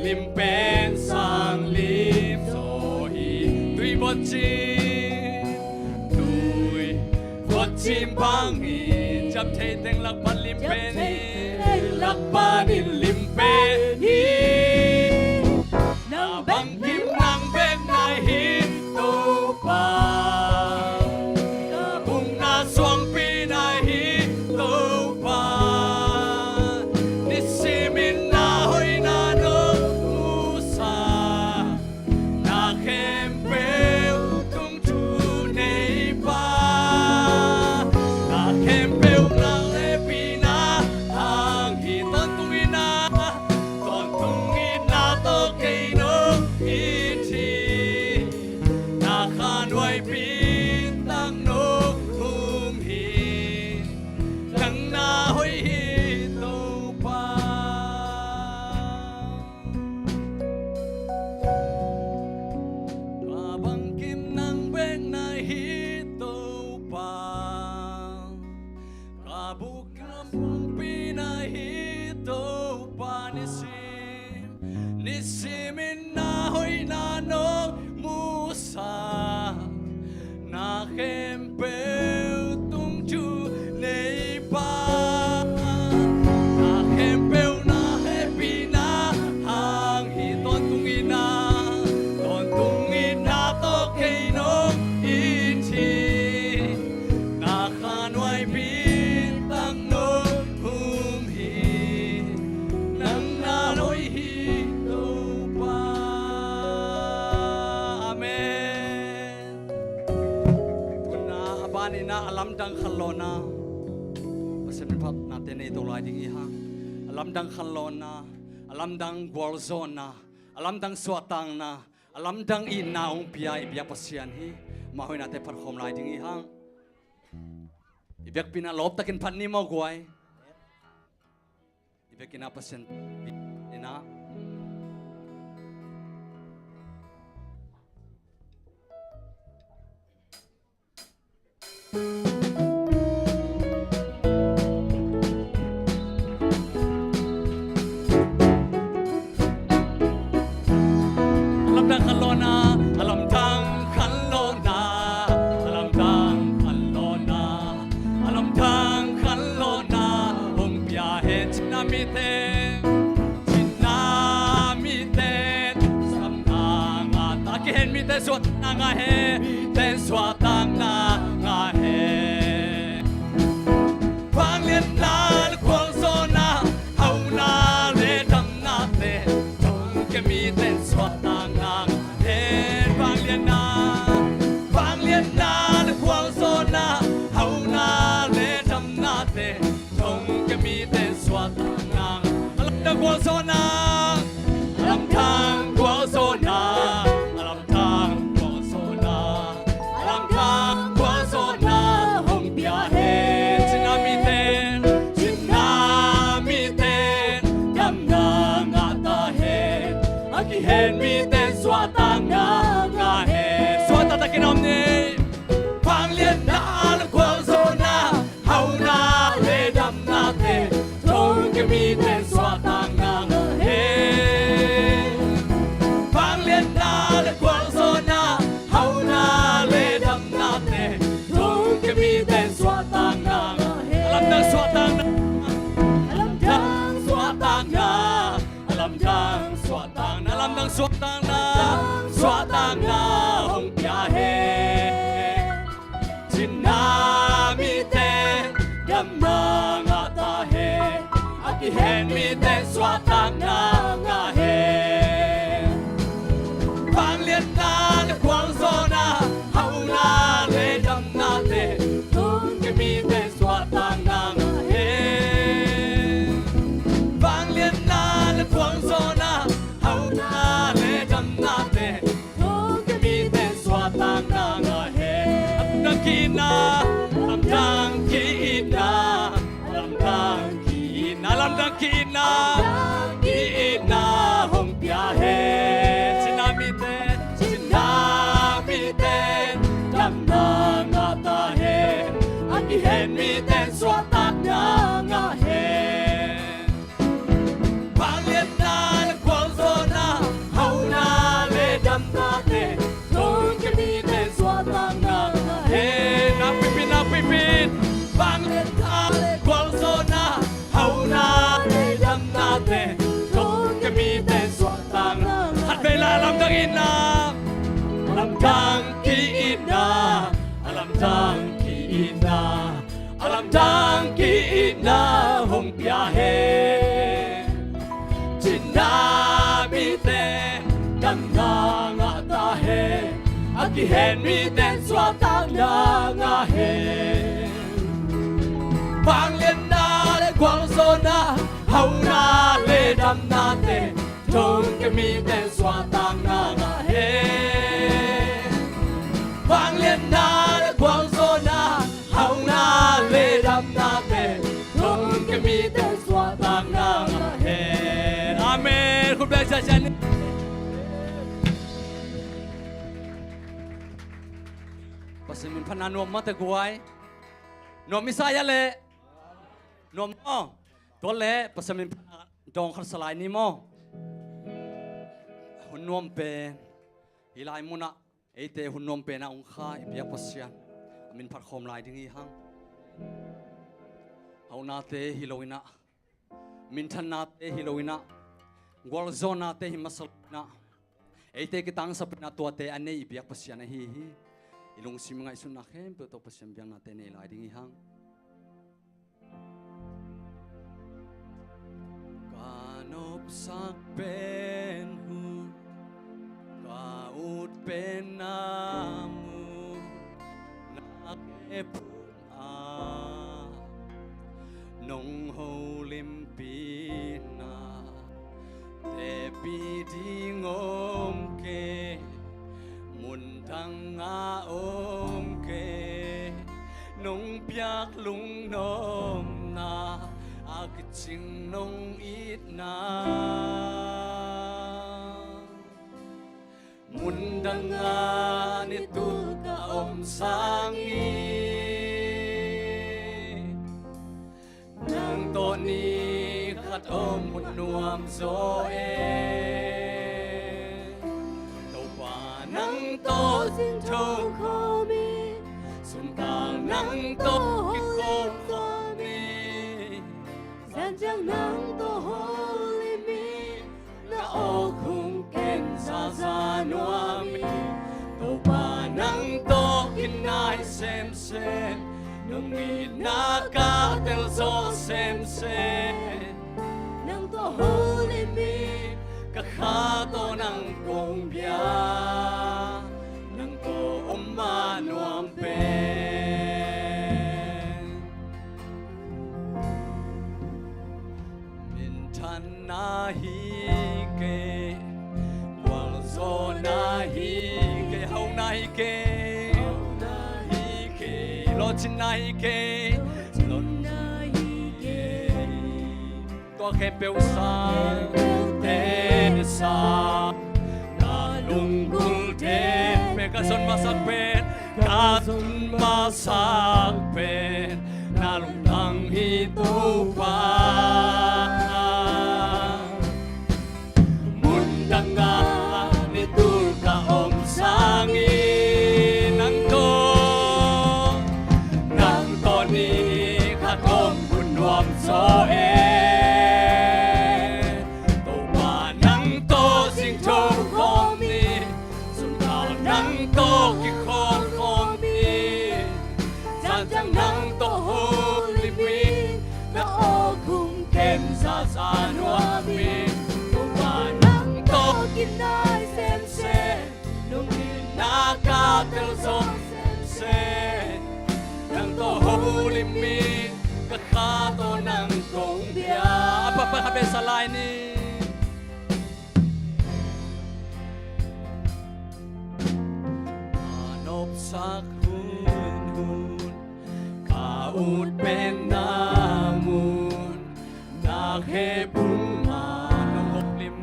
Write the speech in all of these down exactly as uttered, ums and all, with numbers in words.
lim pen sang lim zaw hi. Tui buatcin, tui buatcin bangin ciam thei teng lak pan lim pen hi. Lak panin lim pen hi. Nang bangkim nang bek na hi Topa. Ka bukna suangpi na hi Topa. Nisimin na hoihna nong musak. Na khempeuh tungthu neipa. Na khempeuh nang hehpihna hang hi. Tawntung itna, tawntung itna tawh kei nong it hi. Na khanuai pintak nong hum hi. Nang na hoih hi Topa. Ka bangkim nang bek na hi Topa. Ka bukna suangpi na hi Topa. Nisim, nisimin na hoihna nong musak. Na khempeuh tungthu neipa. Na khempeuh nang hehpihna hang hi. Tawntung itna, tawntung itna tawh kei nong it hi. Na khanuai pintak nong hum hi. Nang na hoih hi Topa. Amen. Tuna a ban in a lamdang khanlawhna, Pasian min phatnate nei to lai ding i hi hang. A lamdang khanlawhna, a lamdang gualzawhna, a lamdang suahtakna, a lamdang itna hong pia i biak Pasian hi. Ama hoihnate phat khawm lai ding i hi hang. I biakpi in a lawptakin phat ni maw guai. I biakinn ah Pasian in a A lamdang khanlawhna, a lamdang khanlawhna, a lamdang khanlawhna, a lamdang khanlawhna hong pia hen. Cina mite, cina mite, samna ngah ta, a kihen mite suahtakna ngah hen, mite suahtakna ngah hen. Vangliatna le gualzawhna, hauna le damnate thongkia mite suahtakna ngah hen. Vangliatna, vangliatna le gualzawhna, hauna le damnate thongkia mite suahtakna ngah hen. A lamdang gualzawhna, a lamdang gualzawhna, a lamdang gualzawhna, a lamdang gualzawhna hong pia hen. Cina mite, cina mite damna ngah ta hen. A kihen mite suahtakna ngah hen. Suahtaktakin om ni. Vangliatna le gualzawhna, hauna le damnate thongkia mite suahtakna ngah hen. Vangliatna le gualzawhna, hauna le damnate thongkia mite suahtakna ngah hen. A lamdang suahtakna, a lamdang suahtakna, a lamdang suahtakna, a lamdang suahtakna, suahtakna hong pia hen. Cina mite damna ngah ta hen. A kihen mite suahtakna ngah hen. Vangliatna le gualzawhna, hauna le damnate thongkia mite suahtakna ngah hen. Vangliatna le gualzawhna, hauna le damnate thongkia mite suahtakna ngah hen. A lamdang ki-itna, a lamdang ki-itna, a lamdang ki-itna, a lamdang ki-itna, ki-itna. Ina, a lamdang ki ina, a lamdang ki ina, a lamdang ki ina hong pia hen. Cina mite damna ngah ta hen, a kihen mite suahtakna ngah hen. Vangliatna le gualzawhna, hauna le damnate, thongkia mite suahtakna ngah hen. Vangliatna le gualzawhna, hauna le damnate, thongkia mite suahtakna ngah hen. Amen. Khut beng siasia ni. Pasian min phatna nuam mah teh guai. Nuam i sa hia leh? Nuam maw? Tua leh Pasian min phatna dawng khat sa lai ni maw? Hun nuam pen, hih lai munah eite hun nuam penah hong kha i biak Pasian a min phat khawm lai ding hi hang. Haunate hi lo inah, minthannate hi lo inah, gualzawhnate hi masa lo inah, eite kitangsap inah tuate a nei i biak Pasian ahi hi. I lungsim ngaihsutna khempeuh tawh Pasian biaknate nei lai ding hi hang. Ka nopsak pen hun, ka ut pen na mun, na khepna nong holimpihna, tepih ding om kei, mundang ah om kei, nong piak lungnopna, a kicing nong itna. Mundang ah ni tul ka om sangin, nang tawh ni khat om hun nuam zaw e. Topa nang tawh zingtho khawm hi, sumtang nang tawh kikhawm khawm hi. Zan ciang nang tawh holim hi, na awk hong ken zaza nuam hi. Topa nang tawh kinai semsem, nong itna ka tel zaw semsem. Nang tawh holim hi, ka kha tawh nang kong bia, nang tawh om mah nuam pen. Minthanna hi kei, gualzawhna hi kei, hauna hi kei, hauna hi kei, lawhcinna hi kei, lawhcinna hi kei. Tua khempeuh sang, te sang, na lunggulhte pen ka zon masak pen, ka zon masak pen, na lungtang hi Topa. Mundang ah ni tul ka om sangin, nang tawh, nang tawh ni khat om hun nuam zaw e. Topa nang tawh zingtho khawm hi, sumtang nang tawh kikhawm khawm hi. Zan ciang nang tawh holim hi, na awk hong ken zaza nuam hi. Topa nang tawh kinai semsem, nong itna ka tel zaw semsem. Nang tawh holim hi, ka kha tawh nang kong bia. A pakpak kha beh sa lai ni. Ka nopsak hun hun, ka ut pen na mun, na khepna nong holim,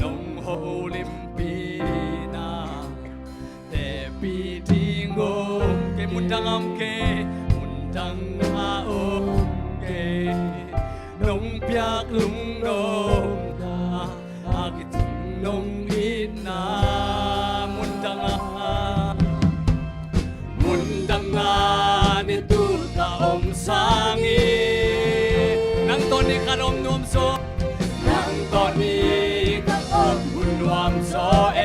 nong holimpihna, tepih ding om kei, mundang ah om kei, mundang ah om kei, nong piak lungnopna, a kicing nong itna. Mundang ah, mundang ah ni tul ka om sangin, nang tawh ni khat om nuam zaw, nang tawh ni khat om hun nuam zaw e.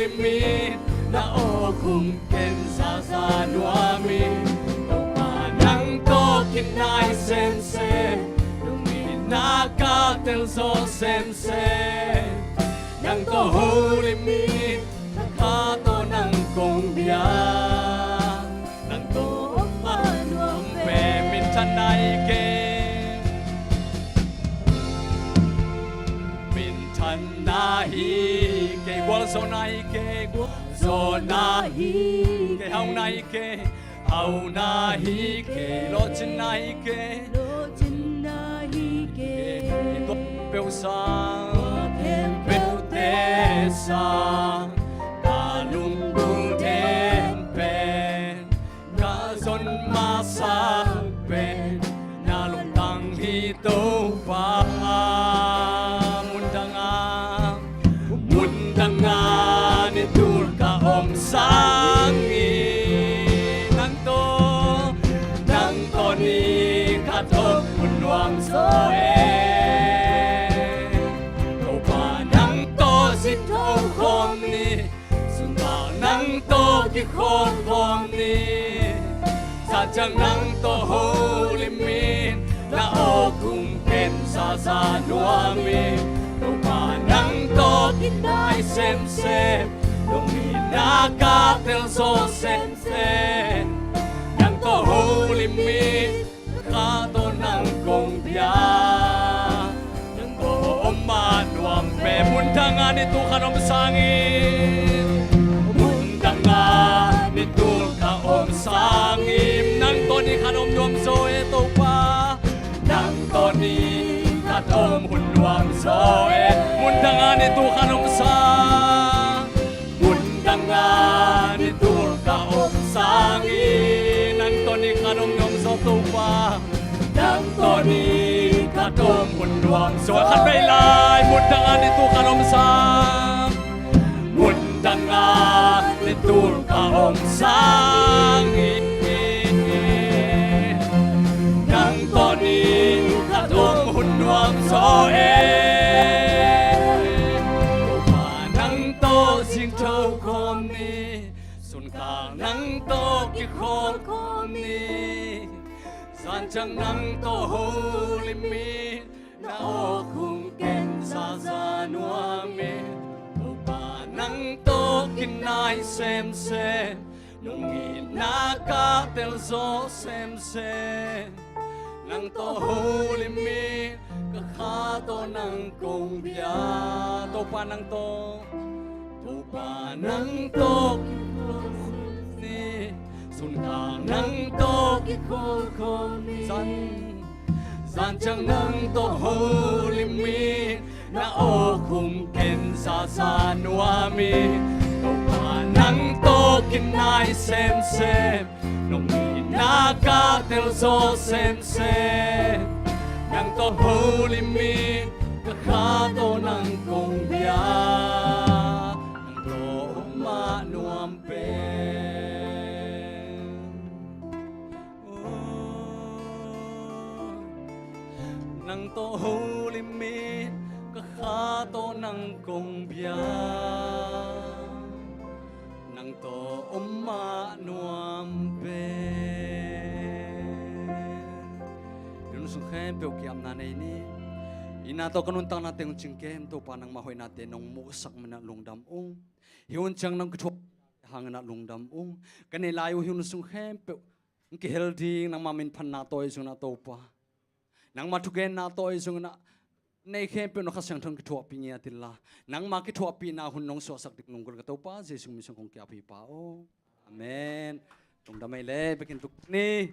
Min na awk hong ken zaza nuam hi. Topa nang tawh kinai semsem, nong itna ka telzaw semsem. Nang tawh holim hi, na kha tawh nang kong bia. Nang tawh om mah nuam pen. Minthanna hi kei. Minthanna hi kei, gualzawhna hi kei, gualzawhna hi kei, hauna hi kei, hauna hi kei, lawhcinna hi kei, lawhcinna hi kei. Tua khempeuh sang, tua khempeuhte sang, ka lunggulh den pen, ka zon masa pen na lungtang hi Topa. Mundanga, mundanga ni tul ka om sangin, nang tawh, nang tawh ni khat om hun nuam zaw e. Topa nang tawh zin tho khawm ni, sungah nang tawh kikhawm khawm ni. Zancang nang tawh holim hi, na awk hong ken zaza nuam hi. Topa nang tawh kinai semsem, nong itna ka telzaw semsem. Nang tawh holim hi, na kha tawh nang kong bia. Nang tawh om mah nuam pen. Mundanga ni tul khat om sangin, mundanga ni tul ka om sangin, nang tawh ni khat om nuam zaw e Topa. Nang tawh ni khat om hun nuam zaw e. Mundanga ni tul khat om sang, mundanga ni tul ka om sangin, nang tawh ni khat om nuam zaw Topa. Nang tawh ni khat om hun nuam zaw. Khat vei lai, mundanga ni tul khat om sang, mundanga ni tul ka om sangin, nang tawh ni khat om hun nuam zaw e. Topa nang tawh zin tho khawm ni, sungah nang tawh kikhawm khawm ni. Zancang nang tawh holim hi, na awk hong ken zaza nuam hi. Topa nang tawh kinai semsem, nong itna ka telzaw semsem. Nang tawh holim hi, ka kha tawh nang kong bia. Topa nang tawh, Topa nang tawh kikhawm ni, sungah nang tawh kikhawm khawm ni. Zan, zancang nang tawh holim hi, na awk hong ken zaza nuam hi. Topa nang tawh kinai semsem, nong itna ka telzaw semsem. Nang tawh holim hi, ka kha tawh nang kong bia. Nang tawh om mah nuam pen. Nang tawh holim hi, ka kha tawh nang kong bia. Nang tawh om mah nuam pen. Hih hun sung khempeuh ki-apna nei ni. Itna tawh ka nuntakna teng hong cing ken Topa, nangmah hoihnate nong muhsak manin ah lungdam ung. Hih hun ciang nong kithuah hangin ah lungdam ung. Ka neih lai uh hih hun sung khempeuh hong kihel ding, nangmah minphatna tawh ahi zongin ah Topa, nangmah thugenna tawh ahi zongin ah, nei khempeuh na Kha Siangtho in kithuahpih ngiat inla, nangmah kithuahpihna hun nong suahsak ding lunggulh ka Topa Jesu min suang kong ki-ap hi Pa aw. Amen. Lungdam ei leh, biakinn tung ni.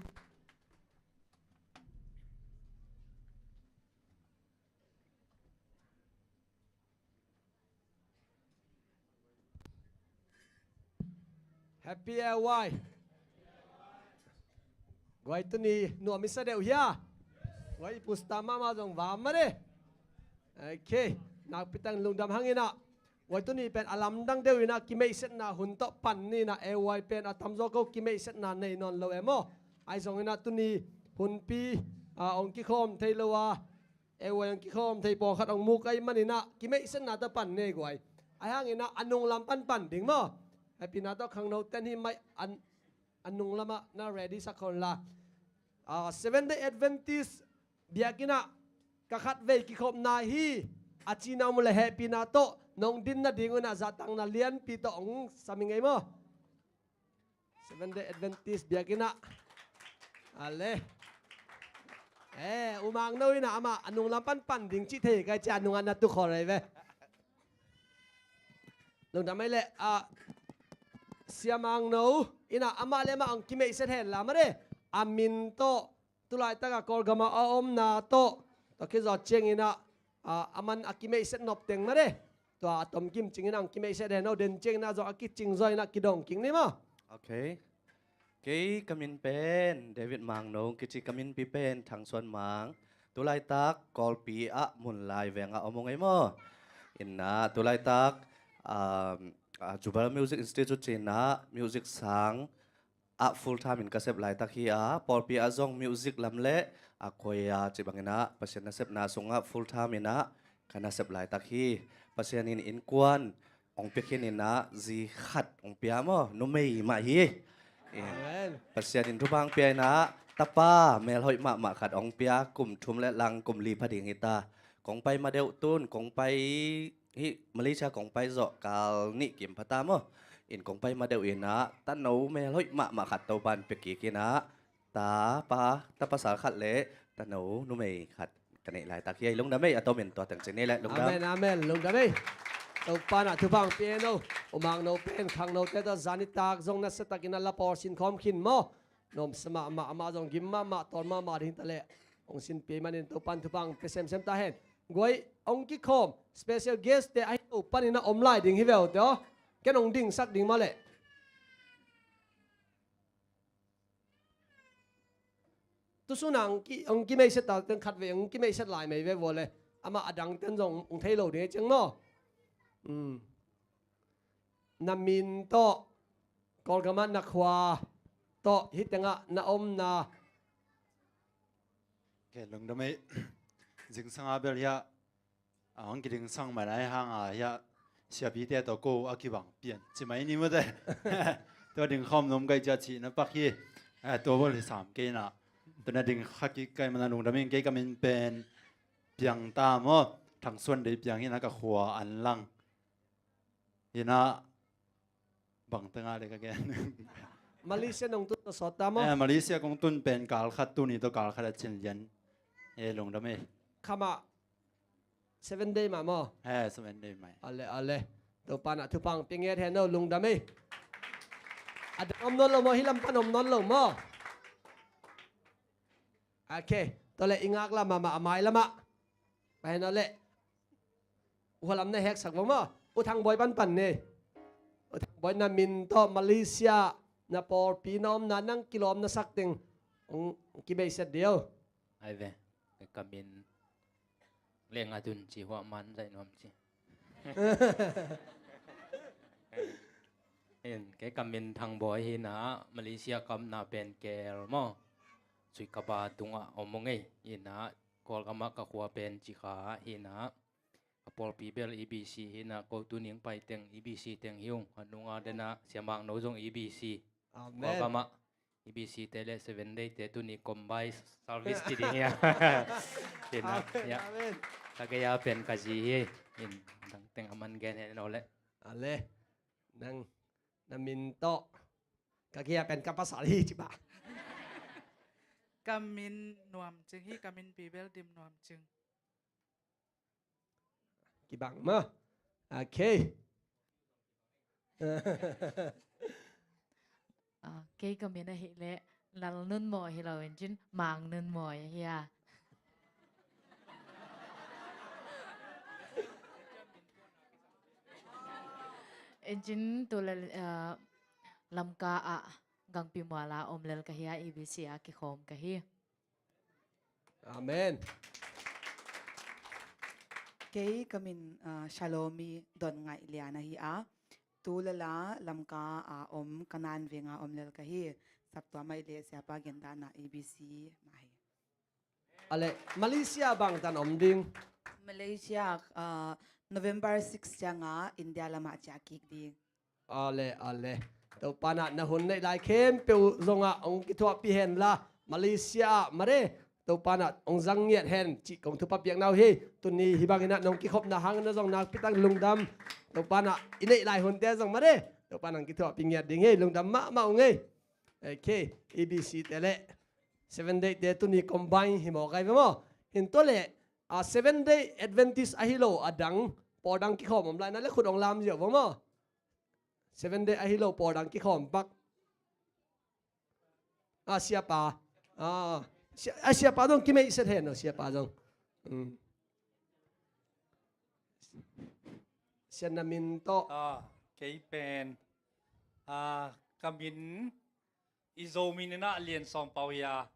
Happy L Y. Guai, tuni nuam i sa deuh hia? Guai, i pusta mahmah zong va mah de. Ok. Nakpi takin lungdam hang in ah. Guai, tuni pen a lamdang deuh in ah kimeihsetna hun tawh pan ni in ah, L Y pen a tamzaw ko kimeihsetna nei nawn lo e maw. Ahi zongin ah tuni hunpi, ah, hong kikhawm thei lo a, L Y hong kikhawm thei pawlkhat hong muk ahih manin ah kimeihsetna tawh pan ni guai. Ahi hangin ah a nunglam panpan ding maw? Hehpihna tawh khangno ten hih mic a nunglamah na ready sak khol la. Ah, Seventh Day Adventist biakinn ah ka khatvei kikhopna hi a cihna om uh leh hehpihna tawh nong din nading un ah zahtakna lianpi tawh hong sam ing ei maw? Seventh Day Adventist biakinn ah. Ale. Eh, U Mangno in ah amah a nunglam panpan ding cih thei kei ci a nungah na tu khol ei ve. Lungdam ei leh, ah, Sia Mangno in ah amah le amah hong kimeihset hen la mah de. A min tawh, tulaitak a Kawlgam ah a omna tawh, tua khit zawh ciangin ah, ah, aman a kimeihset nop teng mah de. Tua a tomkim cingin hong kimeihset hen o, den ciangin ah zong a kicing zaw in ah kidong kik ni maw? Ok. Kei ka min pen David Mangno kici, ka minpi pen Thang Suan Mang. Tulaitak Kawlpi ah Munlai veng ah om ung ei maw? In ah tulaitak, um, ah, Jubal Music Institute ci-in ah music sang ah full time in ka sep laitak hi a, pawlpi ah zong music lam le a choir cih bangin ah Pasian nasepna sungah full time in ah ka nasep laitak hi. Pasian in innkuan hong pia khin in ah zi khat hong pia maw, numei mah hi. Eh, Amen. Pasian in thupha hong pia in ah tapa melhoih mahmah khat hong pia, kum thum le lang kum li pha ding hi ta. Kong pai ma deuh tun, kong pai hih Malaysia kong pai zawh kal nih kim pha ta maw. In kong pai ma deuh in ah tano melhoih mahmah khat Topa'n pia kik in ah tapa, tapasal khat le tano numei khat ka neih laitak hi. Lungdam ei, a tomin tua teng ci ni le lungdam. Amen, amen. Lungdam ei. Topa'n ah thupha hong pia hen o. U Mangno pen khangnote tawh zan nitak zong nasiatakin ah la pawl sin khawm khin maw? Nuamsa mahmah, amah zong gim mahmah, tawl mahmah ding ta leh hong sin pia manin Topa'n thupha hong pia semsem ta hen. Guai, hong kikhawm special guest te ahi Topa'n in ah om lai ding hi ve o te aw. Ken hong dingsak ding maw leh. Tusun ah hong ki, hong kimeihset ta, ten khatvei hong kimeihset lai mei ve vua le. Amah a dang ten zong hong thei lo ding ei ciang maw? Um. Na min tawh, Kawlgam ah na khua tawh, hih tengah na omna. Ke lungdam ei. Zingsang a bel hiah a hong kiding sang mai nai hang a hiah siapite tawh ko a kibang pian ci mai ni maw te. Tua ding khawm nuam kei cia cihna pak hi. Eh, tua bawl hi sam kei na. Tua na ding kha kik kei mana lungdam ing. Kei ka min pen Piang ta maw, Thang Suan Dei Piang hi na, ka khua Anlang hi na. Bang tengah le ka gen. Malaysia nong tun sawt ta maw? Eh, Malaysia kong tun pen kal khat, tuni tawh kal khat a cin lian. Eh, lungdam ei. Khamah Seven Day mah maw? Eh, Seven Day mah. Ale, ale. Topa'n ah thupha hong pia ngiat hen o, lungdam ei. A dang om nawn lo maw? Hih lam pan om nawn lo maw? Ok. Tua leh i ngak lam mahmah a mai lamah. Pai hen o leh. Hua lam na heksak vua maw? U Thang Bawi panpan ni. U Thang Bawi, na min tawh Malaysia na pawlpi na omna, nang kilawm na sak teng hong kibeihset dih o. Ai ve, ka min leng a dun ci, hua man zaih nuam ci. In, kei ka min Thang Bawi hi na, Malaysia ka omna pen K L maw. Sui Kaba tungah om ung ei. In ah, Kawlgam ah ka khua pen Cikha hi na. Ka pawlpi bel E B C hi na, ko tuni hong pai teng E B C teng hi ung. A nunga den ah Sia Mang No zong E B C. Amen. Kawlgam ah E B C te le Seven Day te tuni combine service ci ding hi a. Amen, amen. Ka gei a pen ka zi hi. In, dang teng a man gen hen o leh. Ale. Nang, na min tawh. Ka gei a pen ka pasal hi ci ba. Ka min Nuam Cing hi, ka minpi bel Dim Nuam Cing. Kibang maw. Ok. Ah, kei ka min ahih leh Lal Nun Mawi hi lo in cin, Mang Nun Mawi ahi a. In cin tu le, ah, Lamka ah Gangpi mual a om lel ka hi a, E B C a kikhawm ka hi. Amen. Kei ka min, ah, Shalomi Don Ngaih Lian ahi a. Tu le la Lamka a om, Kanan veng a om lel ka hi. Saptuam ah i le siapa gendan a E B C mah hi. Ale, Malaysia bangtan om ding? Malaysia, ah, November six ciangah India lamah ciah kik ding. Ale, ale. Topa in ah na hun neih lai khempeuh zongah hong kithuahpih hen la, Malaysia ah mare, Topa in ah hong zang ngiat hen cih kong thupha piakna uh hi. Tuni hih bangin ah nong kikhopna hangin ah zong nakpi tak lungdam. Topa in ah i neih lai hunte zong mare, Topa in ah hong kithuahpih ngiat ding hi. Lungdam mahmah ung ei. Okay, E B C te le Seven Day te tuni combine hi mawk ai ve maw? Hin tua le, a, Seven Day Adventist ahi lo a dang, pawl dang kikhawm om lai na le khut ong lam ziau ve maw? Seven Day ahi lo pawl dang kikhawm pak. A, siapa. A, sia-, a, siapa zong kimeih set hen lo, siapa zong. Um. Sian na min tawh. A, kei pen. A, ka min i Zo min in ah Lian Sawm Pau hi a,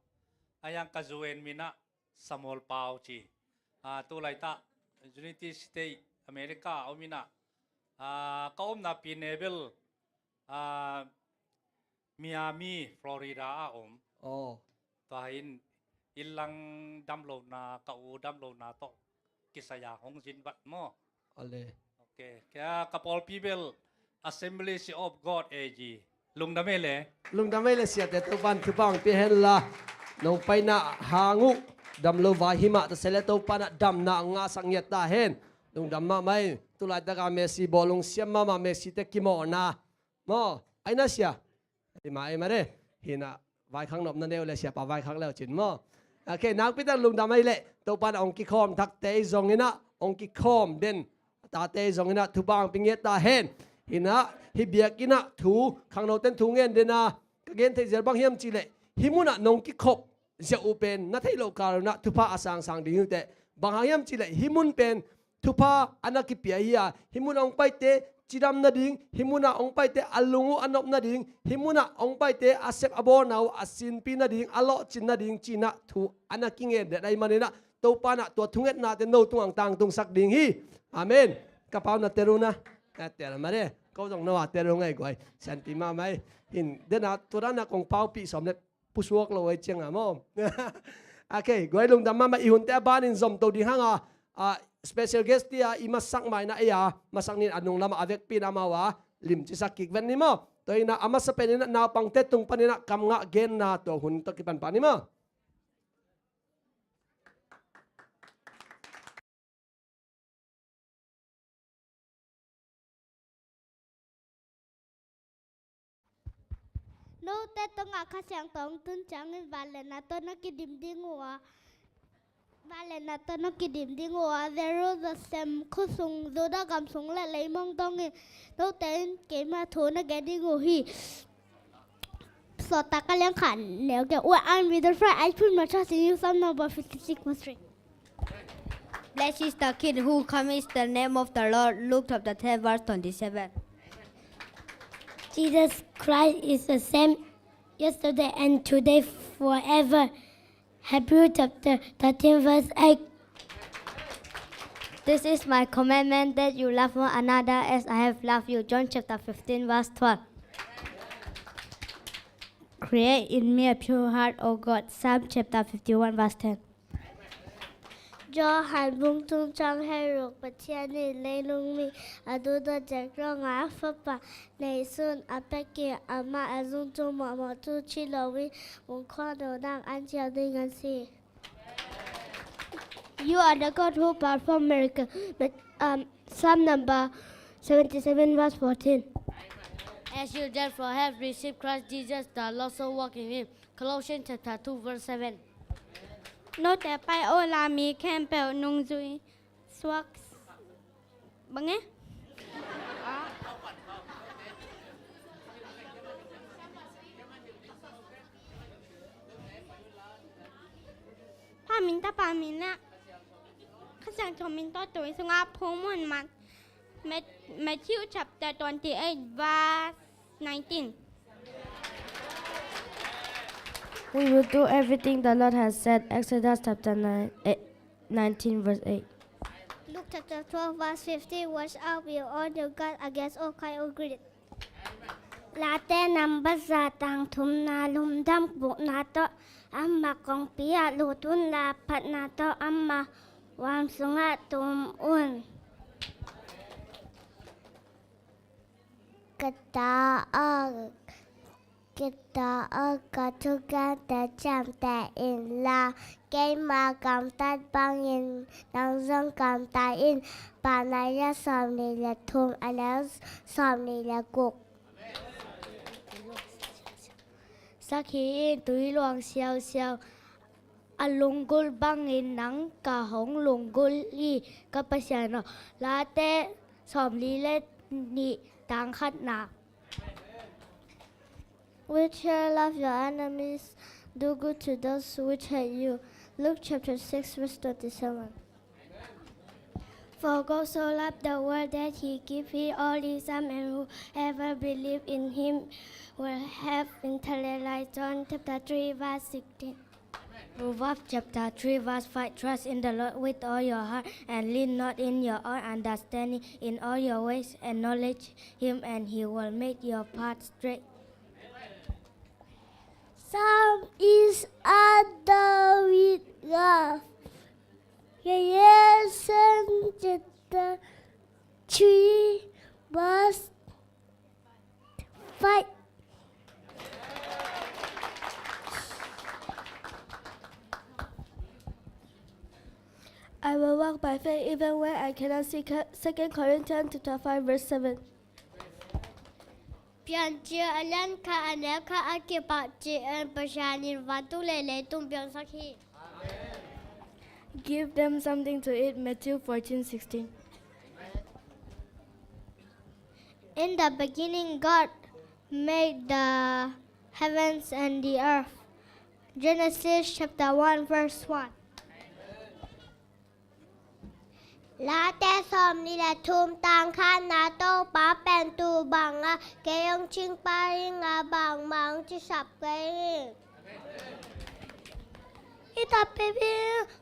a yang ka zu en min ah Samuel Pau ci. A, tu laitak United States America a om in ah, a, ka omna pi nebel, a, Miami, Florida a om. Oh. Tua in inn lang damlohna, ka u damlohna tawh kisai a hong zin vat maw? Ale. Okay. Kei a ka pawlpi bel Assemblies of God A G. Lungdam ei le. Lungdam ei le siate, Topa in thupha hong pia hen la. Nong paina hang uh damlo vai hi mah ta se le Topa in ah damna hong ngahsak ngiat ta hen. Lungdam mahmah ei. Tu laitak a Messi bawlung siam mahmah, Messi te kimawhna. Maw, ai na sia. Ei ma, ei ma de. Hi na, vaikhak nopna neu le siapa vaikhak leu cin maw. Okay, nakpi tak lungdam ei le. Topa in ah hong kikhawm thakte zong in ah, hong kikhawm den tate zong in ah thupha hong pia ngiat ta hen. Hi na, hih biakinn ah thu, khangnote'n thu ngen den a, ka gen theih zel bang hiam cih le, hih mun ah nong kikhop ziau uh pen na theih loh kal un ah thupha a sangsang ding hi uh teh. Bang hang hiam cih le, hih mun pen thupha a na kipia hi a, hih mun ah hong paite cidam nading, hih mun ah hong paite a lung uh a nop nading, hih mun ah hong paite a sep a bawlna uh a sinpih nading, a lawhcin nading ci in ah thu a na kingen den ahih manin ah, Topa in ah tua thungetnate no tungah hong tangtungsak ding hi. Amen. Ka pau na tel uh na. Na tel mah de. Ko zong no a tel uh ngai guai. Santi mahmah ei. Hin, den a tua dan a kong paupih sawm le pusuak lo ei ciang a maw. Okay, guai lungdam mahmah, i hunte a banin zom to ding hang a, a, special guest tia i masak mai na ei a, masak nin a nung lamah a vekpi in amau a limcisak kik ven ni maw. Tua in ah a masa pen in ah naupangte tung panin ah kam ngah genna tua hun tawh kipan pah ni maw. Note tungah Kha Siangtho hong tun ciangin vangliatna tawh na kidim ding uh a, vangliatna tawh na kidim ding uh a, Jerusalem khua sung, Judah gam sung le leimong dongin note in keima thu na gen ding uh hi. Sawltak a lian khat neu giat. Where I'm with the friend, I put my trust in you, Psalm number fifty-six, verse three. Blessed is the king who comes in the name of the Lord, Luke chapter ten, verse twenty-seven. Jesus Christ is the same yesterday and today forever. Hebrew chapter thirteen, verse eight. This is my commandment, that you love one another as I have loved you. John chapter fifteen, verse twelve. Create in me a pure heart, O God. Psalm chapter fifty-one, verse ten. Johan bung thum chang hei ruk, Pathian in leilung mi a duhdawt zek ruangah Fapa neihsun a pia kei, amah a zung tung mahmah thu ci loin, mun khuano dang an ciau ding a si. You are the God who perform miracle. But, um, Psalm number seventy-seven, verse fourteen. As you therefore have received Christ Jesus the Lord, so walk in him. Colossians chapter two, verse seven. Note pai aw la, mi khempeuh nungzui suak bang e. Pa min, Tapa min ah, Kha Siangtho min tawh tui sungah phung mun man. Mat-, Matthew chapter twenty-eight, verse nineteen. We will do everything the Lord has said. Exodus chapter nine, eh, nineteen, verse eight. Luke chapter twelve, verse fifty. Watch out with all your guard against all kind of greed. Late number za, tang thumna, lungdam pukna tawh amah kongpi ah lut un la, phatna tawh amah huam sungah tum un. Ka ta aw, ka ta aw, ka thugente ciamteh inla, keima gamtat bangin nang zong gamtat in. Paunak sawmnih le thum, a neu sawmnih le guk. Sakhi in tui luang siausiau a lunggulh bangin nang ka hong lunggulh hi, ka Pasian aw. Late sawmli le nih, tang khatna. With care love your enemies, do good to those which hate you. Luke chapter six, verse twenty-seven. For God so loved the world that he gave his only Son, and whoever believe in him will have eternal life. John chapter three, verse sixteen. Proverbs chapter three, verse five. Trust in the Lord with all your heart, and lean not in your own understanding. In all your ways acknowledge him, and he will make your path straight. Psalm is under with love. Galatians chapter three, verse five. I will walk by faith even when I cannot see. Second Corinthians chapter five, verse seven. Piancil a lian khat, a neu khat a kipat ci-in Pasian in vantung le leitung piangsak hi. Give them something to eat. Matthew fourteen sixteen. In the beginning, God made the heavens and the earth. Genesis chapter one, verse one. Late sawmnih le thum, tang khatna. Topa pen tuu bang a, kei hong cingpa ding a, bangmah hong cisap kei ing. Hi ta pipi,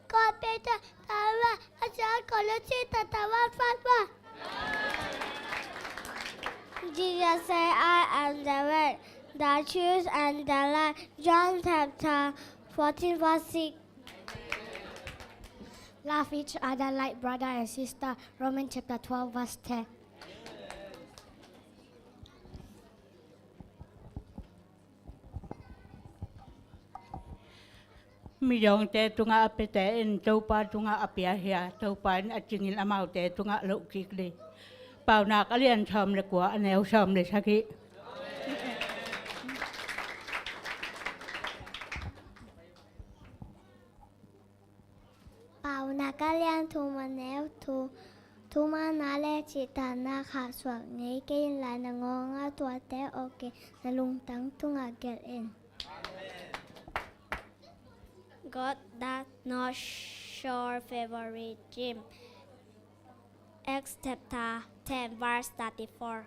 kawt pei ta, ta wa, a cia kawt le ci ta, ta wa, fat wa. Jesus said, "I am the way, the truth, and the life." John chapter fourteen, verse six. Love each other like brother and sister. Romans chapter twelve, verse ten. Mizawngte tungah a piate in Topa tungah a pia hi a, Topa in a cingin amaute tungah lohkik ding. Paunak a lian sawm le kua, a neu sawm le sagih. Paunak a lian thum, a neu thum. Thumanna le cihtakna khahsuah ngei kei inla, na ngawng a tuate awkin na lungtang tungah gelh in. God does not show favoritism. Acts chapter ten, verse thirty-four.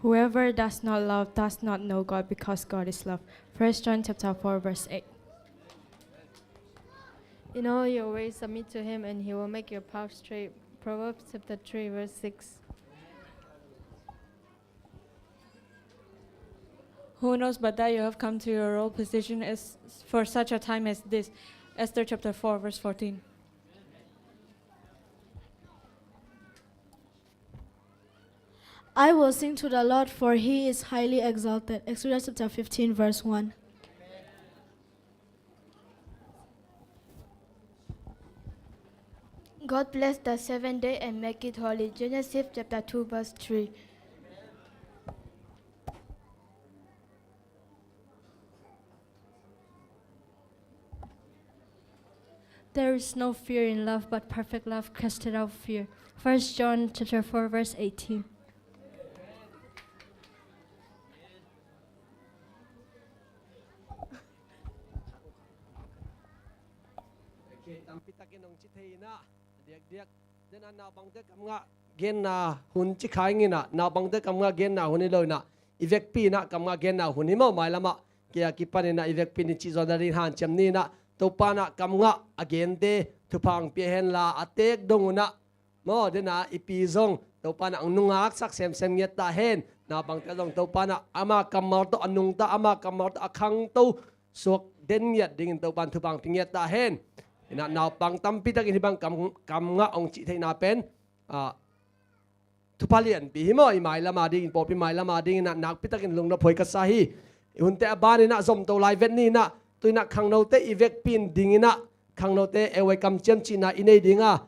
Whoever does not love does not know God, because God is love. First John chapter four, verse eight. In all your ways submit to him, and he will make your path straight. Proverbs chapter three, verse six. Who knows but that you have come to your royal position as, for such a time as this? Esther chapter four, verse fourteen. I will sing to the Lord, for he is highly exalted. Exodus chapter fifteen, verse one. God bless the seventh day and make it holy. Genesis chapter two, verse three. There is no fear in love, but perfect love casteth out fear. First John chapter four, verse eighteen. Tampi takin hong ci thei inah, a diakdiak dena naupangte kam ngah genna hun ci kha ing inah, naupangte kam ngah genna hun hi lo inah, i vekpi inah kam ngah genna hun hi maw. Mailamah kei a kipan inah i vekpi in i cih zaw nading hanciam ni inah, Topa inah kam ngah a gente thupha hong pia henla, a teek dong unah maw, dena i pi zong Topa inah hong nungaksak semsem ngiat ta hen. Naupangte zong Topa inah ama kammal tawh a nungta, ama kammal tawh a khangto suak den ngiat dingin Topa in thupha hong pia ngiat ta hen. Inah naupang tampi takin hih bang kam, kam ngah hong cih theihna pen, ah, Thupha lianpi hi maw, i mailam a dingin, pawlpi mailam a dingin ah nakpi takin lungnop huai ka sa hi. I hunte a banin ah zomto lai vet ni in ah, tu in ah khangnote i vekpi in dingin ah, khangnote A Y kamciam cihna i nei ding a,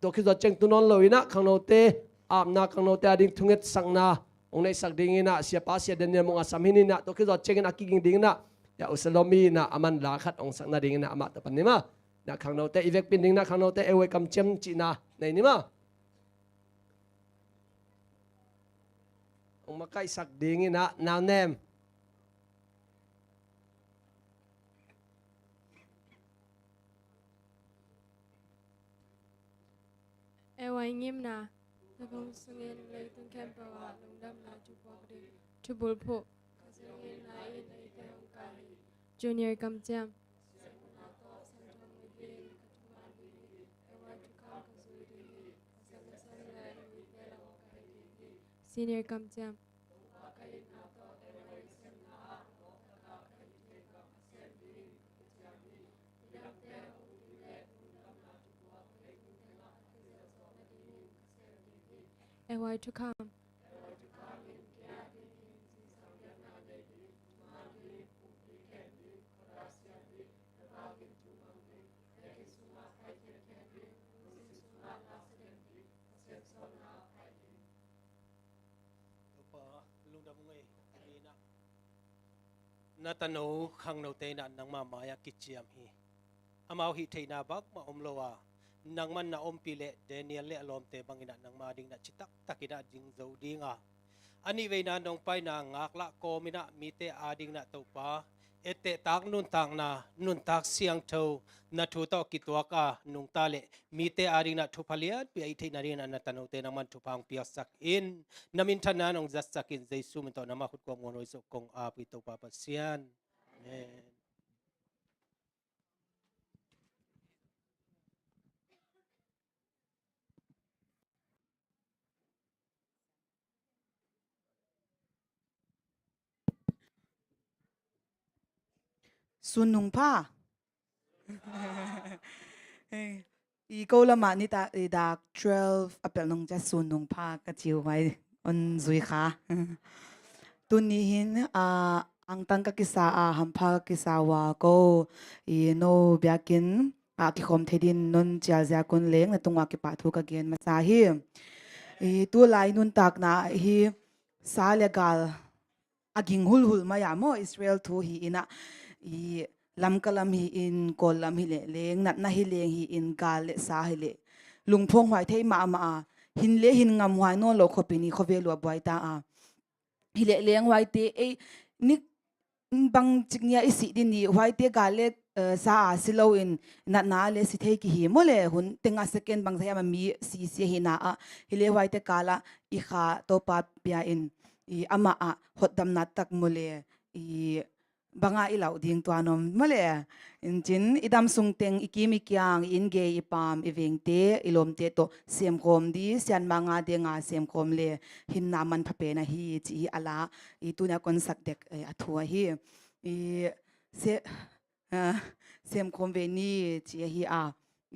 tua khit zawh ciang tu nawn lo in ah khangnote apna, khangnote a ding thungetsakna hong neihsak dingin ah siapa Sia Daniel Mung a sam hi ni in ah, tua khit zawh ciangin a kiging dingin ah, ya, U Salomi in ah aman la khat hong sak nadingin ah amah tawh pan ni maw. Na khangnote i vekpi in dingin ah khangnote A Y kamciam cihna nei ni maw. Hong makaihsak dingin ah nau nem. A Y ngimna. Na gam sungin leitung khempeuh ah lungdamna thu puak ding. Thubulphuh. Ka zingin na in eite hong kai hi. Junior kamciam. Senior kamciam. A Y thukham. Topa, lungdam ung ei, tuni in ah na tano khangnote in ah nangma mai-ah kiciam hi. Amau hih theihna bangmah om lo a, nangman na ompih leh Daniel le a lawmte bangin ah nangma dingin ah citaktak in ah ding zo ding a, a nihveina nong paina ngaklah kawmin ah mite a dingin ah Topa, ettehtak nuntakna, nuntak siangtho na thu tawh kituak a nungta leh mite a dingin ah thupha lianpi a hih theihna dingin ah na tanote nangman thupha hong piaksak in, na minthanna nong zatsak in, Jesu min tawh nangma khut kuam ngawn huai zawh kong ap hi Topa Pasian. Amen. Sun nung pha. I ko lamah nitak i dak twelve a pelh nung ciang sun nung pha ka ci uh mai on zui kha. Tuni hin, ah, angtang ka kisa a, hampha ka kisa uh a, ko i no biakinn ah kikhawm thei din non cial ziak un leng na tungah kipahthu ka gen masa hi. I tulai nuntakna hi sa le gal a ging hulhul mai a maw, Israel thu hi in ah, i Lamka lam hi in, Kawl lam hi leh leng, natna hi leng hi in, gal le sa hi leh lungphawng huai thei mahmah a, hin le hin ngam huai nawn lo khuapi ni khuavel uh a buai ta a. Hi leh leng huaite ei ni bang cik ni a i sih din ni, huaite gal le, eh, sa a si lo in, natna le si thei kihi maw le, hun teng a second bangzah hiam a mi si si ahi na ah, hi le huaite kal ah i kha Topa pia in, i amah ah hotdamna tak maw le, i banga i lauh ding tuan om maw le. Incin i dam sung teng i kim i kiang, i inn gei i paam, i vengte, i lawmte tawh semkhawm di, sianma nga denga semkhawm le hinna manpha pen ahi ci hi a la, i tunia kon sak dek, eh, a thu ahi. I se, ah, semkhawm ve ni ci ahi a.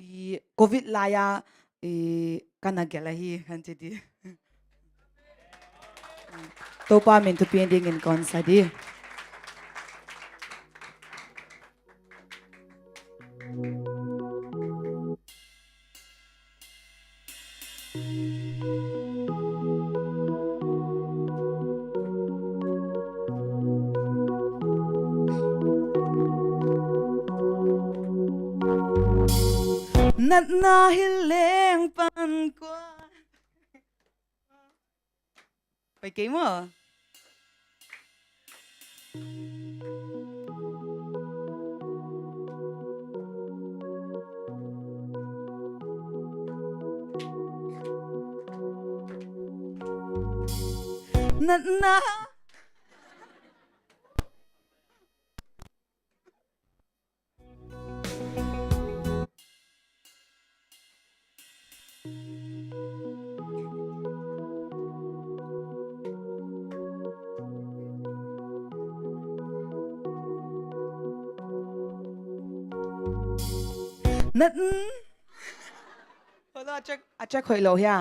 I Covid lai-a, i, ka na gelh ahi, kan ci di. Topa min thupi dingin kon sa di. Natna hi leng pan kua. Pai kei maw? Natna. Natna. Hoih lo, a check, a check hoih lo hia.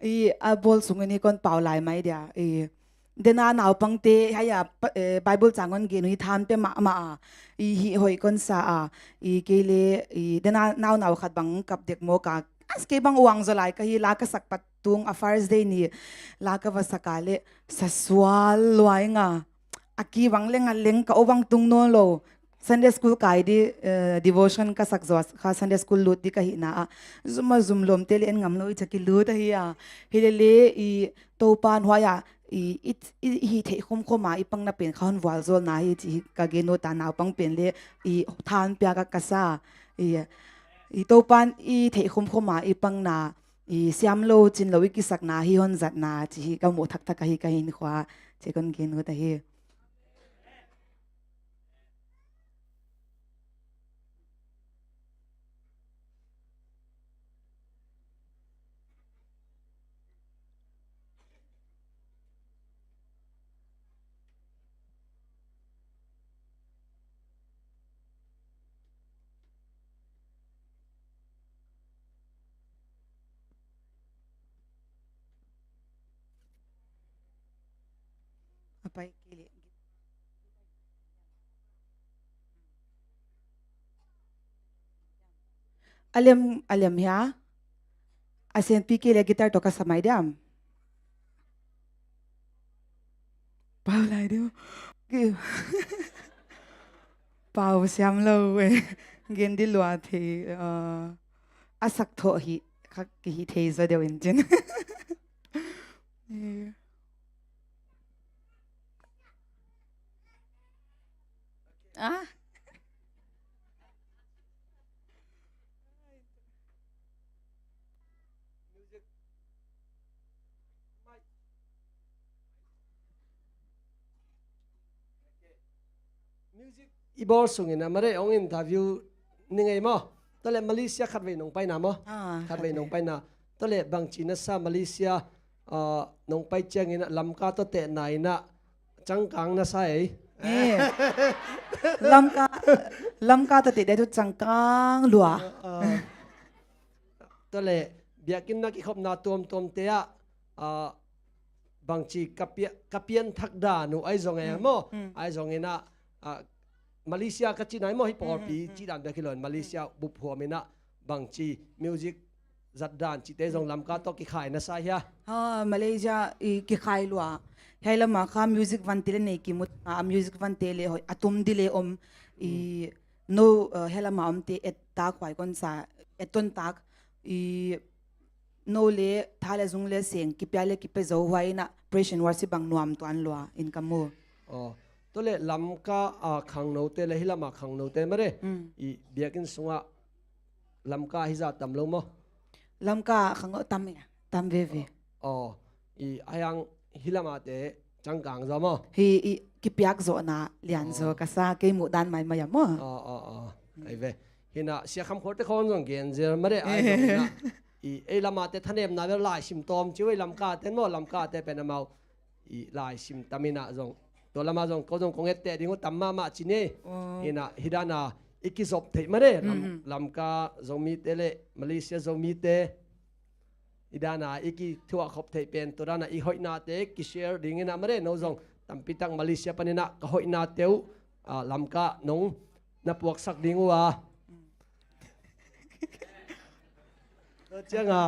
I a bawl sungin hi kon pau lai mai dia. I dena naupangte haya pa- eh, Bible cang hon gen uh hi, than pia mahmah a. I hih hoih kon sa a. I kei le i dena naunau khat bang kap dek mawk a. As kei bang uang zaw lai ka hi, la ka sak pat tung a First Day ni la ka va sak a le sa sual luai nga. A ki bang leng a leng ka o bang tung nawn lo. Sunday school kai di, eh, devotion ka sak zaw kha, Sunday school lut di ka hihna ah, zum a zum lawmte le en ngam lo i cak i lut ahi a. Hi le le i Topan huai a i, i, i, i hi theih khomkhom a i pangna pen kha hon vualzawlna hi ci hi ka gen uh ta, naupang pen le i than pia ka ka sa. I, i Topan i theih khomkhom a i pangna, i siam lo cin lo i kisakna hi hon zatna ci hi ka muh thakthak ahi ka hin khua ci kon gen uh ta hi. A pai kei leh. A lem, a lem hia? A senpi kei leh guitar tawh ka sa mai diam? Pau lai diam? Pau siam lo e. Gen di lua thei, uh, a sak thawh hi, kha kihi thei zaw deuh in cin. Ah? Music i bawl sungin a mare ong interview ni ngei maw? Tawleh Malaysia khatvei nong paina maw? Ah, khatvei nong paina. Tawleh bangci na sa Malaysia, ah, nong pai ciangin a Lamka tawh tehna in a cangkang na sa ei. Eh. Lamka, Lamka tawh teh dia tu cangkang lua. Ah, ah. Tawleh biakinn na kikhopna tuamtuamte ah, ah, bangci ka pia-, ka pianthak dan uh ai zong e maw? Ai zong in a, ah, Malaysia ka cihna i maw, hi pawlpi cihdan bek hi lo in Malaysia bup huam in a bangci music zatdan cihte zong Lamka tawh kikhai na sa hia? Ha, Malaysia i kikhai lua. Hiai lama kha music vante le nei kimut a, music vante le hoih a tum di le om i no, uh, hiai lama omte et tak huai kon sa, et ton tak i no le tha le zung le seng kipia le kipia zo huai in a praise and worship bang nuam tuan lua in ka mu. Aw, tawleh Lamka a khangnote le hi lama khangnote mare i biakinn sungah Lamka hi za tam lo maw? Lamka khangno tam e, tam veve. Aw, i a hiang hi lama te cangkang zaw maw? Hi i kipiak zawhna lian zaw ka sa, kei muh dan maimai a maw? Aw, aw, aw. Ai ve. Hi na Sia Kham Khual te khawng zong gen zel mare ai zong hi na. I ei lama te thanemna bel laisim tawm ci uh ei Lamka te maw, Lamka te pen amau i laisim tam in a zong. Tua lama zong ko zong kong etteh ding uh tam mahmah ci ni. Hi na hi dan a i kizop theih mare Lam-, Lamka Zomite le Malaysia Zomite. I dan a i kithuah khop theih pen tua dan a i hoihnate kishare ding in a mare no zong tampi tak Malaysia panin a ka hoihnate uh, ah, Lamka nong na puaksak ding uh a. Tua ciang a,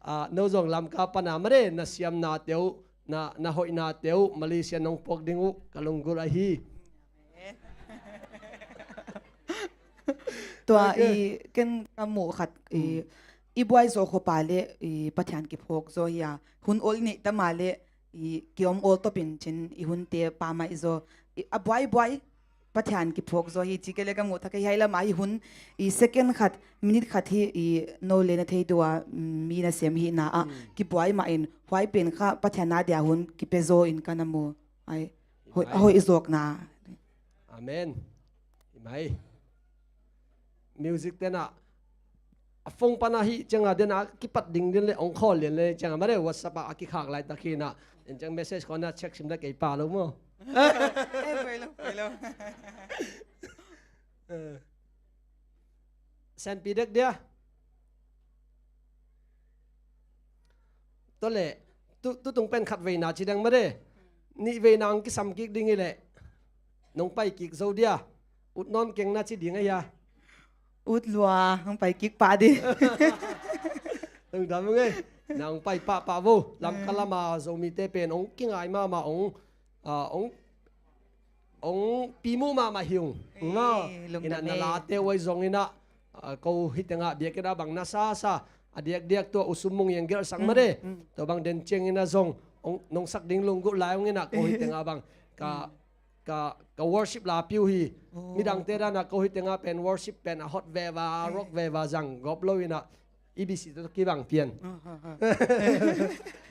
ah, no zong Lamka pan a mare na siamnate uh, na, na hoihnate uh Malaysia nong puak ding uh ka lunggulh ahi. Tua i ken ka muh khat i, i buai zaw khop a le i Pathian kiphawk zaw hi a, hun ol nih tam a le i kiom ol tawpin cin i hunte pammaih zaw. I a buai buai Pathian kiphawk zaw hi ci kei le ka muh thak hi. Hiai lama hi hun i second khat, minute khat hi i no le na thei dua, mm, mi na sem hihna ah kibuai mah in huai pen kha Pathian a dia hun kipia zaw in ka na mu. Ai, hoih, a hoih zawkna. Amen. Hi mai. Music tena a phone pana hi cianga dena kipat ding din le ong call lian le cianga mare WhatsApp a kikhak laitak hi na. En ciang message khona check sim da kei pa lo maw? Eh, poi lo, poi lo. Eh. Senpi dek dia. Tua leh tu, tutung pen khat veina ci deng mah de. Nih veina hong kisam kik ding hi leh nong pai kik zo dia. Ut nawn keng na ci ding a hia? Ut lua, hong pai kik pah di. Lungdam ung ei. Na hong pai pahpah vo. Lamka lama Zomite pen hong kingai mahmah, hong, ah, hong hong pimu mahmah hi ung. Ei, maw, lungdam ei. Inah na late uai zong inah, ah, ko hi tengah biakinn ah bang na sasa a diakdiak tua U Sum Mung i hong gelhsak mah de. Mm, mm. Tua bang den ciang inah zong hong nong sak ding lunggulh lai ung inah ko hi tengah bang ka, mm, ka, ka worship lapi uh hi. Oh. Midangte dan ah ko hi tengah pen worship pen a hot veva, eh, rock veva zang gawp lo inah E B C tawh kibang pian. Ah, ha, ha.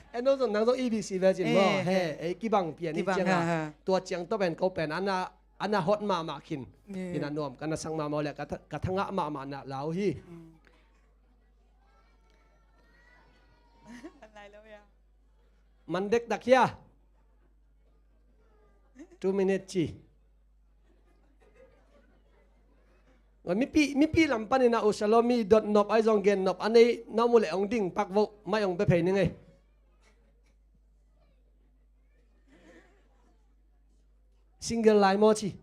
Eh, no zong, nang zong E B C ve cin maw. Eh, he, eh, eh, kibang pian i ciang a. Kibang, ha, ha. Tua ciang tawh pen ko pen ana, ana hot mahmah khin. Eh. Inah nuam ka na sak mahmah uh leh ka tha-, ka thangah mahmah na lau hi. Mm. Man dektak hia? Two minute ci. Mipi, mipi lam panin a usa lo, mi dot nop ai zong gen nop a nei na mu leh hong ding pak vo, mai hong pe phei ning ei. Single lai maw ci.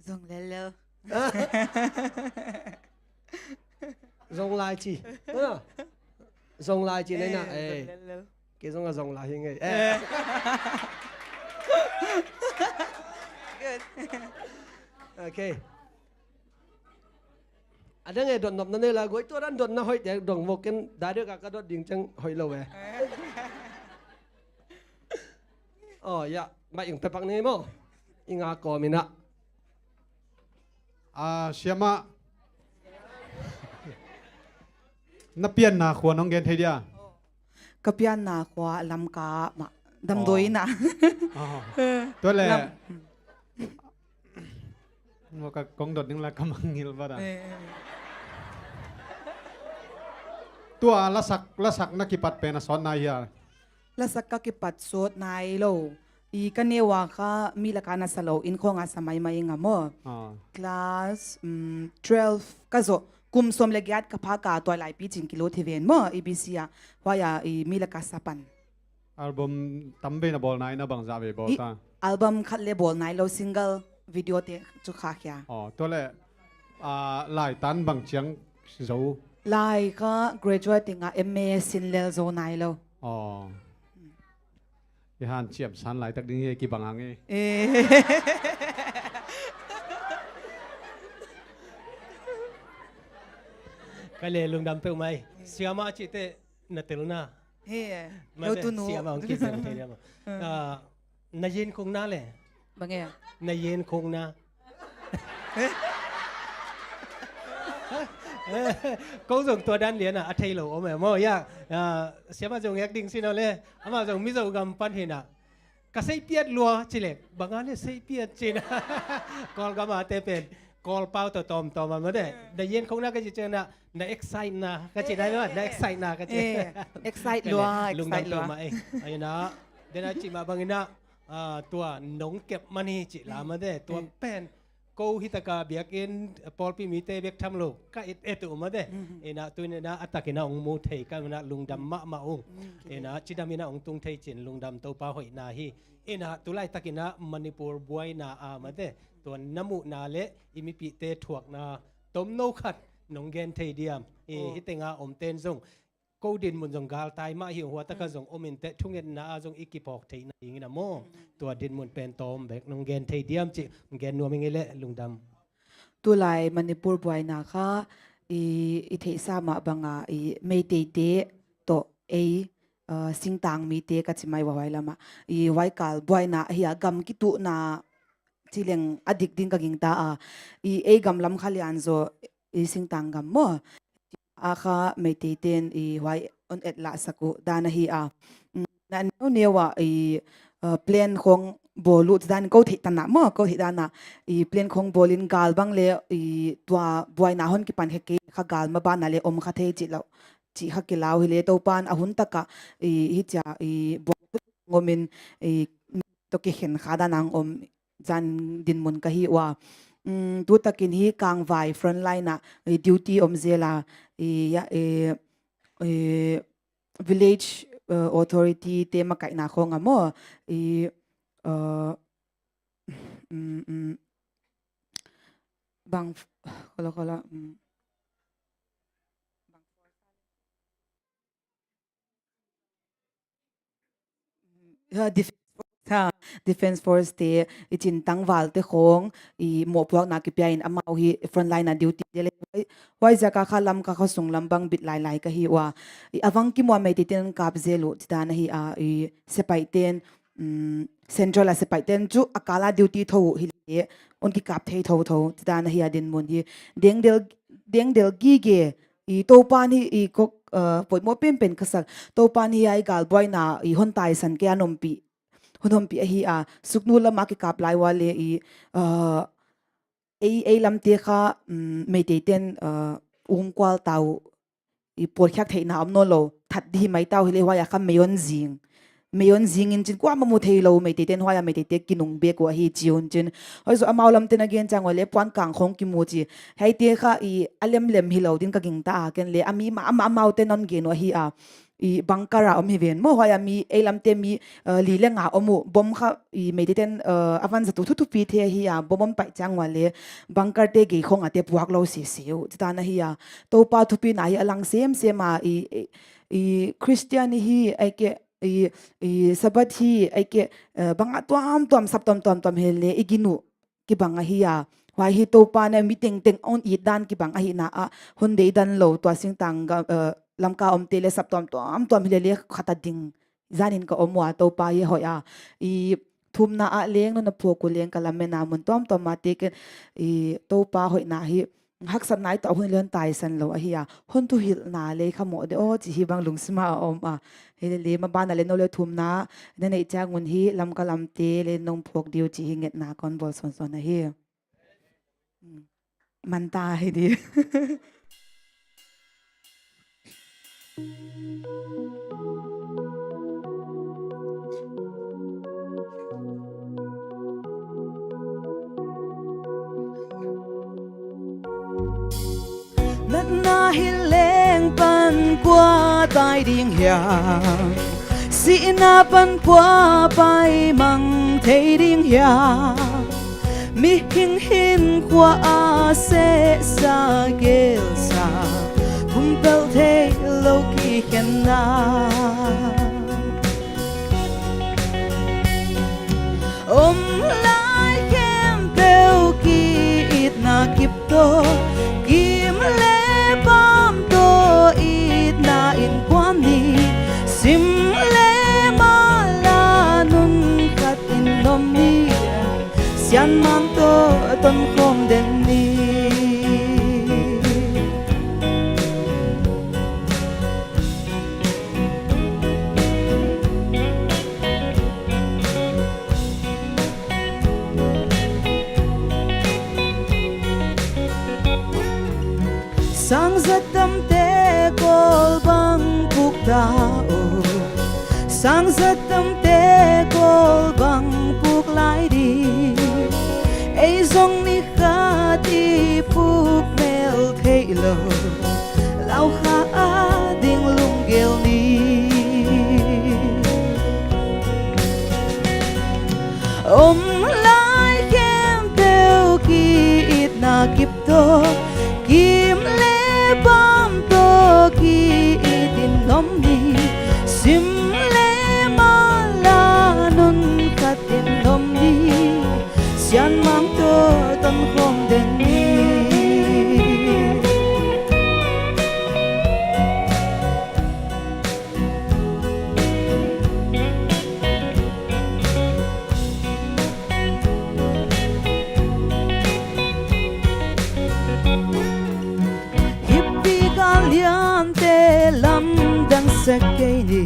Zong lel lel. Zong lai ci. Zong lai ci nai na. Eh, eh, zong lel lel. Kei zong a zong lai hi ngei. Eh. Good. Okay. A dang e dot nop na nei la guai tua dan dot na hoih te dong vo ken dai dek a ka dot ding ceng hoih lo e. Oh, ya, mai ing pe pak nei maw. Ing a kawm inah. Ah, siamah. Na pianna khua nong gen thei dia? Ka pianna khua Lamka mah. Damdawi inah. Oh. Tua leh. Lam- Maw ka kong dot ding la ka mangngilh vat a. Eh, eh. Tua lasak, lasak na kipat pen a sawt nai hia? Lasak ka kipat sawt nai lo. I ka neu a kha mi laka na sa lo, innkhawng a sa maimai ing a maw. Ah. Class, mm, twelve ka zawh. Kum sawm le giat ka phak a tua lai picing kilut hi ven maw, E B C a. Huai a, i mi laka sa pan. Album tam vei na bawl nai na bangzah vei bawl ta? Album khat le bawl nai lo, single video te cu kha khia. Oh, tua leh, ah, lai tan bang ciang zo? Lai kha graduate ding a M A sin lel zo nai lo. Oh. I hanciam san laitak ding hi kibang ang e. Eh. Ka le lungdam peuh mai. Siamah cihte na telna. He, mate, heutu nu. Siamah hong kizem thei dia maw. Ah, na yen khong na le. Bang e? Na yen khong na. Ko zong tua dan lian a, a thei lo om e maw, ya. Ah, siamah zong hek ding sin aw le. Amah zong Mizo gam pan hi na. Ka seipiat lua ci le. Bang a le seipiat ci na. Kawlgam a te pen Kawlpau tawh tawmtawm a mate. Na yen khong na ka ci ciang na, na excite na ka ci na, na excite na ka ci. Eh, excite lua, excite lua. Lungdam peuh mah e. Ai na, den a ci mah bang ina, ah, tua nong kep man hi ci la mate. Tua pen ko hi taka biakinn pawlpi mite bek tham lo ka et et uh mate. Ina tu ina a tak ina hong mu thei ka ina lungdam mahmah ung. Ina cidam ina hong tung thei cin lungdam Topa hoihna hi. Ina tu laitak ina Manipur buaina a mate. Tua na muhna le i mipihte thuakna tomno khat nong gen thei diam? I hih tenga om ten zong ko dinmun zong galtai mah hi, hua taka zong om inteh thungetna ah zong i kiphawk theihna dingin a maw? Tua dinmun pen tawm bek nong gen thei diam cih gen nuam ing ei leh lungdam. Tulai Manipur buaina kha i, i theihsa mah banga i Meiteite tawh ei, ah, singtang mite ka ci mai uh a huai lamah i huaikal buaina ahi a gam kituhna cileng a dik ding ka gingta a, i ei gam lam kha lian zaw i singtang gam maw? A kha Meiteiten i huai on et lahsak uh dan ahi a. Mm, na neuneu ah i, uh, plan khong bawl uh dan ko theih tanah maw, ko theih danah i plan khong bawlin gal bang le i tua buaina hon kipan khe kei kha gal ma bana le om kha thei cih lo, cih kha kilau hi le Topan a hun takah i hi cia i buai ngomin i to kikhen kha danang om zan dinmun ka hi ua. Mm, tu takin hi Kangvai frontline ah, eh, duty om zela, eh, ya, eh, eh, village, uh, authority te makaihna khawng a maw, i, uh, um, um, bang, kola, kola, um, ha, defense force, ha, defense force te, i cin tangval te khawng, i mawhpuakna kipia in amau hi frontline a duty te le. Huai, huai ziaka kha Lamka khuasung lam bang bit lailai ka hi ua. I a vang kimu a Meitei ten kap zel uh, ci dan ahi a, i sepaih ten, um, Central a sepaih ten cu a kala duty tho uh hi le, on kikap thei thotho, ci dan ahi a dinmun hi. Dengdel, dengdel gige, i Topa ni i kok, uh, poimawh penpen ka sak. Topa ni a i galbuaina i hon taisan kei a nompih, hon hompih ahi a, Sugnu lama kikap lai ua le i, uh, ei, ei lamte kha, um, Meitei ten, uh, ungkual tau, i puatkhiak theihna om nawn lo, that dih hi mai tau hi le huai a kha mei on zing. Mei on zing in cin kuamah mu thei lo, Meitei ten huai a Meitei te kinung bek uh ahi ci un cin. Huai zu amau lamte na gen ciang ua le puan kang khawng kimu ci. Hei te kha i a lemlem hi lo din ka gingta a ken le a mi mahmah amau te non gen uh ahi a. I bunker a om hi ven maw, huai a mi, ei lamte mi, uh, li le nga om uh, bom kha, i Meitei ten, uh, a van zat uh thuthupi the ahi a, bom om paih ciang ua le, bunker te gei khawng a te puak lo sisi uh, ci dan ahi a, Topa thupina hi a lang semsem a, i, i, i Christian hi, ai ke, i, i Sabbath hi, ai ke, uh, bang a tuamtuam, sap tuamtuam tuam hi le, i gin uh, kibang ahi a, huai hi Topa na mi tengteng on it dan kibang ahihna ah, hon dei dan lo, tua singtang ga, eh, Lamka omte le sap tuamtuam tuam hi le le khat a ding zanin ka om ua, Topa hi hoih a, i thumna ah leng nuna phuak uh leng ka lamen a, mun tuamtuam a te ken i Topa hoihna hi haksatna i tawh hun le hon taisan lo ahi a, hon thuhilhna le kha mawh de aw ci hi bang lungsima a om a, hi le le ma bana le no le thumna na neih ciang un hi Lamka lamte le nong phuak diu ci hi ngetna kon bawl sawnsawn ahi. Manta hi di. Natna hi leng pan kua tai ding hiam? Sihna pan kua pai mang thei ding hiam? Mihing hinkhua a sehsa gelsa, pumpelh thei lo kikhenna om lai khempeuh ki-itna kip tawh, kim le pam tawh itna innkuan ni, sim le mala nun khat in om ni, sianmang tawh tonkhawm den ni. Sang zat tamte kawl bang puk ta uh, sang zat tamte kawl bang puk lai ding. Ei zong ni khat i puk mel theih lo, laukha a ding lunggel ni. Om lai khempeuh ki-itna kip tawh, kim le pam tawh ki-it in om ni, sim le mala nun khat in om ni, sianmang tawh tonkhawm den ni. Hih pi ka liante lamdang sak kei ni.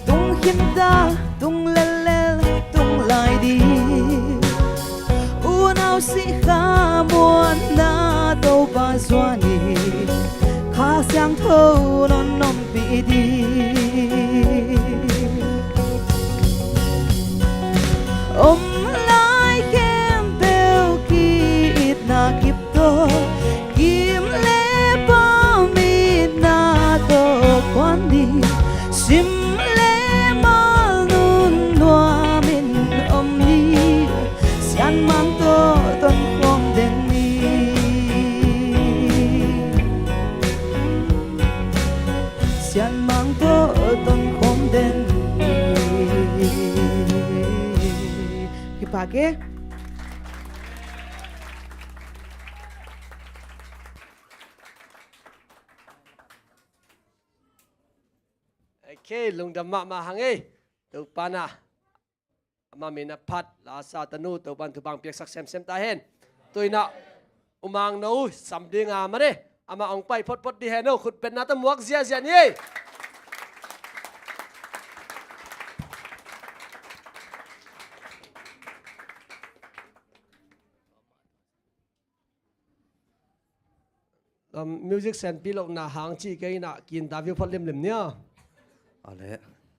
Tung khinta, tung lellel, tung lai ding. Unau sih kha muanna Topa zuan ni. Kha Siangtho non ompih ding. Om lai khempeuh ki-itna kip tawh, kim le pam itna tawh kuan ni, sim Mangpawl ton khawm den hi. Kipak e. Ok, lungdam mahmah hang e. Topa na ama min a phat, la sa tanu, Topan thupha piaksak semsem ta hen. Tuina umang no sam dinga mare, ama ong pai photphot di hen o, khutbetna ta muak ziazia ni e. Um, music senpi lohna hang ci kei na kin ta viu phot limlim nia. Ale.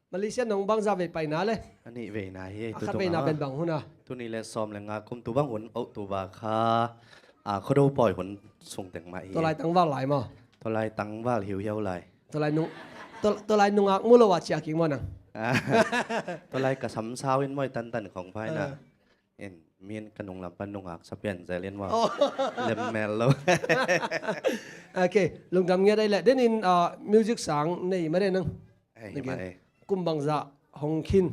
Malaysia nong bangza vei paina le. A nih veina hi. A tu khat tu veina ma pen bang hun a? Tuni le sawm le nga kum tu bang hun, oh, tu ba kha. A, Khuado pawi hun sung teng mah hi. Tolai tangval lai maw? Tolai tangval hiuhiau lai. Tolai nung, tol-, tolai nungak mu lo a cia king maw nang? Tolai ka samsau in mawi tantan khong phai na. Ah. In, min ka nunglam pan nungak sa pian zel in maw? Oh. Lem mel lo. Ok, lungdam ngiat ai le. Den in, ah, music sang nei ma de nang? Ei, nei ma gen. Ei. Kum bangza hong khin?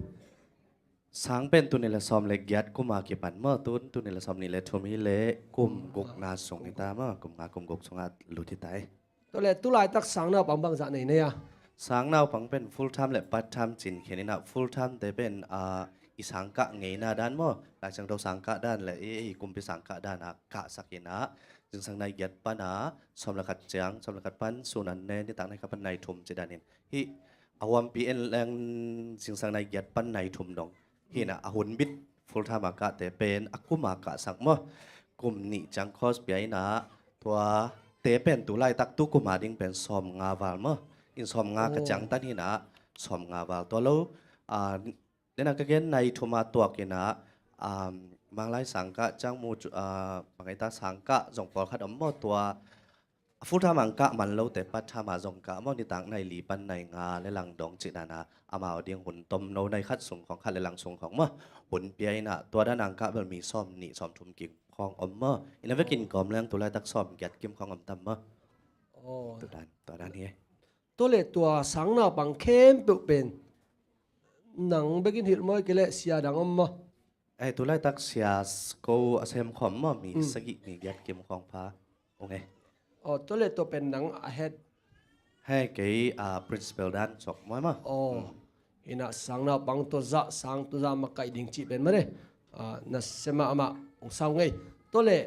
Sang pen tuni le sawm le giat kum a kipan maw, tun tuni le sawm nih le thum hi le kum gukna sung hi ta maw, kum nga kum guk sungah lut hi ta ei. Tua le tulaitak sang naupang bangzah nei nei a? Sang naupang pen full time le part time cin khen in ah, full time te pen, ah, i sangkah ngeina dan maw, Lai Siangtho sangkah dan le i, i kumpi sangkah dan ah kahsak in ah, zingsang nai giat pan ah sawm le khat ciang, sawm le khat pan sun an ne, nitak nai khat pan nai thum ci dan in. Hih a huampi en leng zingsang nai giat pan nai thum dong. Hi in ah a hun bit full time a kahte pen a kum a kahsak maw. Kum nih ciang course pia in ah tuate pen tulaitak tu kum a ding pen sawm nga val maw. In sawm nga ka ciang tan hi in ah sawm nga val tua lo. Ah, den a ka gen nai thum a tuak in ah, um, Manglai sangkah ciang mu cu, ah, Manglai ta sangkah zong pawlkhat om maw tua. A full time ang kah man lote part time a zong kah maw, nitak nai li pan nai nga le lang dong cih dan a, amau ding hun tom no nai khat sung khong, khat le lang sung khong maw, hun pia in ah tua dan ang kah bel mi sawm nih sawm thum kim khong om maw. In a vekin kawm leng tulaitak sawm giat kim khong om tam maw. Oh. Tua dan, tua dan hi. Tua le tua sang naupang khempeuh pen nang bekin hilh maw, kei le sia dang om maw? Ei, tulaitak sia s-, ko a sem khawm maw, mi sagih mi giat kim khawng pha ung e. Oh, tua le tua pen nang a het? Hei, kei, ah, principal dan cawk maw maw. Oh. Hi in ah sang naupang tua zah, sang tua zah makaih ding cih pen mah de. Ah, na sem ah amah ung sau ngei. Tua le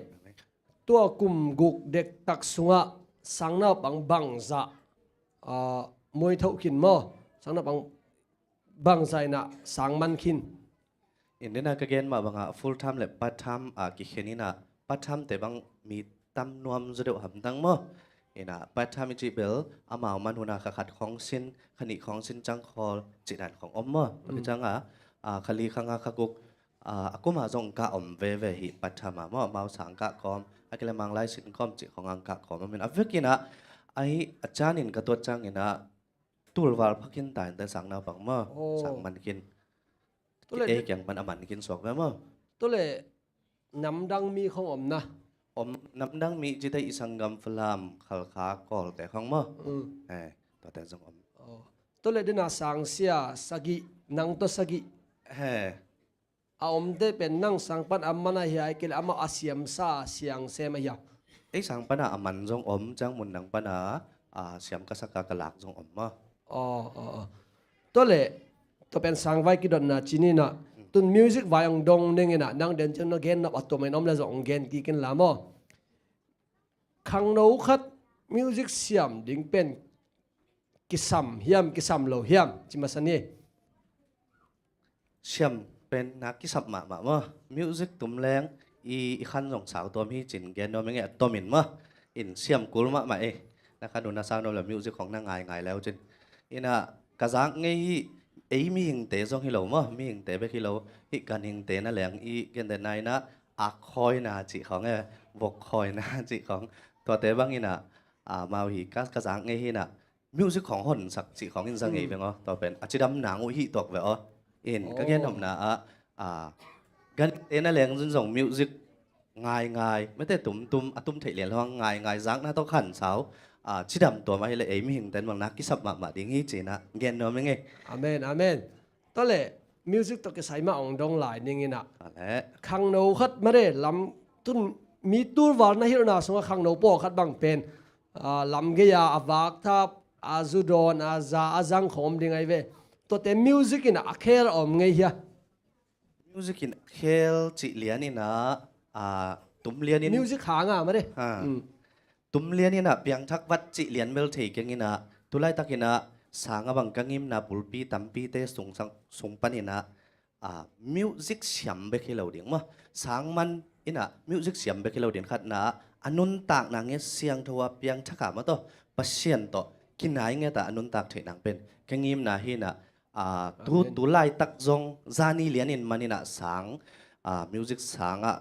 tua kum guk dektak sungah sang naupang bangzah, ah, muai thoh khin maw? Sang naupang bangzah in ah sang man khin? In den a ka gen mah bangah full time le part time a kikhen in ah, part time te bang mi tam nuam zaw deuh hamtang maw. In ah part time i cih bel amau man hun a kha khat khong sin, kha nih khong sin ciang khawl cih dan khong om maw. Tua hi ciang a, ah, kha li kha nga kha guk, ah, a kum a zong kah om veve hi part time a maw, amau sang kah kawm, a kile Manglai sin kawm cih khong ang kah kawm om in a vekin ah, ahi a cian in ka tuat ciang in ah, tulval pha khin ta in te sang naupang maw. Oh. Sang man khin. Tua le ei kiang pan a man khin suak ve maw. Tua le namdang mi khong om na? Om, namdang mi cite i sanggam Falam, Khalkha, Kawlte khong maw. Mm. Eh, tuate zong om. Oh. Tua le den a sang sia sagih, nang tua sagih. He. A omte pen nang sang pan a man a hia, ahih kei leh amah a siamsa siang sem a hia? Ei sang pan a a man zong om, ciang mun nang pan a, a, siam ka sak a ka lak zong om maw. Aw, aw, aw. Tua leh tua pen sang vai kidotna ci ni in ah, tun music vai hong dong ning in ah, nang den ciang na gen nop a tuam in om leh zong hong gen kik in la maw. Khangno khat music siam ding pen kisam hiam, kisam lo hiam, ci masa ni. Siam pen na kisam mahmah maw. Music tum leng i, i khan zong sau tuam hi cin gen nuam ing e, a tom in maw. In siam kul mahmah e. Na khan uh na sau nuam leh music khong na ngaingai leu cin. In ah ka zak ngei hi, ei mihingte zong hi lo maw. Mihingte bek hi lo. Hih ganhingte na leng i gentehna in ah, ak khawina cih khong e, vok khawina cih khong. Tuate bang in ah, a, amau hi ka, ka zak ngei hi in ah, music khong honsak cih khong in za ngei veng aw. Tua pen a cidam nang uh hih tuak ve aw. In ka gen nopna ah, a, gentehna leng zun zong music ngaingai, mete tumtum a tum theih lian lo hang ngaingai, zakna tawh khan sau, ah, cidam tuam ahileh ei mihingten bang na kisap mahmah ding hi cinah gen nuam ing ei. Amen, amen. Tua leh music tawh kisai mah ong dong lai ning inah. Tua leh khangno khat mare lam tun mi tulval na hilhna sungah khangno pawlkhat bang pen, ah, lam gei-a a vakthap, a zudawn, a za, a zang khawm ding ahi ve. Tuate music inah a khel a om ngei hia? Music in a khel cih lian inah, ah, tum lian in music hanga mare. Ha. Mm. Tum lian inah piangthak vat cih lian bel thei keng inah, tulaitak inah sang a bang ka ngimna bulpi tampite sung sang, sung pan inah, ah, music siam bek hi lo ding maw. Sang man inah music siam bek hi lo ding khatna, a nuntakna nget siangtho a piangthak a maw tawh, Pasian tawh kinai nget a a nuntak theih nang pen ka ngimna hi inah, ah, tu, amen, tu laitak zong zani lian in man inah sang, ah, music sang ah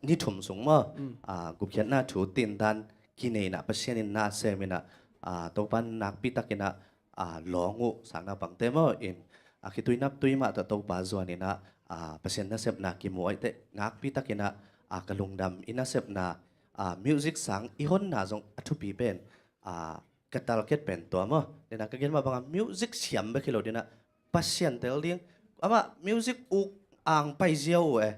ni thum sung maw, mm, ah, gupkhiatna thu tindan kinei inah Pasian in na sem inah, ah, Topa nakpi tak inah, ah, lawng uh sang naupangte maw in, ah, khitui naptui mah tawh Topa zuan inah, ah, Pasian nasepna kimu aih teh nakpi tak inah, ah, ka lungdam i nasepna, ah, music sang i honna zong a thupi pen, ah, ka target pen tua maw. Dena ka gen mah banga music siam bek hi lo dena Pasian tel ding. Amah music uk ang pai ziau uh e.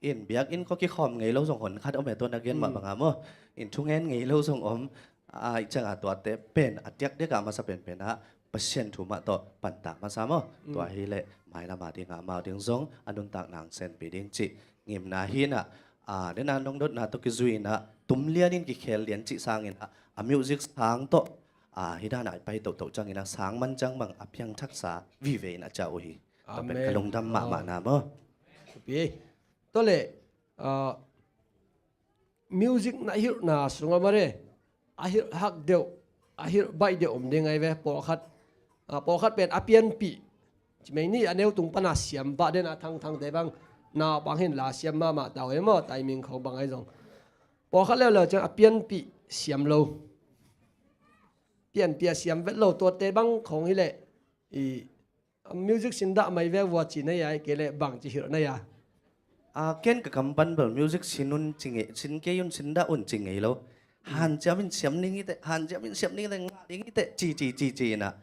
In biakinn khua kikhawm ngei lo zong hon khat om e, tua na gen mah, mm, banga maw. In thungen ngei lo zong om. Ai cianga tuate pen a tiak deka masa penpen ah Pasian thu mah tawh pantak masa maw. Mm. Tua hileh mailama dinga amau ding zong a nuntak nang senpi ding cih ngimna hi inah, ah, dena nong dotna tawh kizui inah tum lianin kikhel lian cih sangin ah, a music sang tawh, ah, hih dana i pai tohtoh ciangin ah sang man ciang bang a piangthaksa vive in a ciah uh hi. Tua pen ka, amen, lungdam mahmah, oh, na maw. Thupi ei. Tua leh, ah, music na hilhna sungah mare a hilh hak deuh, a hilh baih deuh om ding ahi ve. Pawlkhat, ah, pawlkhat pen a pianpih ci mai ni, a neu tung pana siam pah dena thangthangte bang naupang hin la siam mahmah ta uh e maw, timing khawng bang ahi zong. Pawlkhat leuleu ciang a pianpih siam lo, pianpih a siam vet lo, tuate bang khawng hileh i music sin dah mai ve vua ci na hia, ahih kei leh bangci hilh na hia? A, ken ka kam pan bel music sin un ci ngei, sin kei un, sin dah un ci ngei lo. Hmm. Hanciam in siam ning hi teh, hanciam in siam ning hi teh, ngah ding hi teh, ci, ci, ci, ci inah.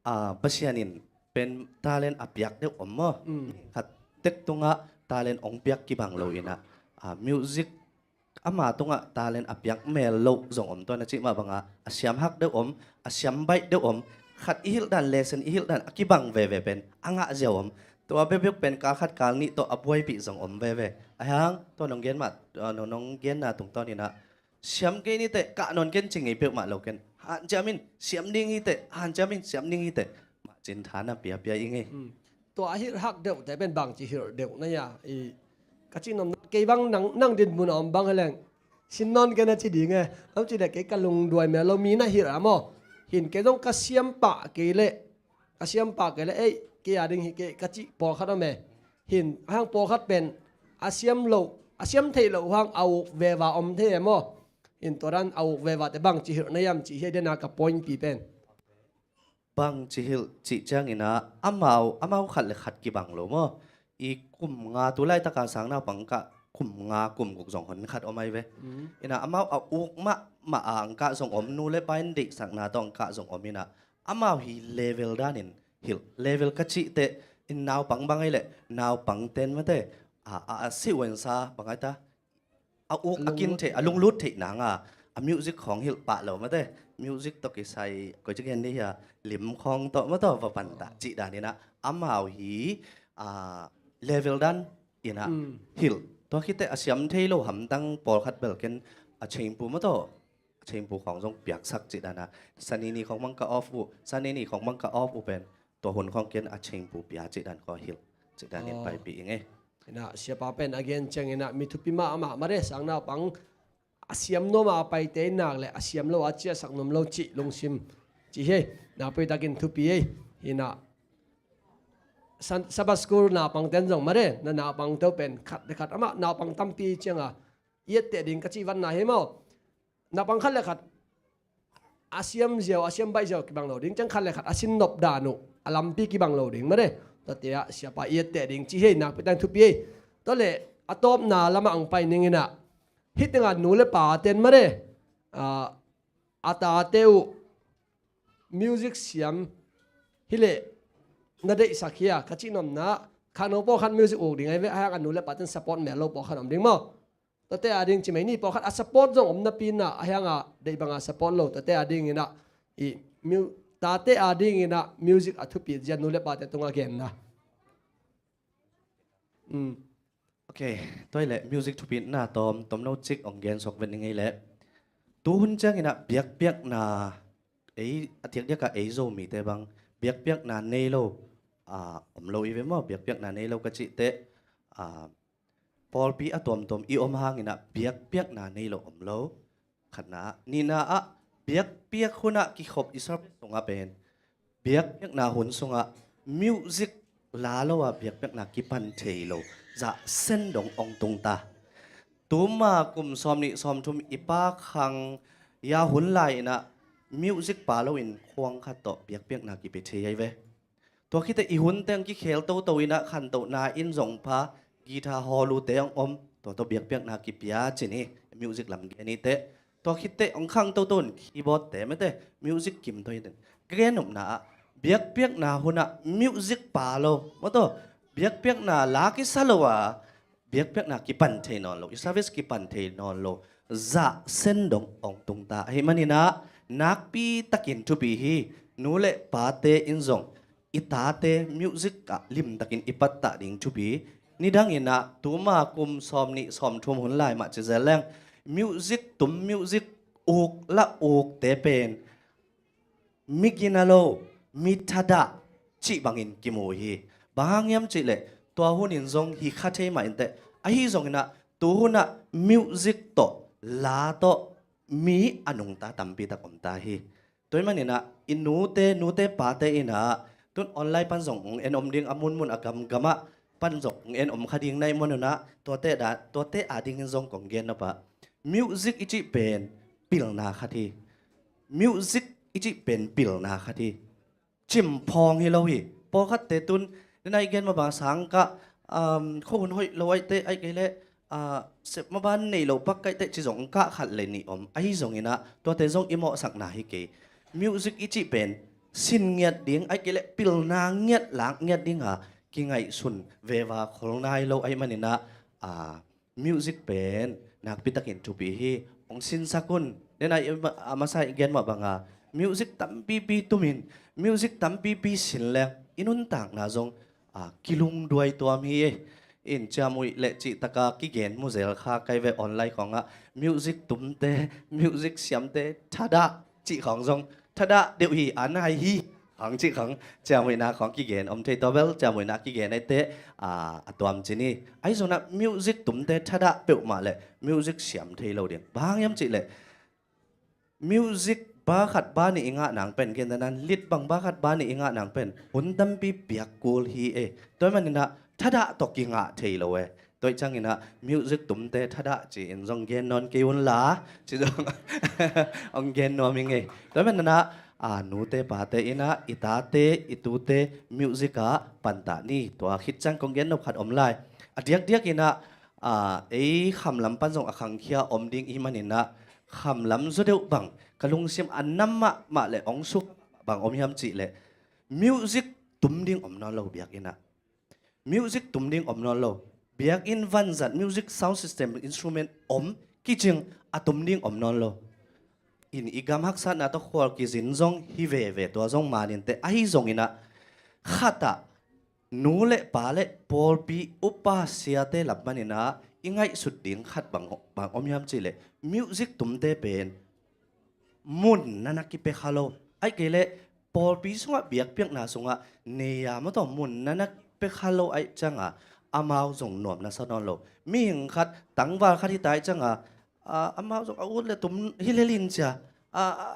A, Pasian in pen talent a piak deuh om maw. Hmm. Khat tek tungah talent ong piak kibang lo inah. A, music ama tungah talent a piak mel loh zong om, tua na cih mah banga a siam hak deuh om, a siam baih deuh om. Khat i hilh dan, lesson i hilh dan a kibang veve pen a ngah ziau om. Tua bekbek pen kal khat kal nih tawh a buaipih zong om veve. Ahi hang tua nong gen mah, tua nong, nong genna tungtawn inah siam kei ni teh, kah nawn ken ci ngei peuhmah lo ken. Hanciam in siam ding hi teh, hanciam in siam ding hi teh. Mah cin tha na piapia i ngei. Hmm. Tua a hilh hak deuhte pen bangci hilh deuh na hia? I, ka cih nopna kei bang nang, nang dinmun a om bang hi leng sin nawn ken a ci ding e. Am ci leh kei ka lungduai mel lo mi na hilh a maw. Hin kei zong ka siam pah kei leh, ka siam pah kei leh, ei, kei a ding hi kei ka cih pawlkhat om e. Hin a hang pawlkhat pen a siam loh, a siam theih loh hang a uk veva om thei e maw. Hin tua dan a uk vevate bangci hilh na hiam cih hi a, dena ka pointpi pen. Bangci hilh cih ciangin ah amau, amau khat le khat kibang lo maw. I kum nga, tu laitaka sang naupang kah kum nga kum guk zong hon khat om ahi ve. Mm. Inah amau a uk mahmah a ang kah zong om, nu le pa in deihsakna tawh ang kah zong om inah amau hi level danin hilh. Level ka cih teh in naupang bang ahi leh naupang ten mate a, a, a siuensa bang ahi ta, a uk a kin theih, a lunglut theih nanga a music khawng hilh pah lo mate. Music tawh kisai koi ci gen ni hia, lim khawng tawh maw tawh va pantah cih dan inah amau hi, a, level dan inah, mm, hilh. Tua khiteh a siam thei lo hamtang pawlkhat bel ken a chengpu maw tawh, a chengpu khawng zong piaksak cih dan a, sanini khawng mang ka off uh, sanini khawng mang ka off uh pen tua hun khawng ken a chengpu pia cih dan khawng hilh cih danin paipih i ngei. Inah siapa pen a gen ciang inah mi thupi mahmah mare, sang naupang a siam nuam a paite in nak le a siam lo a ciahsak nuam lo cih lungsim ci hi. Nakpi takin thupi ei. Inah Sabbath school naupang ten zong mare, na naupang teu pen khat le khat amah naupang tampi cianga i etteh ding ka cih vatna hi maw. Naupang khat le khat a siam ziau, a siam baih ziau kibang lo ding, ciang khat le khat a sin nop dan uh a lampi kibang lo ding mare. Tuate ah siapa i etteh ding ci hi. Nakpi takin thupi ei. Tua le a tawpna lamah ang pai ning inah, hih tengah nu le pa ten mare, a, a tate uh music siam hileh na deihsak hia ka cih nopna, khangno pawlkhat music uk ding ahi ve, a hang a nu le paten support mel lo pawlkhat om ding maw? Tate a ding ci mai ni, pawlkhat a support zong om napi inah, a hang a deih banga support lo tate a ding inah, i mu-, tate a ding inah music a thupi zia nu le pate tungah genna. Um. Ok, tua hileh music thupitna tawm, tawmno cik ong gen suak vet ning ei leh. Tuhun ciang inah biakpiakna, ei, a diakdiak a ei Zomite bang biakpiakna nei lo, ah, om lo i ve maw, biakpiakna nei lo ka cih teh, ah, pawlpi a tuamtuam i om hang inah biakpiakna nei lo om lo. Khatna, nihna ah biakpiak hunah kikhop i service sungah pen, biakpiakna hun sungah music la lo a biakpiakna kipan thei lo zah sen dong ong tung ta. Tuma kum sawm nih sawm thum i pa khang ya hun lai inah music pa lo in khuang khat tawh biakpiakna kipia thei ahi ve. Tua khit teh i hun teng kikhel toto inah khantohna in zong pha, guitar hawl uh te ong om, tua tawh biakpiakna kipia cin hi, music lam gen hi teh. Tua khit teh ong khang toto in keyboard te mete, music kim to hi teh. Ka gen nopna ah biakpiakna hunah music pa lo maw, tua biakpiakna la kisa lo a, biakpiakna kipan thei nawn lo, i service kipan thei nawn lo zah sen dong ong tung ta. Ahi maninah nakpi takin thupi hi. Nu le pate in zong i tate music ah limtakin i pattah ding thupi. Nidang inah tuma kum sawm nih sawm thum hun lai mah ci zel leng, music tum, music uk la ukte pen mi gina lo, mi thadah cih bangin kimu hi. Bang hang hiam cih leh tua hunin zong hi kha thei mah inteh. Ahi zong inah tuhunah music tawh, la tawh mi a nungta tampi tak om ta hi. Tua hi maninah i nute, nute pate inah tun online pan zong ong en om ding, a munmun a gamgamah pan zong ong en om kha ding na hih manunah tuate da, tuate a dingin zong kong gen nop ah, music i cih pen pilna khat hi. Music i cih pen pilna khat hi. Cimphawng hi lo hi. Pawlkhatte tun, nina i gen mah bang sangkah, um, khuahun hoih lo aih teh, aih kei leh, ah, sep maban nei lo pak kaih teh ci zong kah khat le nih om. Ahi zong inah tuate zong i mawhsakna hi kei. Music i cih pen sin ngiat ding, aih kei leh pilna ngiat, lak ngiat ding a kingaihsun veva khol nai lo ahi maninah, ah, music pen nakpi takin thupi hi. Ong sinsak un. Nina i ma-, a masa i gen mah banga music tampipi tumin, music tampipi sin leng i nuntakna zong, ah, kilungduai tuam hi. In ciamuih le cihtaka kigen mu zel kha kai ve online khawngah, music tumte, music siamte thadah cih khawng zong thadah deuh hi, an hai hi khawng cih khawng, ciamuihna khawng kigen om thei tua bel, ciamuihna kigen aih teh, ah, a tuam cin hi. Ahi zongah music tumte thadah peuhmah le music siam thei lo ding. Bang hang hiam cih leh music ba khat ba nih i ngah nang pen, gen danan lit bang ba khat ba nih i ngah nang pen hun tampi piak kul hi e. Tua hi maninah thadah tawh kingah thei lo e. Tua hi cianginah music tumte thadah ci-in zong gen nawn kei un la, ci zong ong gen nuam hi ngei. Tua hi maninah, a, nute pate inah i tate i tute music ah pantah ni. Tua khit ciang kong gen nop khat om lai. A diakdiak inah, a, ei khamlam pan zong a khangkhia om ding i hi maninah, khamlam zaw deuh bang ka lungsim a nam mahmah le ong suk bang om hiam cih leh music tum ding om nawn lo biakinn ah. Music tum ding om nawn lo. Biakinn vanzat music sound system instrument om kicing a tum ding om nawn lo. In i gam haksatna tawh khual kizin zong hi veve, tua zong manin teh ahi zonginah khatah nu le pa le pawlpi upa siate lam maninah i ngaihsut ding khat bang, bang om hiam cih leh music tumte pen mun na na kipia kha lo. Aih kei leh pawlpi sungah biakpiakna sungah nei a maw tawh mun na na pia kha lo aih cianga amau zong nuam na sa nawn lo. Mihing khat tangval khat hita aih cianga, a, amau zong a ut le tum hi lel in cia, a, a,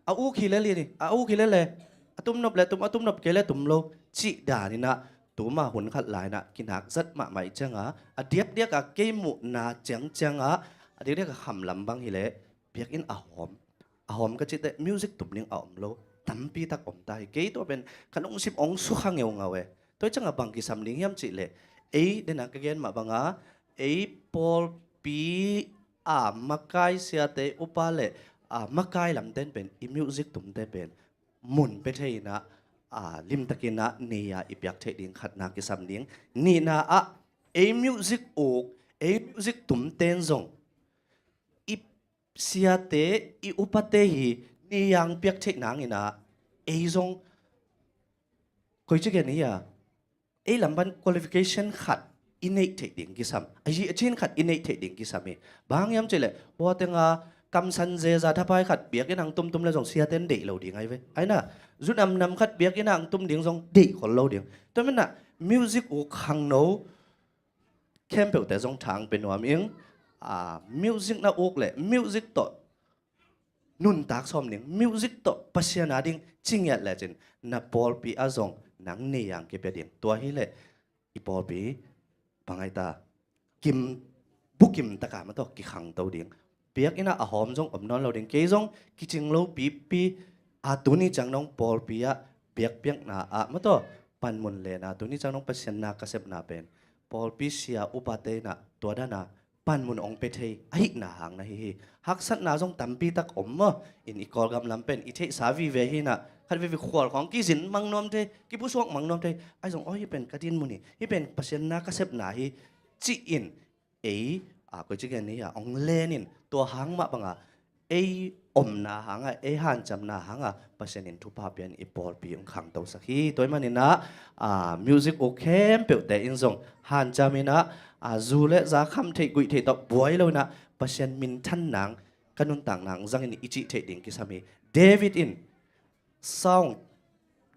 a uk hi lel in, a uk hi lel le a tum nop le tum, a tum nop kei le tum lo cih daninah tuma hun khat lainah kinak zat mahmah ih cianga a diakdiak a kei muhna ciangcianga a diakdiak a khamlam bang hileh biakinn a hawm, a hawm ka cihteh music tum ding a om lo tampi tak om ta hi. Kei tua pen ka lungsim ong sukha ngeungau e. Tua hi cianga bang kisam ding hiam cihleh ei dena ka gen mah banga ei pawlpi a makai siate upa le a, makai lamten pen i music tumte pen mun pia thei inah, a, limtakinah nei-a i piak theih ding khatna kisam ding. Nihna ah ei music uk, ei music tumten zong i siate, i upate hi nei-a piak theih nanginah ei zong koici gen hi a, ei lampan qualification khat i neih theih ding kisam, a hi a cin khat i neih theih ding kisam hi. Bang hang hiam cihleh, hua tenga kamsan zeza thapai khat biakinn ah tumtum le zong siaten deih lo ding ahi ve. Aina, zu namnam khat biakinn ah tum ding zong deih khol lo ding. Tua manah music uk khangno khempeuhte zong thang pe nuam ing. A, music na uk le music tawh nuntak sawm ding, music tawh Pasian a ding ci ngiat lecin na pawlpi ah zong nang nei-a kipia ding. Tua hileh i pawlpi bang aita, kim, bukim taka mah tawh kikhangto ding. Biakinn ah a hawm zong om nawn lo ding. Kei zong kicing lo pipi a, tuni ciang dong pawlpi ah biakpiakna ah mah tawh panmun lena, tuni ciang dong Pasian na ka sepna pen pawlpi sia upate inah tua dana panmun ong pe thei ahihna hang na hi hi. Haksatna zong tampi tak om maw. In i Kawlgam lam pen i theihsa vive hinah, khat veve khual khawng kizin mang nuam thei, kipusuak mang nuam thei. Ahi zong, aw, hih pen ka dinmun hi, hih pen Pasian na ka sepna hi, ci-in ei, a, koici gen hi a, ong lenin tua hang mah banga ei omna hanga, ei hanciamna hanga Pasian in thupha pian i pawlpi ong khangtosak hi. Tua ahih maninah, a, music uk khempeuhte in zong hanciam inah, a, zu le za kham theih guih theih tawh buai lo inah Pasian minthan nang, ka nuntak nang zangin i cih theih ding kisam hi. David in sawng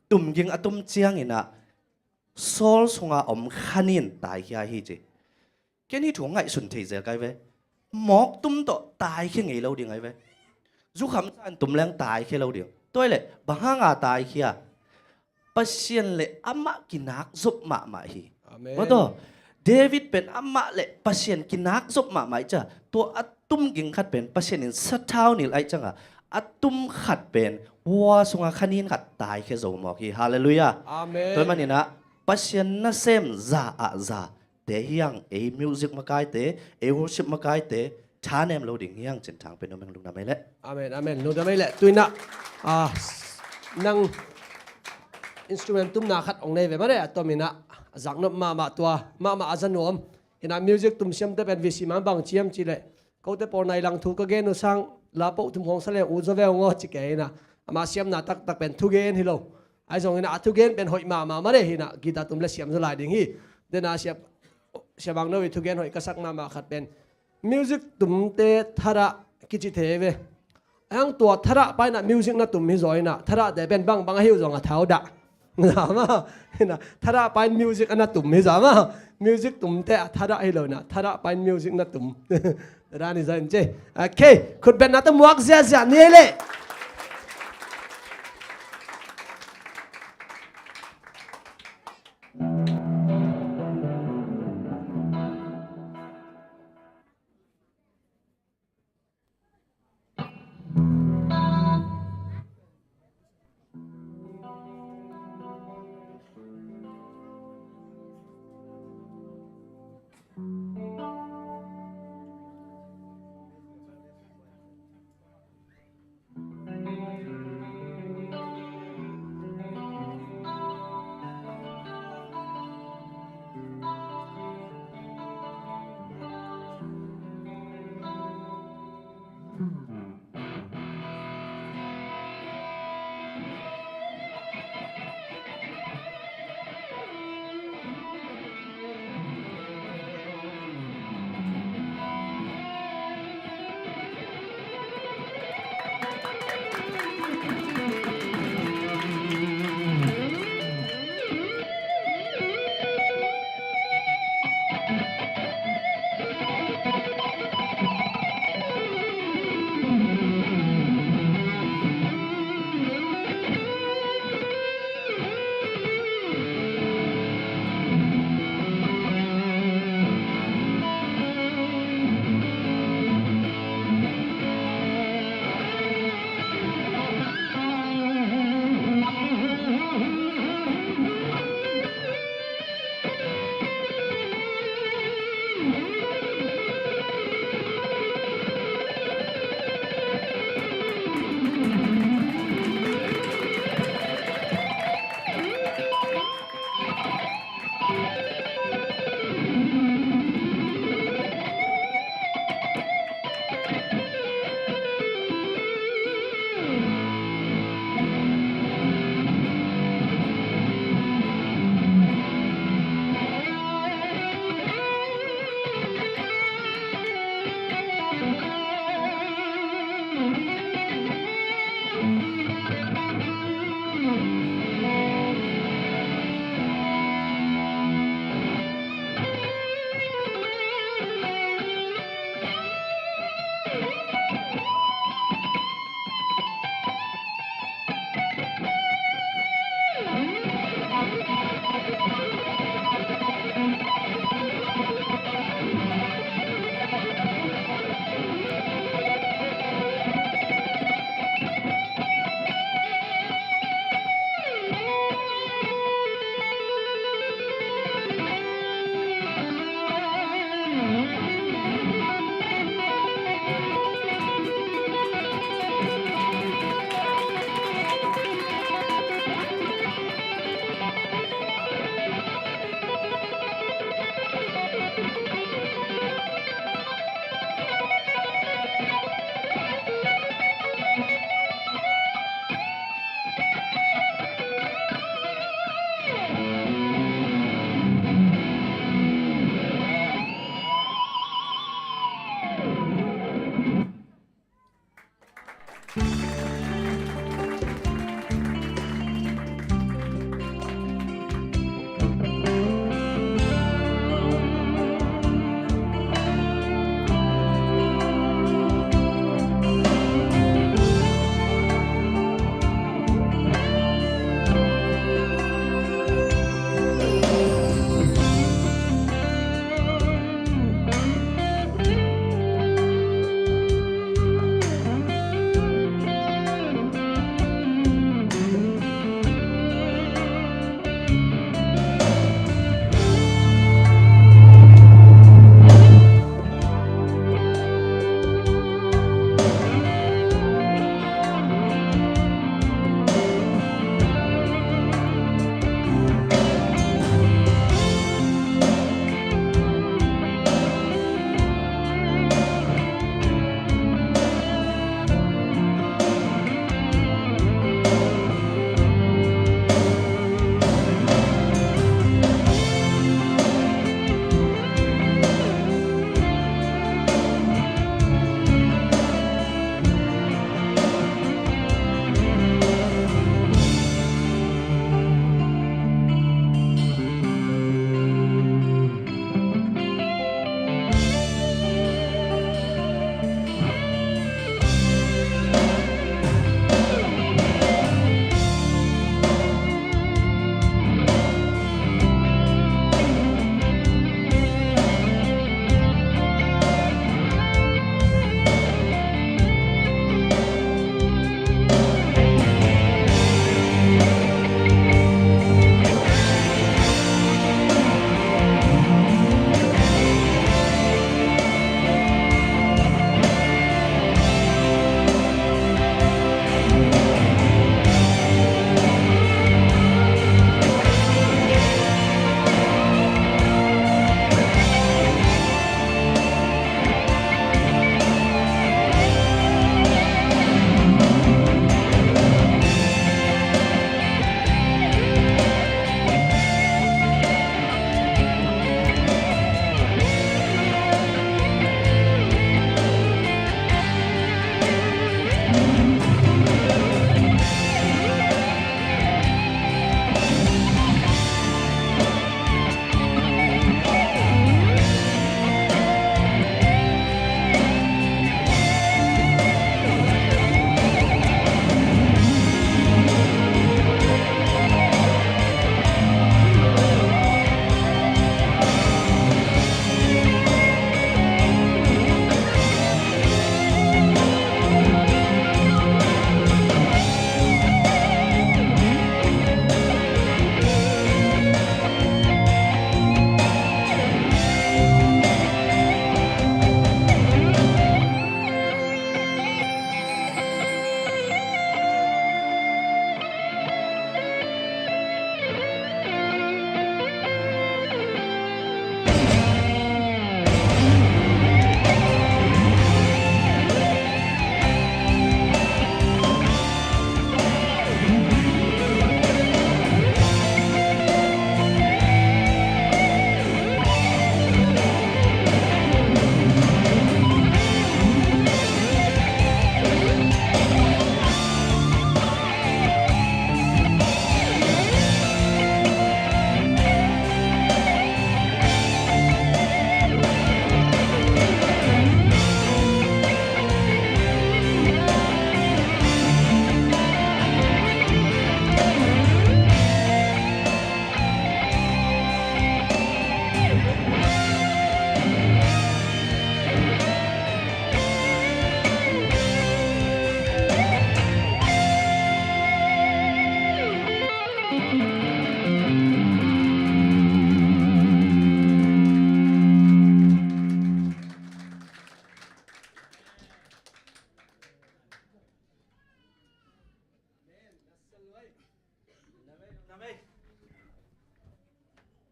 tumging a tum cianginah Saul sunga om khanin taikhia hi ci. Ken hih thu ngaihsun thei zel kai ve. Mawk tum tawh taikhia ngei lo ding ai ve. Zukham san tum leng taikhia lo ding. Tua hileh bang hanga taikhia? Pasian le amah kinak zop mahmah hi. Amen. Mawtaw, David pen amah le Pasian kinak zop mahmah ih cia. Tua a tum ging khat pen Pasian in sathau nilh aih cianga a tum khat pen hua sunga khanin khat taikhia zo mawk hi. Halleluiah. Amen. Tua maninah Pasian nasem za ah za te hiang, ei music makaite, ei worship makaite thanem lo ding hiang cin thang pen nuam ing lungdam ei leh. Amen, amen. Lungdam ei leh. Tuinah, ah, nang instrument tumna khat ong nei ve mare, a tominah a zaknop mahmah tua mahmah a za nuam. Hinah music tumsiamte pen visi man bang ciam cileh, kote pawl nai lang thu ka gen uh sang la poh thum hong sa leng ut zaw ve ung aw ci kei inah, amah siamna taktak pen thugen hi lo. Ahi zongin a thugen pen hoih mahmah mare hinah guitar tum le siam zaw lai ding hi. Dena siap, siabang no i thugen hoih ka sak mahmah khat pen music tumte thadah kici thei ve. Ang tua thadah painah music na tum hi zaw inah thadahte pen bangbang ahi uh zong a thau dah. Zama, hinah, thadah pain music a na tum hi zama. Music tumte a thadah hi lo inah thadah pain music na tum. Thadah ni zaw in ci. Okay, khutbetna tawh muak ziahziah ni ei leh.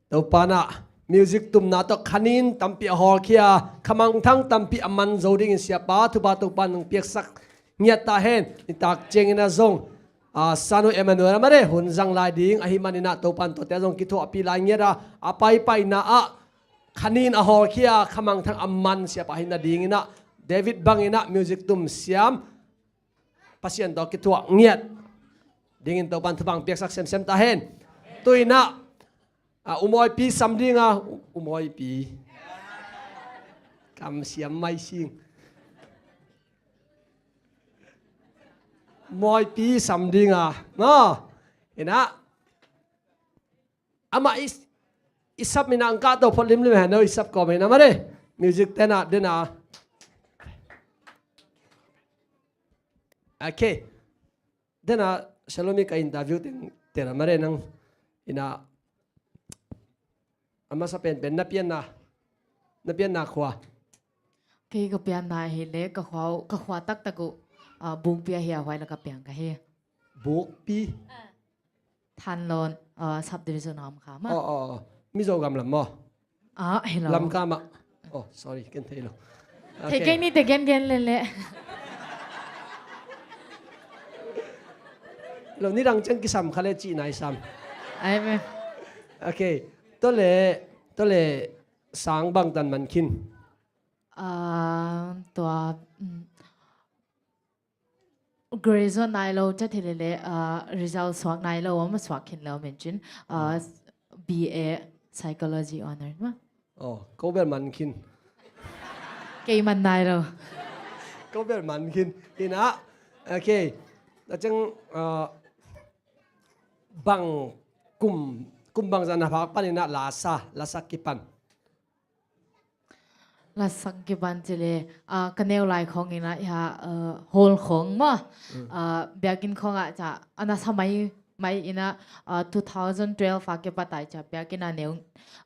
Topa in ah music tumna tawh khanin tampi a hawlkhia, khamangthang tampi a man zo dingin siapa thupha Topa in hong piaksak ngiat ta hen. Nitak ciangin ah zong, ah, Sanu Emmanuel a mare hun zang lai ding ahih manin ah Topa in tuate zong kithuahpih lai ngiat a, a paipaina ah khanin a hawlkhia, khamangthang a man siapa hi nadingin ah David bangin ah music tum siam Pasian tawh kithuah ngiat dingin Topa in thupha hong piaksak semsem ta hen. Tu-in ah, ah, U Mawipi sam ding a, U Mawipi. Kam siam mai sing. Mawipi sam ding a. Maw. In ah. Amah i, i sap in ah ang kah to phot limlim hen, no, i sap kawm in ah mare. Music ten ah, den ah. Okay. Den ah, Shalom i ka interview teng, tera mare nang in ah, a masa penpen na pianna, na pianna khua. Kei ka pianna hi le, ka khua, ka khua taktak uh, ah, Bukpi ahi a, huai la ka piang ka hi. Bukpi? Thanlon, ah, subdivision a om kha mah. Oh, oh, oh. Mizo gam lam maw? Ah, hello. Lamka mah. Oh, sorry, ken thei lo. Thei kei ni te gen gen le le. Lo ni dang ciang kisam kha le ci nai sam. Ai me. Okay. Tole, tole sang bang tan man khin. Ah, tua, mm, graduate nai lo ciat hi le le, ah, result suak nai lo, om suak khin lo men cin, ah, B A psychology honor mah. Oh, ko bel man khin. Kei man nai lo. Ko bel man khin. In ah, okay. A ciang, ah, bang kum, kum bang zah na phak pan in ah lasa, lasa kipan. Lasak kipan ci le, ah, ka neu lai khawng in ah, ah, hall khawng maw. Mm. Ah, biakinn khawng ah ca, a na sa mai, mai in ah, ah, two thousand twelve a kipat ai ca, biakinn a neu,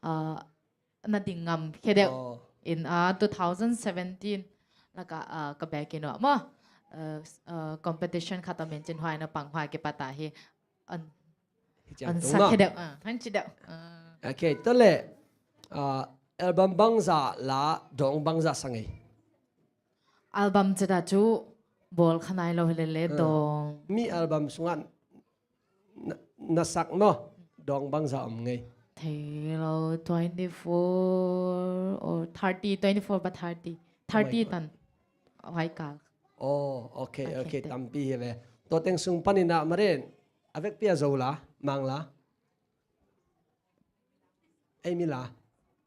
ah, na ding ngam khe deuh. Oh. In, ah, two thousand seventeen, la ka, ah, ka biakinn ah maw. Ah, s-, ah, competition khat a men cin huai na pang huai kipat a hi. An, hi ciang an tung sa maw. Khe deuh, ah, hang ci deuh. Ah. Okay, tole, ah, album bangza la, dawng bangza sa ngei. Album ci ta cu bawl kha nai lo hi le le, ah, dawng. Mi album sungah na, na sak maw, dawng bangza om ngei. Thei lo, twenty-four or thirty, twenty-four ba thirty. Oh my God. Thirty tan. Huai kal. Oh, okay, okay, okay, te. Tampi hi le. Tua teng sung panin ah maren. A vekpi a Zo la, Mang la? Eimi la?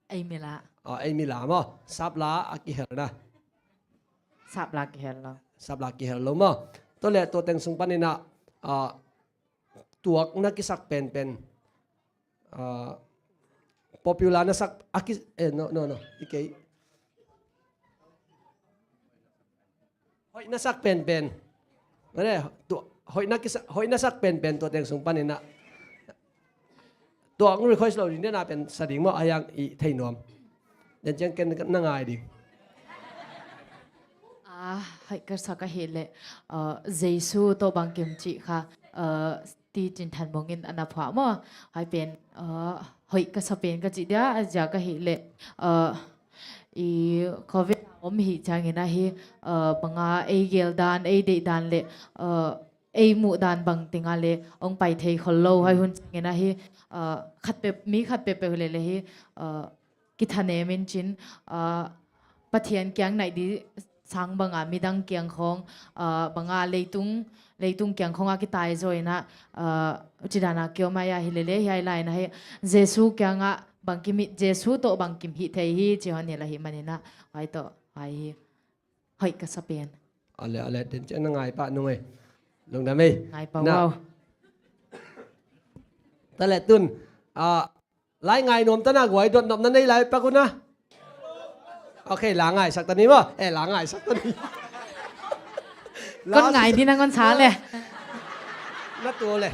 Eimi la. Ah, Eimi la maw. Sap la a kihel na? Sap la kihel lo. Sap la kihel lo maw. Tua le tua teng sung panin ah, ah, tuak na kisak penpen. Ah, popular na sak a ki-, eh, no, no, no. I kei. Hoih na sak penpen. Mane, tu, hoih na kisa-, hoih na sak penpen tua teng sung panin ah. Tua ang request lo ding den a pen sa ding maw, a yang i thei nuam. Den ciang ken na ngai ding. Ah, hoih ka sak ahih leh, ah, Jesu tawh bangkim cih kha, ah, Ti Cin Than Mung in a na phuah maw? Hai pen, ah, hoih ka sa pen ka cih dia, a ziak ahih leh, ah, i covid a om hi ciangin ahi, ah, banga ei gel dan, ei deih dan le, ah, ei muh dan bang tinga le ong pai thei khol lo hai hun ciangin ahi, ah, khat peuh, mi khat peuhpeuh le le hi, ah, kithanem in cin, ah, Pathian kiang naih dih sang banga midang kiang khawng, ah, banga leitung, leitung kiang khawng a kitai zaw inah, ah, cidana kiom ai ahi lele hiai lai inah hi Jesu kiangah bangkim hi, Jesu tawh bangkim hih thei hi ci hon hi la hi maninah, huai tawh, huai hi. Hoih ka sa pen. Ale, ale, den ciang na ngai pah nung ei. Lungdam ei. Ngai pah wow. Tale tun, ah, lai ngai nuam tana guai dot nopna nei lai pak una. Okay, la ngaisak tani maw? Eh, la ngaisak tani. Kon ngai dina ngon sa le. Na tu le.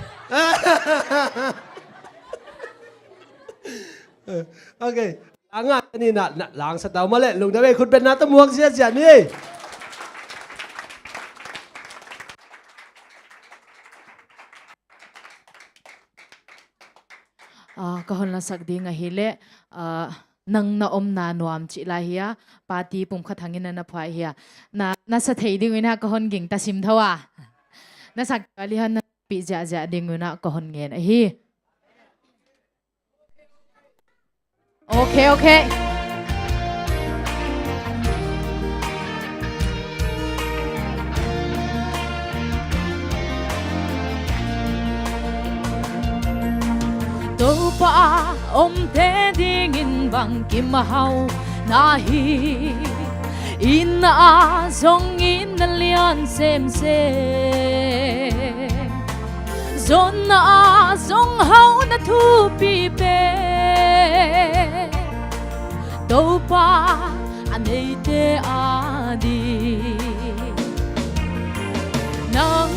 Okay. La ngai tani na, na lang sa tau ma le. Lungdam ei, khut betna tawh muak ziazia ni. Ah, ka hon lasak ding ahih leh, ah, Nang Na Omna Nuam cih lai hi a, party pumkhat hangin a na phuai hi a. Na, na sa thei ding uh in ah ka hon ging ta sim tho a. Na sak kali hon na pih ziahziah ding uh in ah ka hon ngen ahi. Ok, ok. Topa a omte dingin bangkim a hau na hi. Itna ah zong itna lian semsem, zonna ah zong hauhna thupi pen, Topa a neite ading. Nang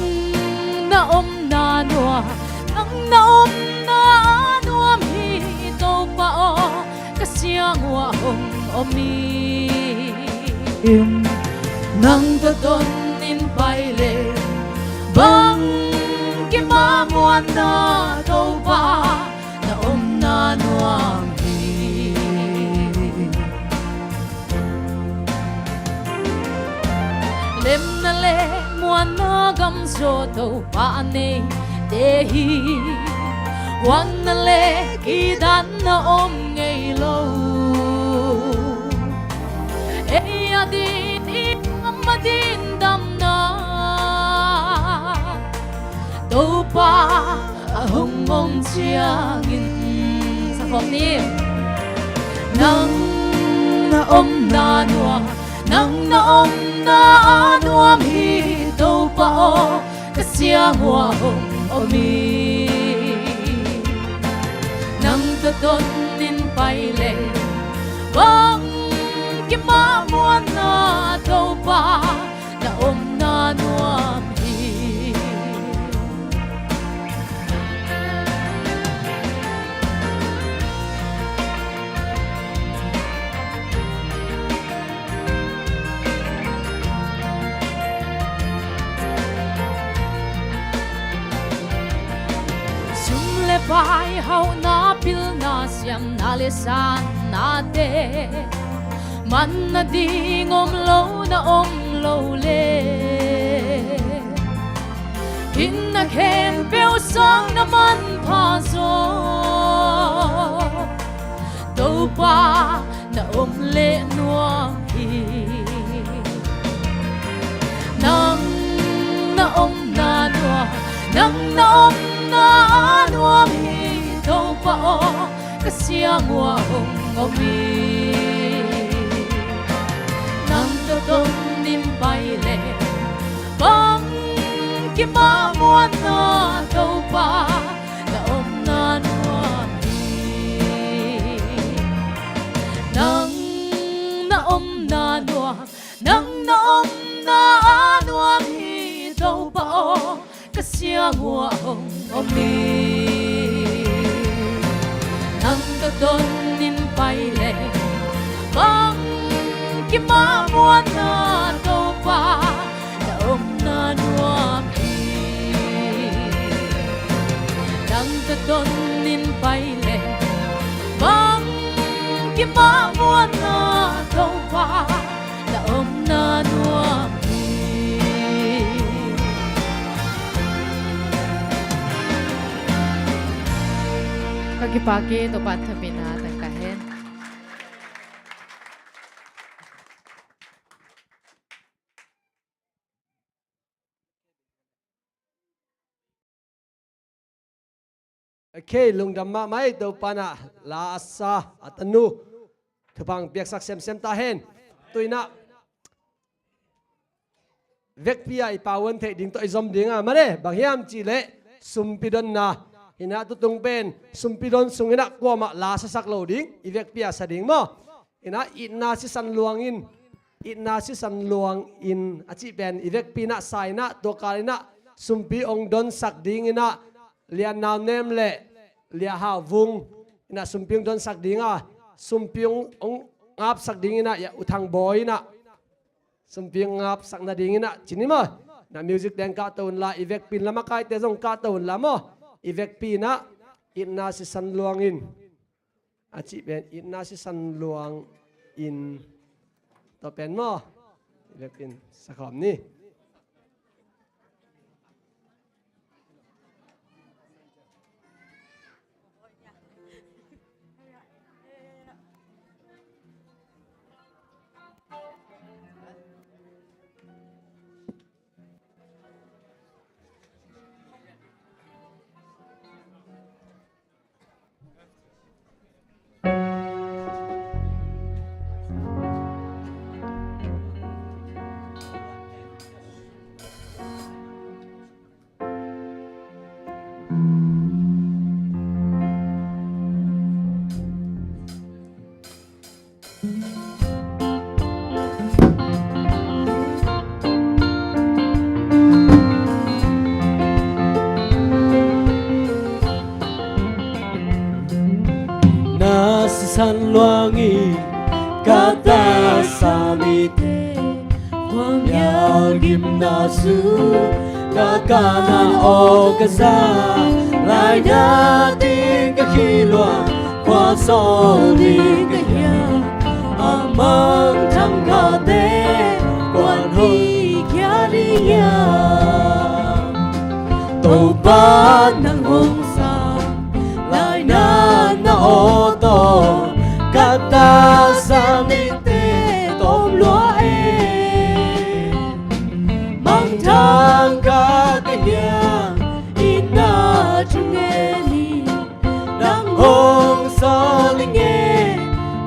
na omna nuam, nang na omna nuam hi Topa aw, ka siang uah hong om hi. Nang tawh don in pai leh bangkim a muanna, Topa na omna nuam hi. Lemna le muanna gam zaw Topa a neite hi. Huatna le kidatna om ngei lo. Ei adin i gam adin damna Topa a hong om ciangin, sa khawm ni. Nang na omna nuam, nang na omna nuam hi Topa aw, ka siang uah hong om hi. Nang tawh don in pai leh bangkim a muanna, Topa na omna nuam hi. Sum le pai, hauhna, pilna, siamna le sannate man nading om lo na om lo leh, itna khempeuh sang na manpha zaw, Topa na om leh nuam hi. Nang na omna nuam, nang na omna nuam hi Topa aw, ka siang uah hong om hi. Nang tawh don in pai leh bangkim a muanna, Topa na omna nuam hi. Nang na omna nuam, nang na omna nuam hi Topa aw, ka siang uah hong om hi. Nang tawh don in pai leh bangkim a muanna, Topa na omna nuam hi. Nang tawh don in pai leh bangkim a muanna, Topa na omna nuam hi. Ka kipak hi. Topa thupina tangka hen. Ok, lungdam mahmah ei. Topa in ah la a sa a tanu thupha piaksak semsem ta hen. Tu-in ah vekpi ah i pauan theih ding tawh i zom ding a, mane bang hiam cih leh sumpi donna. Hi-in ah tutung pen sumpi don sungin ah kuamah la sasak lo ding, i vekpi ah sa ding maw. Hi-in ah itna sisan luangin, itna sisan luangin a cih pen i vekpi in ah sa-in ah, tua kal in ah sumpi hong donsak dingin ah Lia Nau Nem le Lia Hau Vung in ah sumpi hong donsak ding a, sumpi hong, hong ngapsak dingin ah, ya, U Thang Bawi in ah sumpi hong ngapsak nadingin ah ci ni maw. Na music teng kahto unla, i vekpi in la, makaite zong kahto unla maw. I vekpi in ah Itna sisan luang in, a cih pen itna sisan luang in, tua pen maw? Lepin sakhawm ni. Na sisan luang in ka tasa mite, khuamial gimna su ka kana aw ka za, laina ding ka khi luang, khua sawl ding ka hiam, a mangthang khate kuan hoih khia ding hiam. Topa nang hong sang, laina na aw tawh ka tasa mite tawm lua e. Mangthang kha ka hiam, itna thungen hi, nang hong sawl ing e,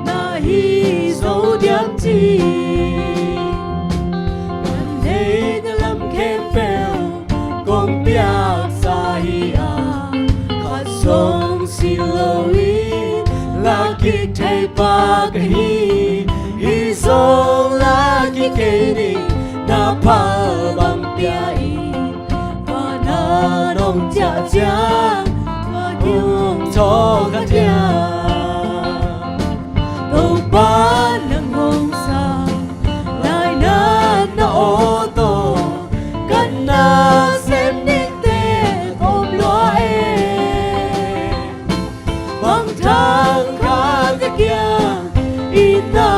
na hi zo diam ci. Ka neih na lam khempeuh kong piaksa hi a, khat zong si lo in la kik thei pa ka hi. Hi zong la kik kei ni, na phal bang pia in, vana nong ciah ciang, ka kiung thaw kha diam. Topa nang hong sang, laina na aw tawh ka nasem dingte tawm lua e. Mangthang kha ka kiang, itna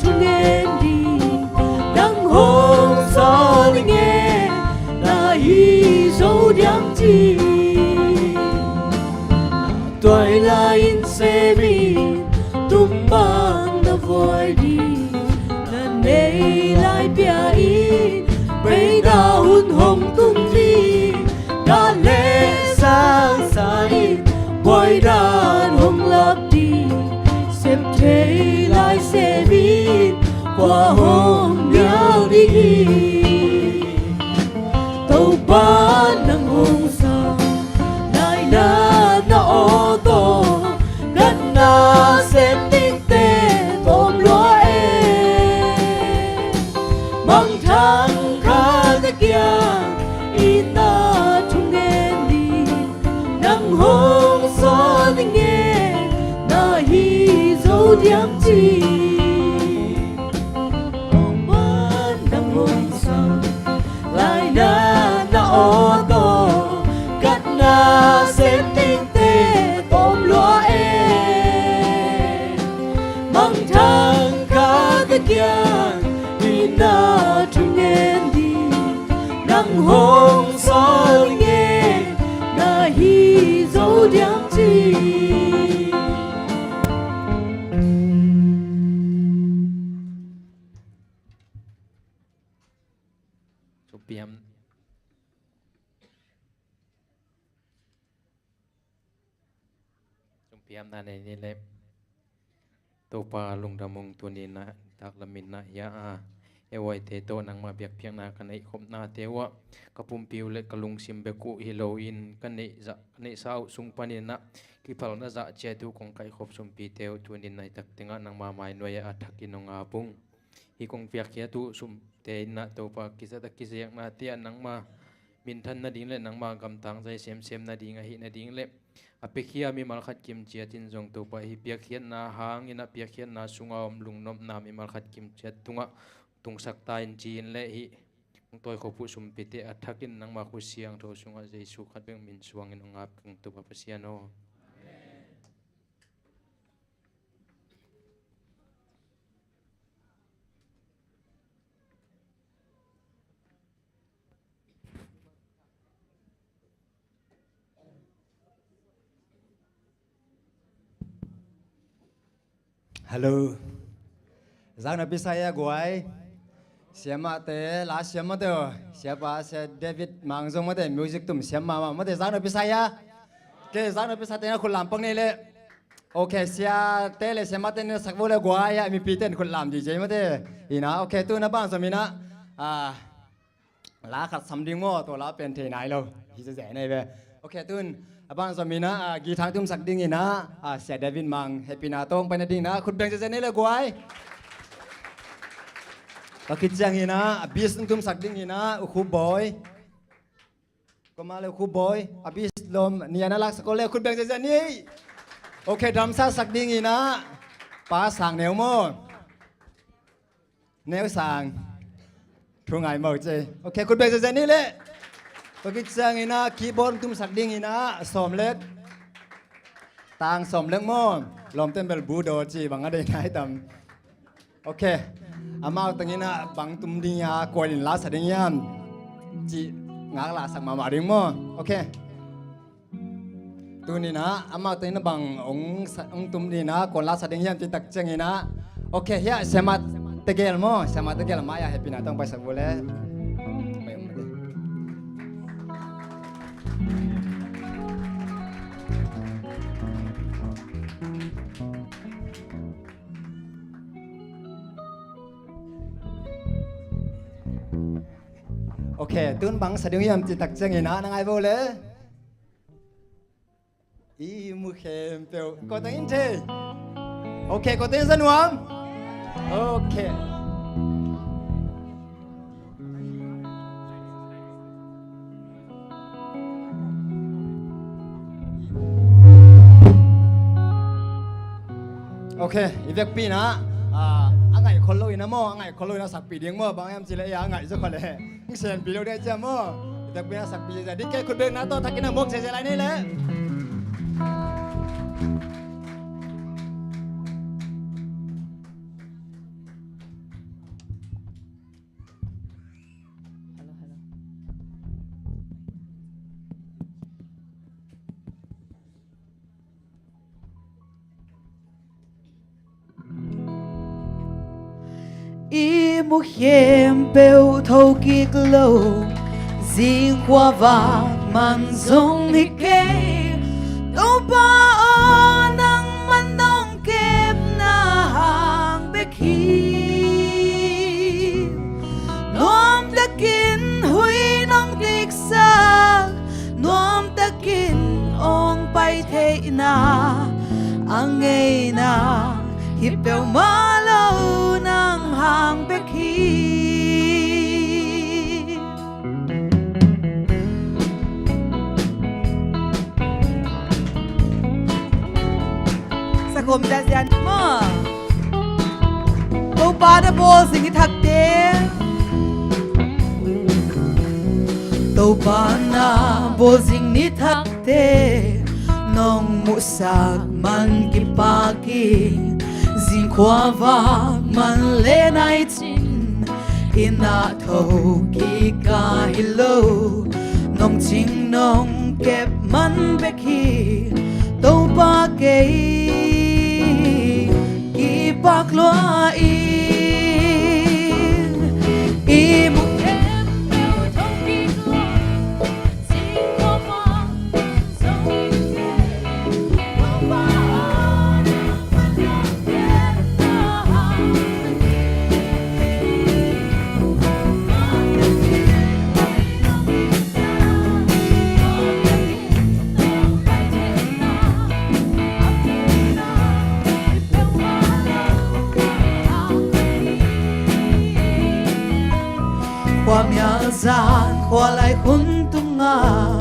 thungen ding, nang hong sawl ing e, na hi zo diam ci. Tuailai in sem in, tum bang na vuai ding, na neih lai pia in, beina hun hong tung ding, ka leh sang sa in, buaidan hong lak ding, sep thei lai sem in, khua hong nial ding hi. Topa nang hong sang, laina na aw tawh ka nasem dingte tawm lua e. Mangthang kha ka kiang, itna thungen ding, nang hong sawl ing e, na hi zo diam ci. Topa nang hong sang, laina na aw tawh ka nasem dingte tawm lua e. Mangthang kha ka kiang, itna thungen ding, nang hong sawl ing e, na hi zo diam ci. Sumpi ham, sumpi hamna nei ni leh. Topa lungdam ung, tuni-in ah taklam in ah hia a, e uaite tawh nangmah biakpiakna ka neih khopnate uh ah, ka pumpi uh le ka lungsim bek uh hi loin ka neih zah, ka neihsa uh sung panin ah kiphalna zah ciat uh kong kaihkhop sumpite uh tuni-in ah i tak tengah nangma mainuai ah a thakin hong ap ung. Hih kong piakkhiat uh sumte in ah Topa kizat a kizeknate ah nangma minthan nading le nangma gamtang zai semsem nading ahih nading le a piakhia mimal khat kim ciatin zong Topa hih piakkhiatna hangin ah piakkhiatna sunga om lungnopna mimal khat kim ciat tungah tungsak ta in ci-in le hih hong tawikhop uh sumpite a thakin nangma khut siangtho sungah Jesuh khat bek min suangin hong ap keng Topa Pasian aw. Hello. Zak na pi sa hia guai. Siamahte, la siam mate aw. Siapa, Sia David Mang zong mate, music tum siam mahmah mate, zak na pi sa hia. Ok, zak na pi sate na khut lam pak ni le. Ok, siate le siamahte na sak vo le guai a, mipite na khut lam dih cia mate. Ina, ok, tu na bang zom ina. Ah, la khat sam ding maw, tua la pen thei nai lo. Hi zazai nai ve. Ok, tun a bang zom ina, ah, guitar tum sak ding ina, ah, Sia David Mang, hehpihna tawh pai na ding ina, khut beng zazai nai le guai. Ka khit ciang ina, a bass tum sak ding ina, U Khup Bawi. Koma le U Khup Bawi, a bass lom, nia na lak sak ko le, khut beng zazai ni. Ok, drum sa sak ding ina, Pa Sang Neu maw. Neu Sang. Thu ngai maw ce. Ok, khut beng zazai ni le. Tua khit ciang ina, keyboard tum sak ding ina, Sawm Lek. Tang Sawm Lek maw. Lawmten bel bu daw ci bang a dei nai tam. Ok. Amau teng ina bang tum ding a, kual in la sa ding hiam. Ci ngak la sak mahmah ding maw. Ok. Tuni ina, amau teng ina bang ong sa-, ong tum ding ina, kual la sa ding hiam ci tak ciang ina. Ok, hia, siamah tegel maw, siamah tegel mai a hehpihna tawh pai sak vo le. Ok, tun bang sa ding hiam ci tak ciang ina, na ngai vo le. I mu khempeuh. Ko teng in thei. Ok, ko teng za nuam. Ok. Ok, i vekpi ina, ah, a ngaih khol lo ina maw, a ngaih khol lo ina sakpih ding maw, bang hiam ci le, a ngaih zaw khol le. Senpi lo ding cia maw. Tek bia sakpi cia ding, ke khut bengna tawh thakin a muak cia cia lai ni le. I mu khempeuh tho kik lo, zingkhua vak man zong hi kei. Topa aw, nangman nong kepna hang bek hi. Nuamtakin hui nong diksak, nuamtakin ong pai theihna a ngeina hi peuhmah lo, nang hang bek hi. Sakhom ziahziah ni maw. Topa na bawl zing ni thakte. Topa na bawl zing ni thakte. Nong muhsak man kipak in, zingkhua vak man le nai cin, inn ah tho kik ka hi lo. Nong cing nong kep man bek hi, Topa kei kipak lua in. I mu khempeuh tho kik lo, zingkhua vak man zong hi kei. Topa aw, nangman nong kepna hang bek hi. Khuamial zan khualai hun tungah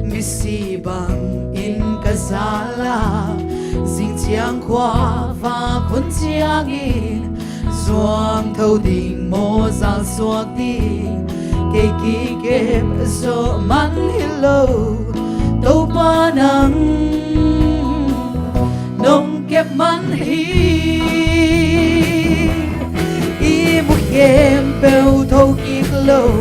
misi bangin ka zal a, zing ciang khua vak hun ciangin zuang tho ding maw, zal suak ding, kei kikep zawh man hi lo. Topa nang nong kep man hi. I mu khempeuh tho kik lo,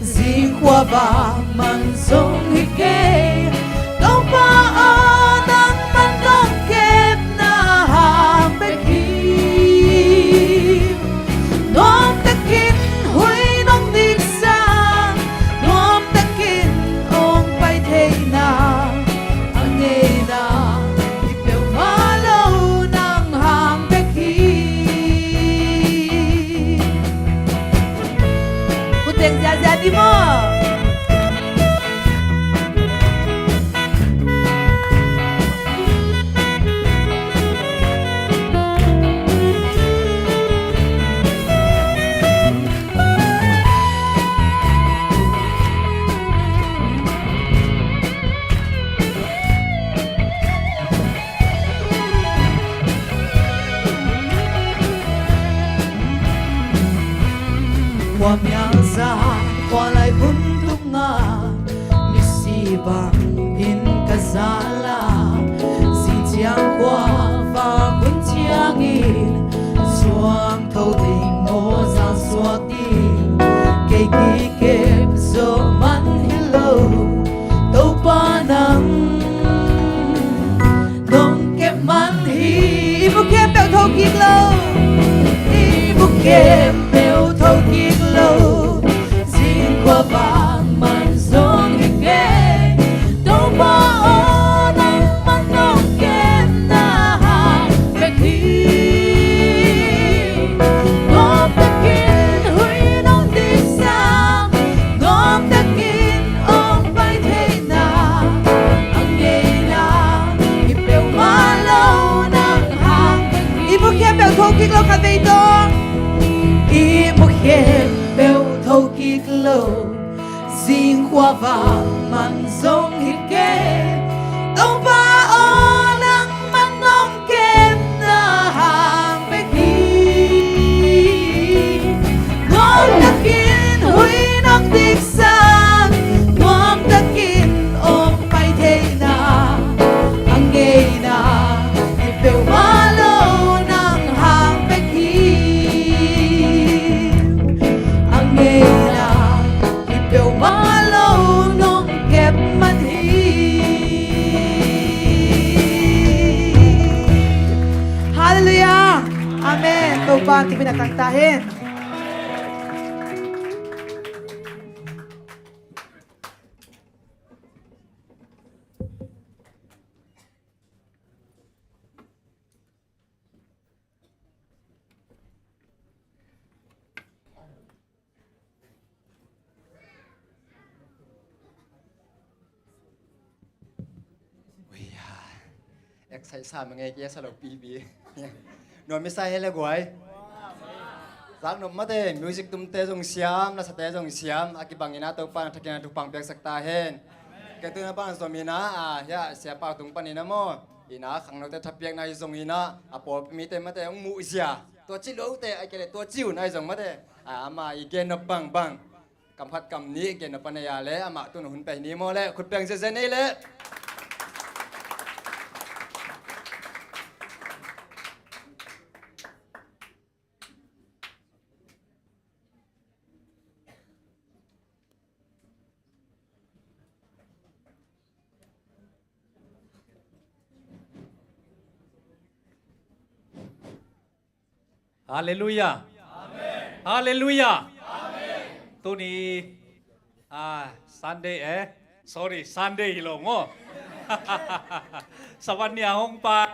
zingkhua vak man zong hi kei. Topa aw, nangman nong kepna hang bek hi. Khua mialza khua lai hun tung a, misi bangin ka zal a, Zingciang khua vak hun ciangin, zuang tho ding maw, zang suak ding, kei kikep zo man hi lo. Topa nang nong kep man hi. I mu khempeuh tho kik lo. I mu khempeuh tho kik lo. Zing khua vak man zong hi kei. Topa aw, nangman nong kepna hang bek hi. Nuam takin hui nong diksak, nuam takin ong pai theihna a ngeina hi peuhmah lo nang hang. I mu khempeuh tho kik lo khatvei tawh. I mu khempeuh tho kik lo. Zing khua vak man zong hi kei. Topa aw, nangman nong kepna hang bek hi. Nuam takin hui nong diksak, nuam takin ong pai theihna a ngeina hi peuhmah lo nang hang bek hi. A ngeina hi peuhmah lo nong kep man hi. Halleluiah. Amen. Topa thu-in a tang ta hen. Ui, ya. Excite sa mah ngei kia sa lo pipi. Nuam i sa hi le guai. Zak nop mate, music tumte zong siam, lasate zong siam, a kibangin a Topa na thakin a thupha piaksak ta hen. Kei tu na pan zom ina, a, ya, sia pau tung pan ina maw. Ina khangnote thapiakna i zong ina, a pawlpi mite mate hong muh zia. Tua ci lote, a kele tua ci un a i zong mate. A, ama i gen nop bangbang. Kam khat kam nih gen nop a nei a le, amah tun hun pia hi ni maw le, khut peng ziazia nei le. Halleluiah. Halleluiah. Tuni, ah, Sunday, eh? Sorry, Sunday hi lo maw. Sabbath ni a hong pai.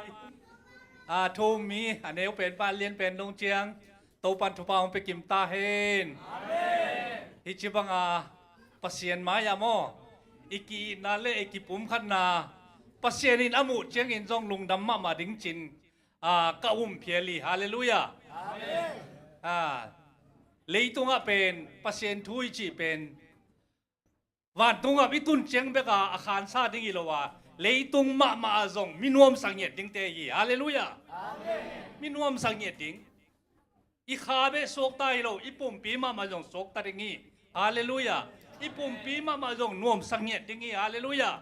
Ah, thu-um mi, a neu pen, a lian pen dong ciang, Topan thupha hong pia kim ta hen. Hi ci banga Pasian mai-ah maw, i ki-itna le i kipumkhatna Pasian in a muh ciangin zong lungdam mahmah ding cin, ah, ka um phial hi. Halleluiah. Amen. Ah, leitungah pen Pasian thu i cih pen vantungah i tun ciang beka a khansa ding hi lo a, leitung mahmah ah zong mi nuamsa ngiat dingte hi. Halleluiah. Amen. Mi nuamsa ngiat ding. I kha beh suakta hi lo, i pumpi mahmah zong suakta ding hi. Halleluiah. I pumpi mahmah zong nuamsa ngiat ding hi. Halleluiah.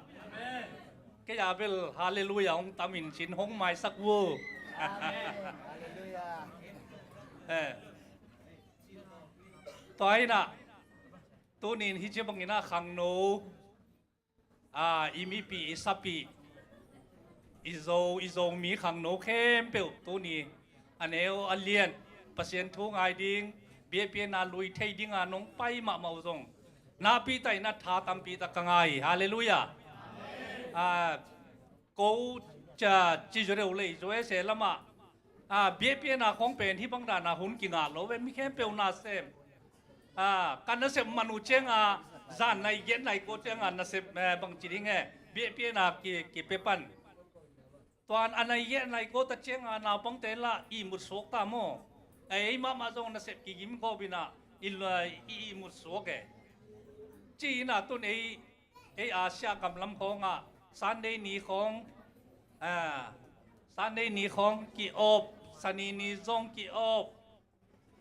Kei a bel halleluiah hong tamin cin hong maisak uh. Eh. Tua hi-in ah, tunin hi ci bangin ah khangno, a, i mipi, i sapi, i Zo, i Zomi khangno khempeuh tuni a neu a lian Pasian thu ngai ding, biakpiakna lui thei dinga nong pai mahmah uh zong nakpi takin ah tha tampi tak ka ngah hi. Halleluiah. A, ko ca ci zaw deuh leh U S A lamah, a, biakpiakna khawng pen hih bang dana hun kingah lo ve, mi khempeuh nasep. A, ka nasep man uh cianga, zan nai giat nai kua cianga nasep, eh, bangci ding e, biakpiakna ki, kipia pan. Tuan a nai giat nai kua ta cianga naupangte lah ihmut suak ta maw. Ei mahmah zong nasep kigim khawm inah, i, i ihmut suak e. Ci-in ah tun ei, ei Asia gam lam khawngah Sunday ni khawng, a, Sunday ni khawng ki-off, Sani ni zong ki-off.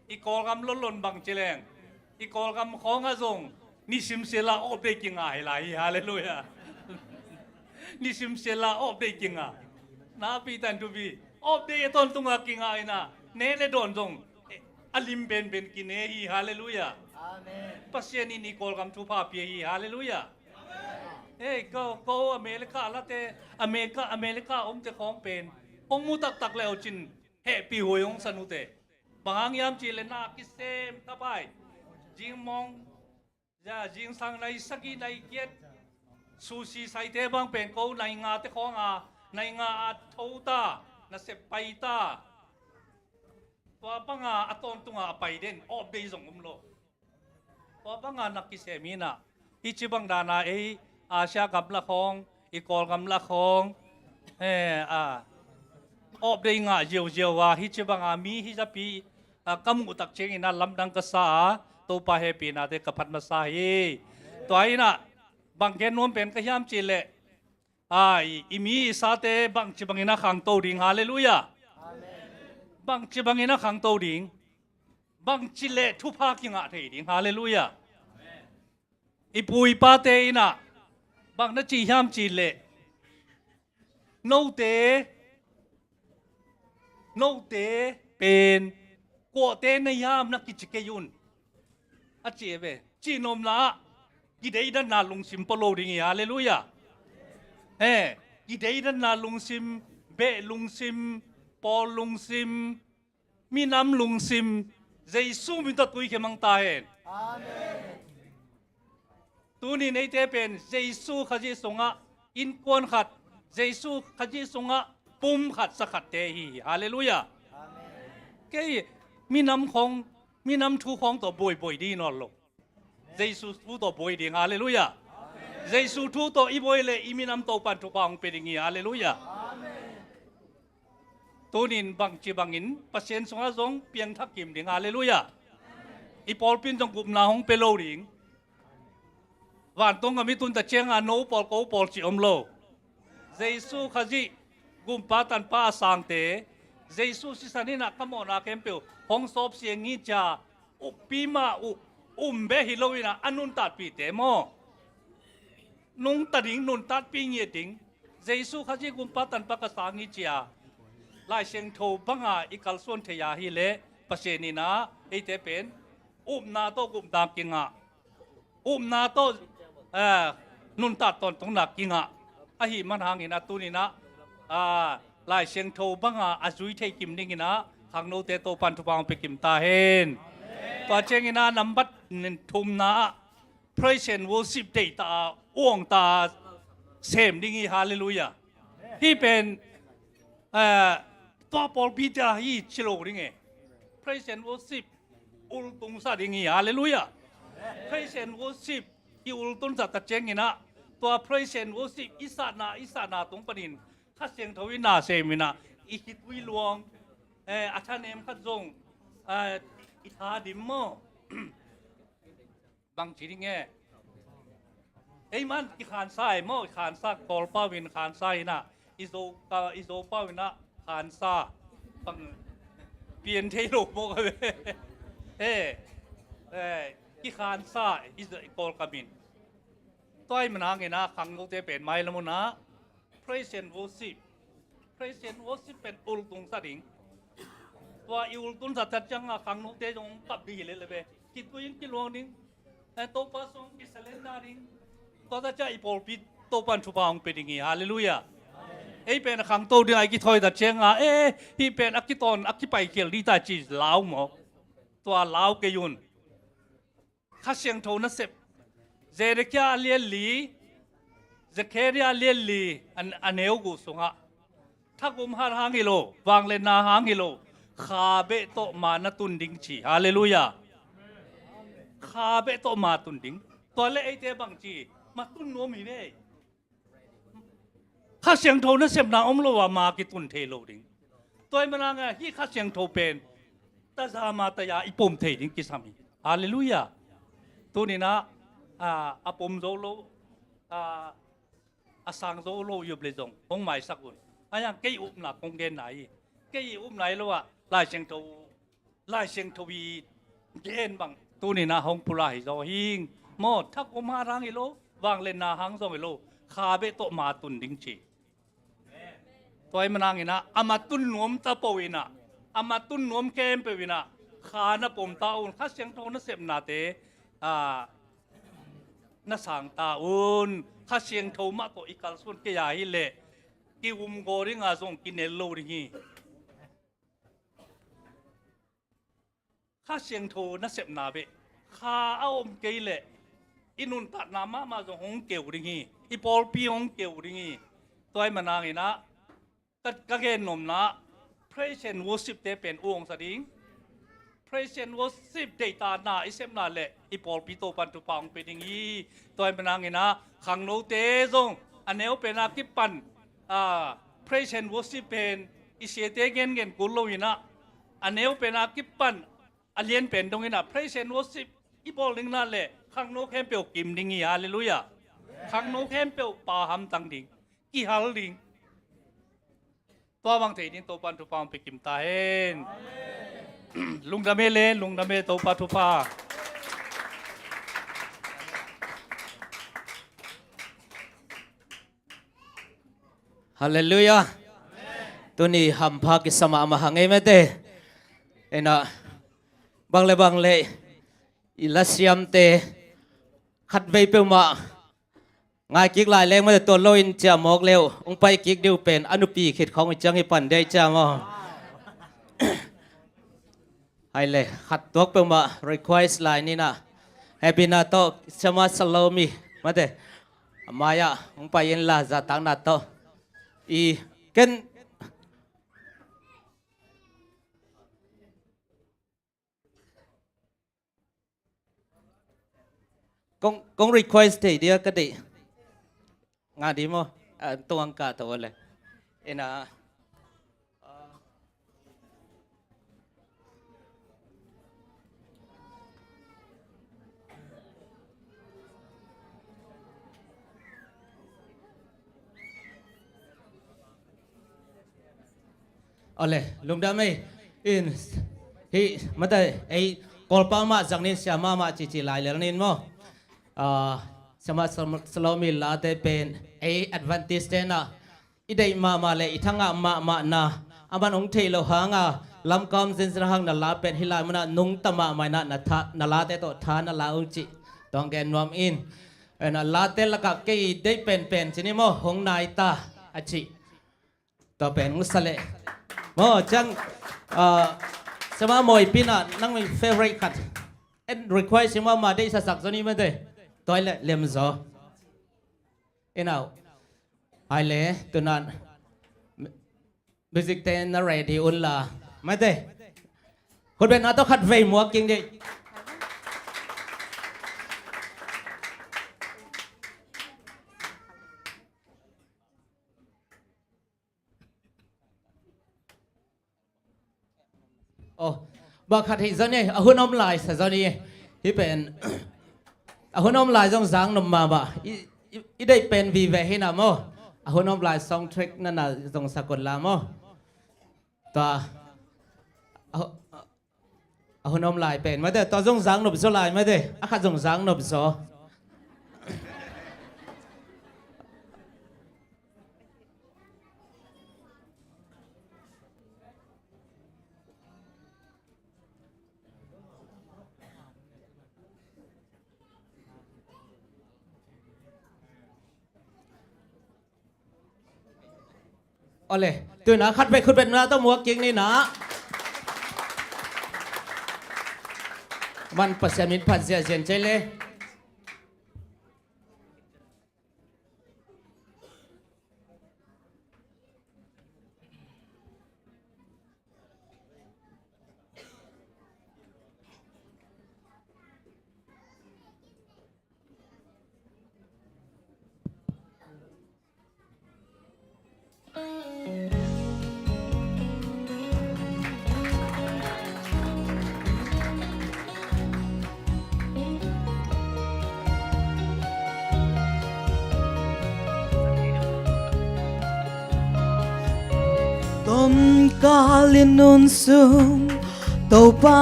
I Kawlgam lonlon bang ci leng, I Kawlgam khawngah zong nisim sela update kinga hi lai hi. Halleluiah. Nisim sela update kinga. Napi tan thupi update a tawntunga kinga ina, ne le dawn zong a lim benben kine hi. Halleluiah. Amen. Pasian in i Kawlgam thupha pia hi. Halleluiah. Hei, ko, ko America late, America, America omte khawng pen hong mu taktak le uh cin hehpih huai hong san uh te. Bang hang hiam cih leh na kisem tapai. Zing mong, ya, zingsang nai sagih nai giat, sushi saite bang pen ko nai ngate khawng a, nai nga a tho ta, na sep pai ta. Tua banga a tawntunga a pai den, update zong om lo. Tua banga na kisem ina, hih ci bang dana ei Asia gamla khawng, i Kawlgam la khawng, eh, a, update ngah ziauziau a, hih ci banga mi hih zapi, a, ka muh tak ciangin a lamdang ka sa a, Topa hehpihnate ka phat masa hi. Tua ina, bang gen nuam pen ka hiam cih leh, a, i, i mi i sate bangci bangin a khangto ding. Halleluiah. Bangci bangin a khangto ding. Bangci leh thupha kingah thei ding. Halleluiah. I pu i pate ina bang na ci hiam cih leh, note, note pen kuate na hiam na kici kei un, a ci e ve. Cihnopna ah kideidanna lungsim pua lo ding hi. Halleluiah. Eh, kideidanna lungsim, beh lungsim, pawl lungsim, minam lungsim, Jesu min tawh tuikhia mang ta hen. Amen. Tuni neite pen Jesu Khazih sungah innkuan khat, Jesu Khazih sungah pum khat sa khatte hi. Halleluiah. Amen. Kei minam khawng, minam thu khawng tawh buaibuai ding nawn lo. Jesu thu tawh buai ding. Halleluiah. Jesu thu tawh i buai leh i minam Topan thupha hong pia ding hi. Halleluiah. Tunin bangci bangin Pasian sungah zong piangthak kim ding. Halleluiah. I pawlpi in zong gupna hong pia lo ding. Vantung a mi tun ta cianga no pawl ko pawl ci om lo. Jesu Khazih gumpa tanpa a sangte, Jesu sisan ina ka mawhna khempeuh hong sawpsia ngicia, uppi mah uh, um beh hi lo ina a nuntatpihte maw? Nungta ding, nuntatpih ngiat ding. Jesu Khazih gumpa tanpa ka sang ngicia, Lai Siangtho banga i kalsuan thei a hileh Pasian ina eite pen upna tawh gupna kingah, upna tawh, eh, nuntak tawntungna kingah. Ahih man hangin a tuninah, ah, Lai Siangtho banga a zui thei kim dinginah khangnote Topan thupha hong pia kim ta hen. Tua cianginah nambat thumna ah praise and worship deihta a uangta a sem ding hi. Halleluiah. Hih pen, eh, tua pawlpi tia hi ci lo ding e. Praise and worship ultungsa ding hi. Halleluiah. Praise and worship i ultungsa ta cianginah tua praise and worship i sahna, i sahna tung panin Kha Siangtho i na seminah i khitui luang, eh, a thanem khat zong, eh, i tha dim maw? Bang ci ding e? Ei man kikhansa ei maw, khansa, Kawlpau in khansa inah, i Zo, ka, i Zopau inah khansa. Bang pian thei lo maw ka ve. Eh, eh, kikhansa i Zo, i Kawlkam in. Tua i manang inah khangnote pen mailam unah praise and worship. Praise and worship pen ultungsa ding. Tua i ultungsa ta cianga khangnote zong kap ding hi lele ve. Khitui in kiluang ding. Eh, Topa sung kisalenda ding. Tua ta cia i pawlpi Topan thupha hong pia ding hi. Halleluiah. Ei pen a khangto ding a i kithawi ta cianga, eh, hih pen a kitawn a kipaikhial ding ta ci lau maw? Tua lau kei un. Kha Siangtho nasep. Zedekiah a lianli, Zekhariah a lianli, a, a neu guh sungah thagum hat hang hi lo, vangliatna hang hi lo, kha beh tawh ma na tun ding ci. Halleluiah. Kha beh tawh ma tun ding. Tua le eite bang ci, ma tun nuam hi ve. Kha Siangtho nasepna om lo a ma kitun thei lo ding. Tua i mananga hih Kha Siangtho pen tazama taya i pom thei ding kisam hi. Halleluiah. Tuninah, a, a pom zo lo, a, a sang zo lo i up le zong hong maisak un. A yang kei upna kong genna hi. Kei upna hi lo ah Lai Siangtho, Lai Siangtho i gen bang Tuni-in ah hong pulak hi zaw hing. Maw, thak om hang hi lo, vangliatna hang zong hi lo. Kha beh tawh ma tun ding ci. Tua ahih manin ah, a ma tun nuam ta peuh in ah, a ma tun nuam khempeuh in ah, kha na pom ta un, Kha Siangtho nasepnate, ah, na sang ta un, Kha Siangtho mah tawh i kalsuan kei a hih leh, ki-umgaw ding a zong kinel lo ding hi. Kha Siangtho nasepna beh, kha a om kei leh, i nuntakna mahmah zong hong keu ding hi, i pawlpi hong keu ding hi. Tua ahih manin ah, ka, ka gen nopna, praise and worship te pen u hong sa ding. Praise and worship deihtakna i sepna leh i pawlpi Topa'n thupha hong pia ding hi. Tua ahih manin ah, khangnote zong a neu pen a kipan, ah, praise and worship pen i siate gengen kul lo in ah, a neu pen a kipan a lian pen dong in ah, praise and worship i bawl ding na leh khangno khempeuh kim ding hi. Halleluiah. Khangno khempeuh pa hamtang ding, kihal ding. Tua bang thei ding Topa'n thupha hong pia kim ta hen. Lungdam e le, lungdam e, Topa thupha. Halleluiah. Tuni hampha kisa mahmah hang ei mate. Ina, bang le bang le, i lasiamte khatvei peuhmah ngai kik lai leng mate, tua lo in ciah mawk leu, hong pai kik ding uh pen a nupi khit khawng hi ciang hi pan dei ciah maw. Hai le, khat tuak peuhmah request lai ni na. Happy na tawh, Siama Salomi mate, a mai-ah hong pai in la, zahtakna tawh. I, ken kong, kong request thei dia ka deih. Nga di maw? Ah, tuang ka tawh le. Ina. Ole, lungdam ei. In, hih mate, ei, Kawlpau mah zang nin, Siama mah cici lai lel nin maw. Ah, Siama Sal-, Salomi late pen ei Adventist te na i deih mahmah le i thangah mahmahna, aman hong theih loh hanga lamkam zenzen hang na la pen hih lai munah nungta mahmah in ah, na tha, na late tawh tha na la ung cih tawng gen nuam in. Ena, late lakah kei deih penpen ci ni maw, hong nai ta a cih. Tua pen hong sa leh maw, ciang, ah, Siama Mawipi in ah nang mi favorite khat en, request hi mahmah, deih sasak zaw ni mate. Tua hi leh lem zaw. Ina, hai le, tunan music te na ready un la mate. Khutbetna tawh khatvei muak kik ni. Oh, bang khat hi zaw ni, a hun om lai sa zaw ni. Hih pen a hun om lai zong zang nop mahmah. I, i, i deih pen vive hi na maw. A hun om lai song track na na zong sa kul la maw. Tua a, a hun om lai pen mate, tua zong zang nop zaw lai mate. A khat zong zang nop zaw. Ole, tuina khatvei khutbetna tawh muak kik ni na. Man Pasian min phat ziahziah in cei le. Tomkal in nun sung Topa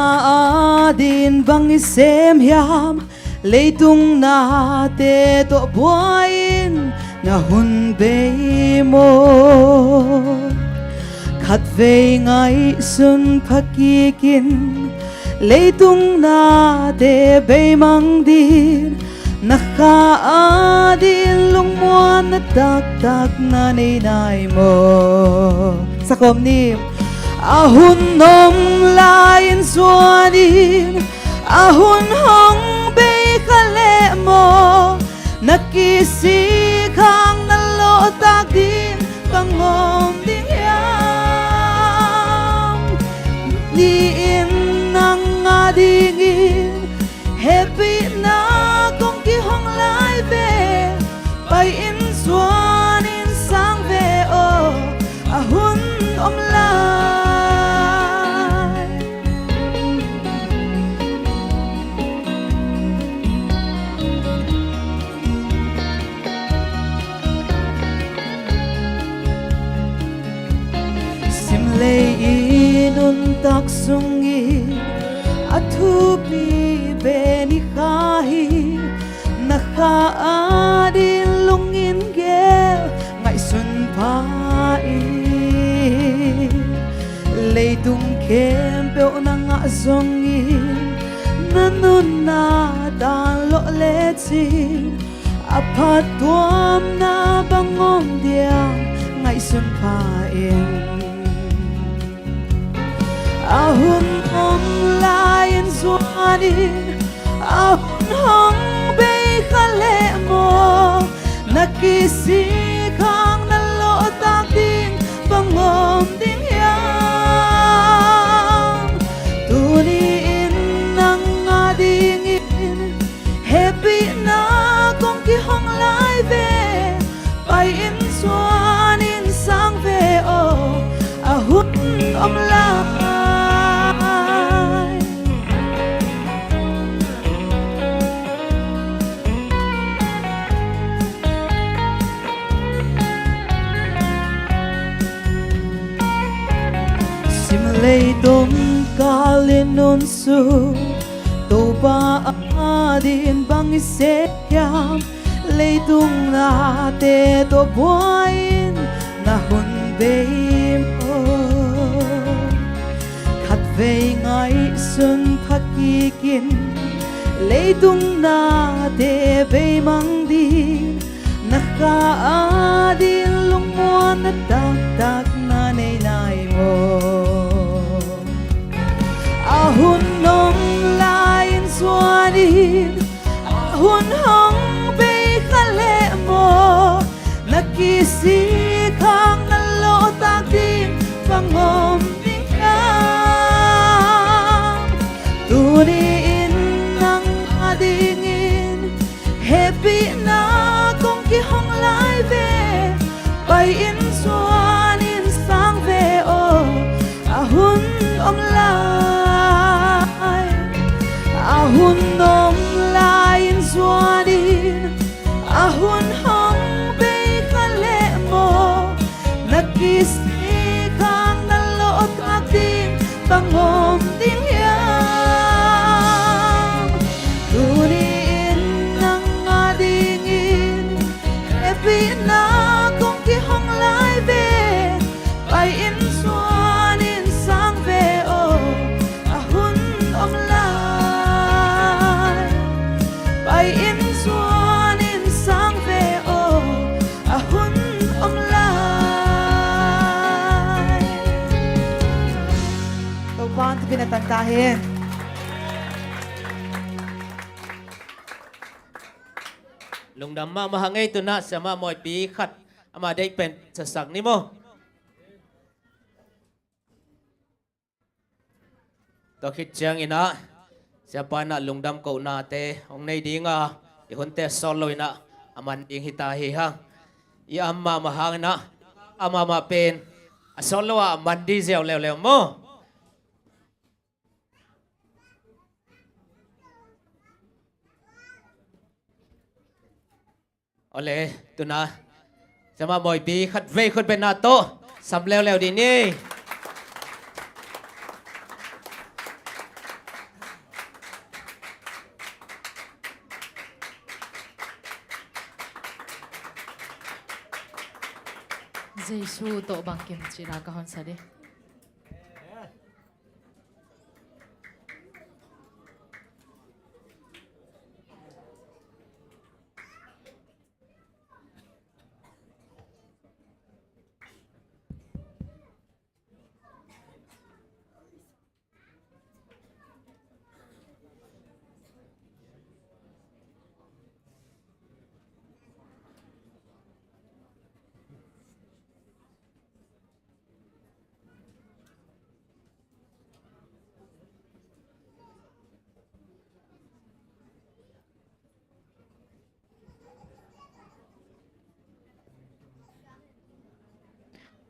adin bang i sem hiam? Leitung nate tawh buai-in na hun bei maw? Khatvei ngaihsun pha kikin leitung nate beimang din, na kha adin lungmuanna taktak na nei nai maw? Sakawm ni. A hun om lai-in zuanin a hun hong bei kha leh maw? Na kisik hang na lawhtak ding bang om ding hiam? Ni-in nang adingin hehpihna kong kihong lai ve. Pai-in zuanin sang ve aw, a hun om lai. Simlei i nuntak sungin a thupi pen i kha hi. Na kha adin lungin gel ngaihsun pha-in, leitung khempeuh na ngah zongin na nunna tan lawh lecin a phattuamna bang om diam ngaihsun pha-in. A hun om lai-in zuanin a hun hong bei kha leh maw? Na kisik hang na lawhtak ding bang om ding hiam? Tuni-in nang adingin hehpihna kong kihong lai ve. Pai-in zuanin sang ve aw, a hun om lai. Simlei tom kalin nunsu Topa adin bang i sem hiam? Leitung nate tawh buai-in na hun bei maw? Khatvei ngaihsun pha kikin leitung nate beimang din, na kha adin lungmuanna taktak na nei nai maw? A hun om lai-in zuanin a hun hong bei kha leh maw? Na kisik hang na lawhtak ding bang om ding hiam? Tuni-in nang adingin hehpihna kong kihong lai ve. Pai-in zuanin sang ve aw, a hun om lai. A hun om lai-in zuanin a hun hong bei kha leh maw? Na kisik hang na lawhtak ding bang om ding hiam? Tuni-in nang adingin hehpihna kong kihong lai ve. Pai-in zuanin sang ve aw, a hun om lai. Pai-in zuanin sang ve aw, a hun om lai. Topa'n thupina tang ta hen. Lungdam mahmah hang ei. Tu-in ah siamah mawipi khat ama deih pen sasak ni maw? Tua khit ciangin ah siapa in ah lungdam kohnate hong nei ding a, i hunte a sawt lo-in ah a man ding hi ta hi hang. I am mahmah hangin ah a mahmah pen a sawt lo a man ding ziau leuleu maw? Awle, tu-in ah siamah mawipi khat vei khut beng na tawh sam leuleu dih ni. Jesu tawh bangkim cih la ka hon sa dih.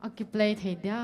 A kiplay thei dia.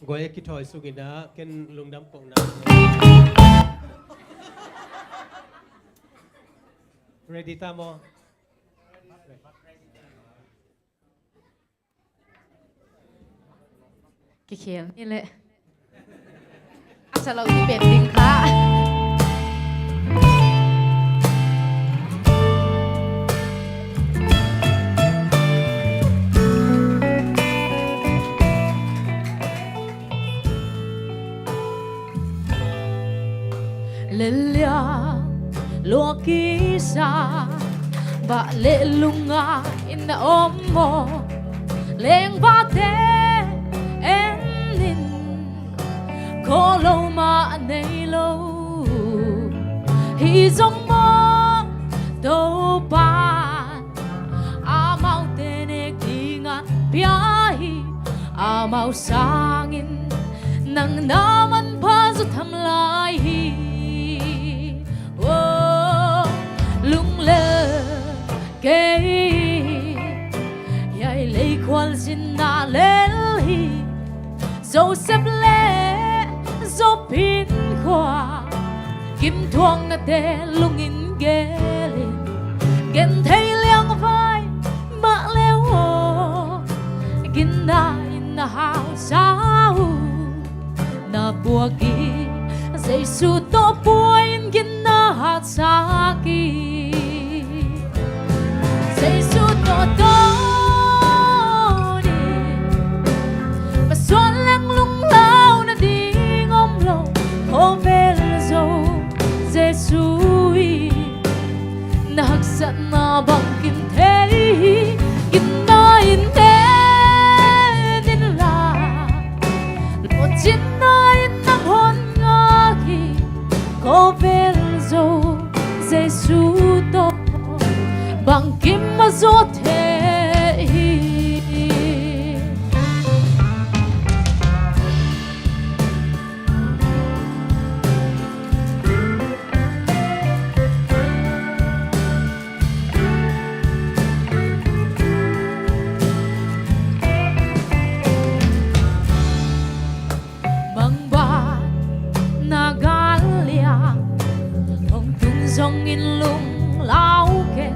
Guai a kithawi suk in ah, ken lungdam kohna. Ready ta maw? Kikhel ni leh a sa lo ding pen ding kha. Leliang lua kisa, bah leh lunga in na om maw? Lengvate en in, kawh lo mah nei lo. Hi zong maw, Topa amaute nek dingah pia hi. Amau sangin nang na manpha zaw tham lai hi. Oh, lunglel kei, hiai leikhual zinna lel hi. Joseph le Job in khua kimthuaknate lungin gelin, genthei liangvai mah le aw, ginna in na hausa uh. Na puak in, Jesu tawh pua in ginna hatsak in. Jesu tawh tawn in, masuan leng lunglau nading om lo. Khawvel zo Jesu in, na haksatna bangkim thei hi. Ginna in en inla, lawhcinna in nang hon ngak hi. Khawvel zo Jesu tawh bangkim a zaw thei hi. Mangbang na gal liang hong tung zongin lunglau ken,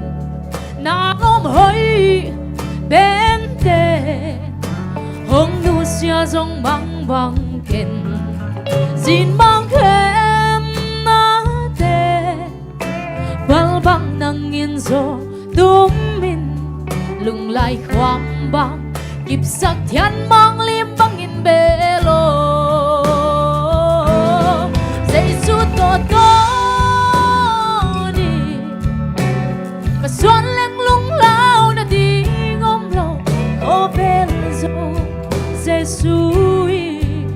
na lawm hoih pente hong nusia zong mangbang ken. Zin bang ken nate, bal bang nangin zaw tum in, lunglai khuam bang kipsak thian mang lim bangin bel aw. Jesu tawh tawn in, masuan leng lunglau nading om lo. Khawvel zo Jesu in,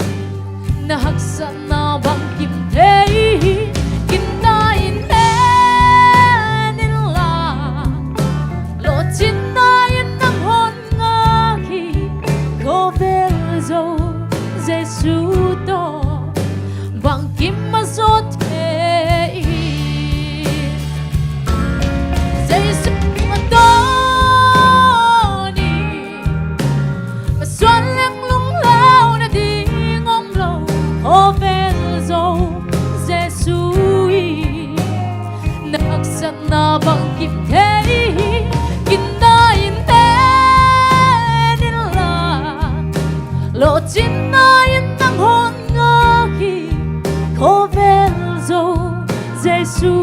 na haksatna bangkim thei hi. Ginna in en inla, lawhcinna in nang hon ngak hi. Khawvel zo Jesu tawh bangkim a zaw thei hi. Jesu a tawn in, masuan leng lunglau nading om lo. Khawvel zo Jesu in, na haksatna bangkim thei hi. Ginna in en inla, lawhcinna in nang hon ngak hi. Khawvel zo Jesu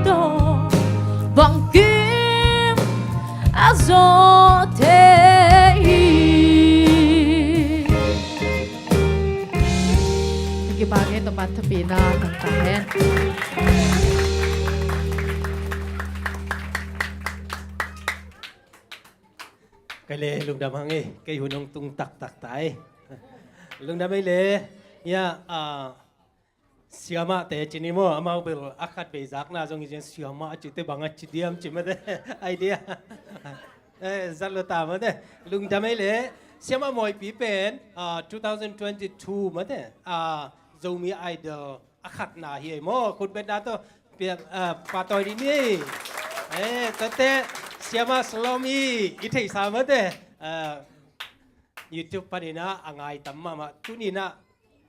tawh bangkim a zaw thei hi. Kipahge, Topa'n thupina tangtak hen. Kei le lungdam hang e, kei hun hong tung taktak ta e. Lungdam ei le. Ya, ah, siamahte ci ni maw, amau bel a khat vei zakna zong hi ciang siamah a cite bang a ci diam ci mate. Idea. Eh, zat lo ta mate. Lungdam ei le. Siamah Mawipi pen, ah, two thousand twenty-two mate, ah, Zomi Idol a khatna hi ei maw. Khutbetna tawh pia, ah, pahtawi dih ni. Eh, tuate siamah Salome i theihsa mate. Ah, YouTube panin ah a ngai tam mahmah. Tuni-in ah,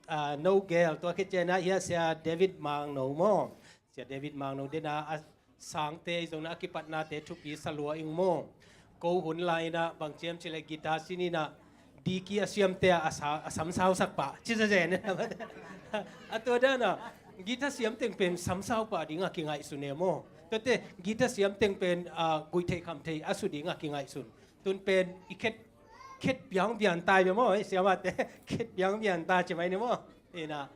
ah, no gel tua khit ciangin ah hiah Sia David Mangno maw. Sia David Mangno den a, a sangte i zong na a kipatnate thupi sa lua ing maw. Ko hun lai-in ah bang ci hiam cih leh guitar sin in ah diki a siamte a, a sa, a samsausak pah ci zazen. A tua dan a guitar siam teng pen samsau pah ding a kingaihsun e maw. Tuate guitar siam teng pen, ah, guih theih kham thei a su ding a kingaihsun. Tun pen i khet, khet biangbiang ta hi ve maw, eh, siamahte. Khet biangbiang ta ci mai ni maw. Ina,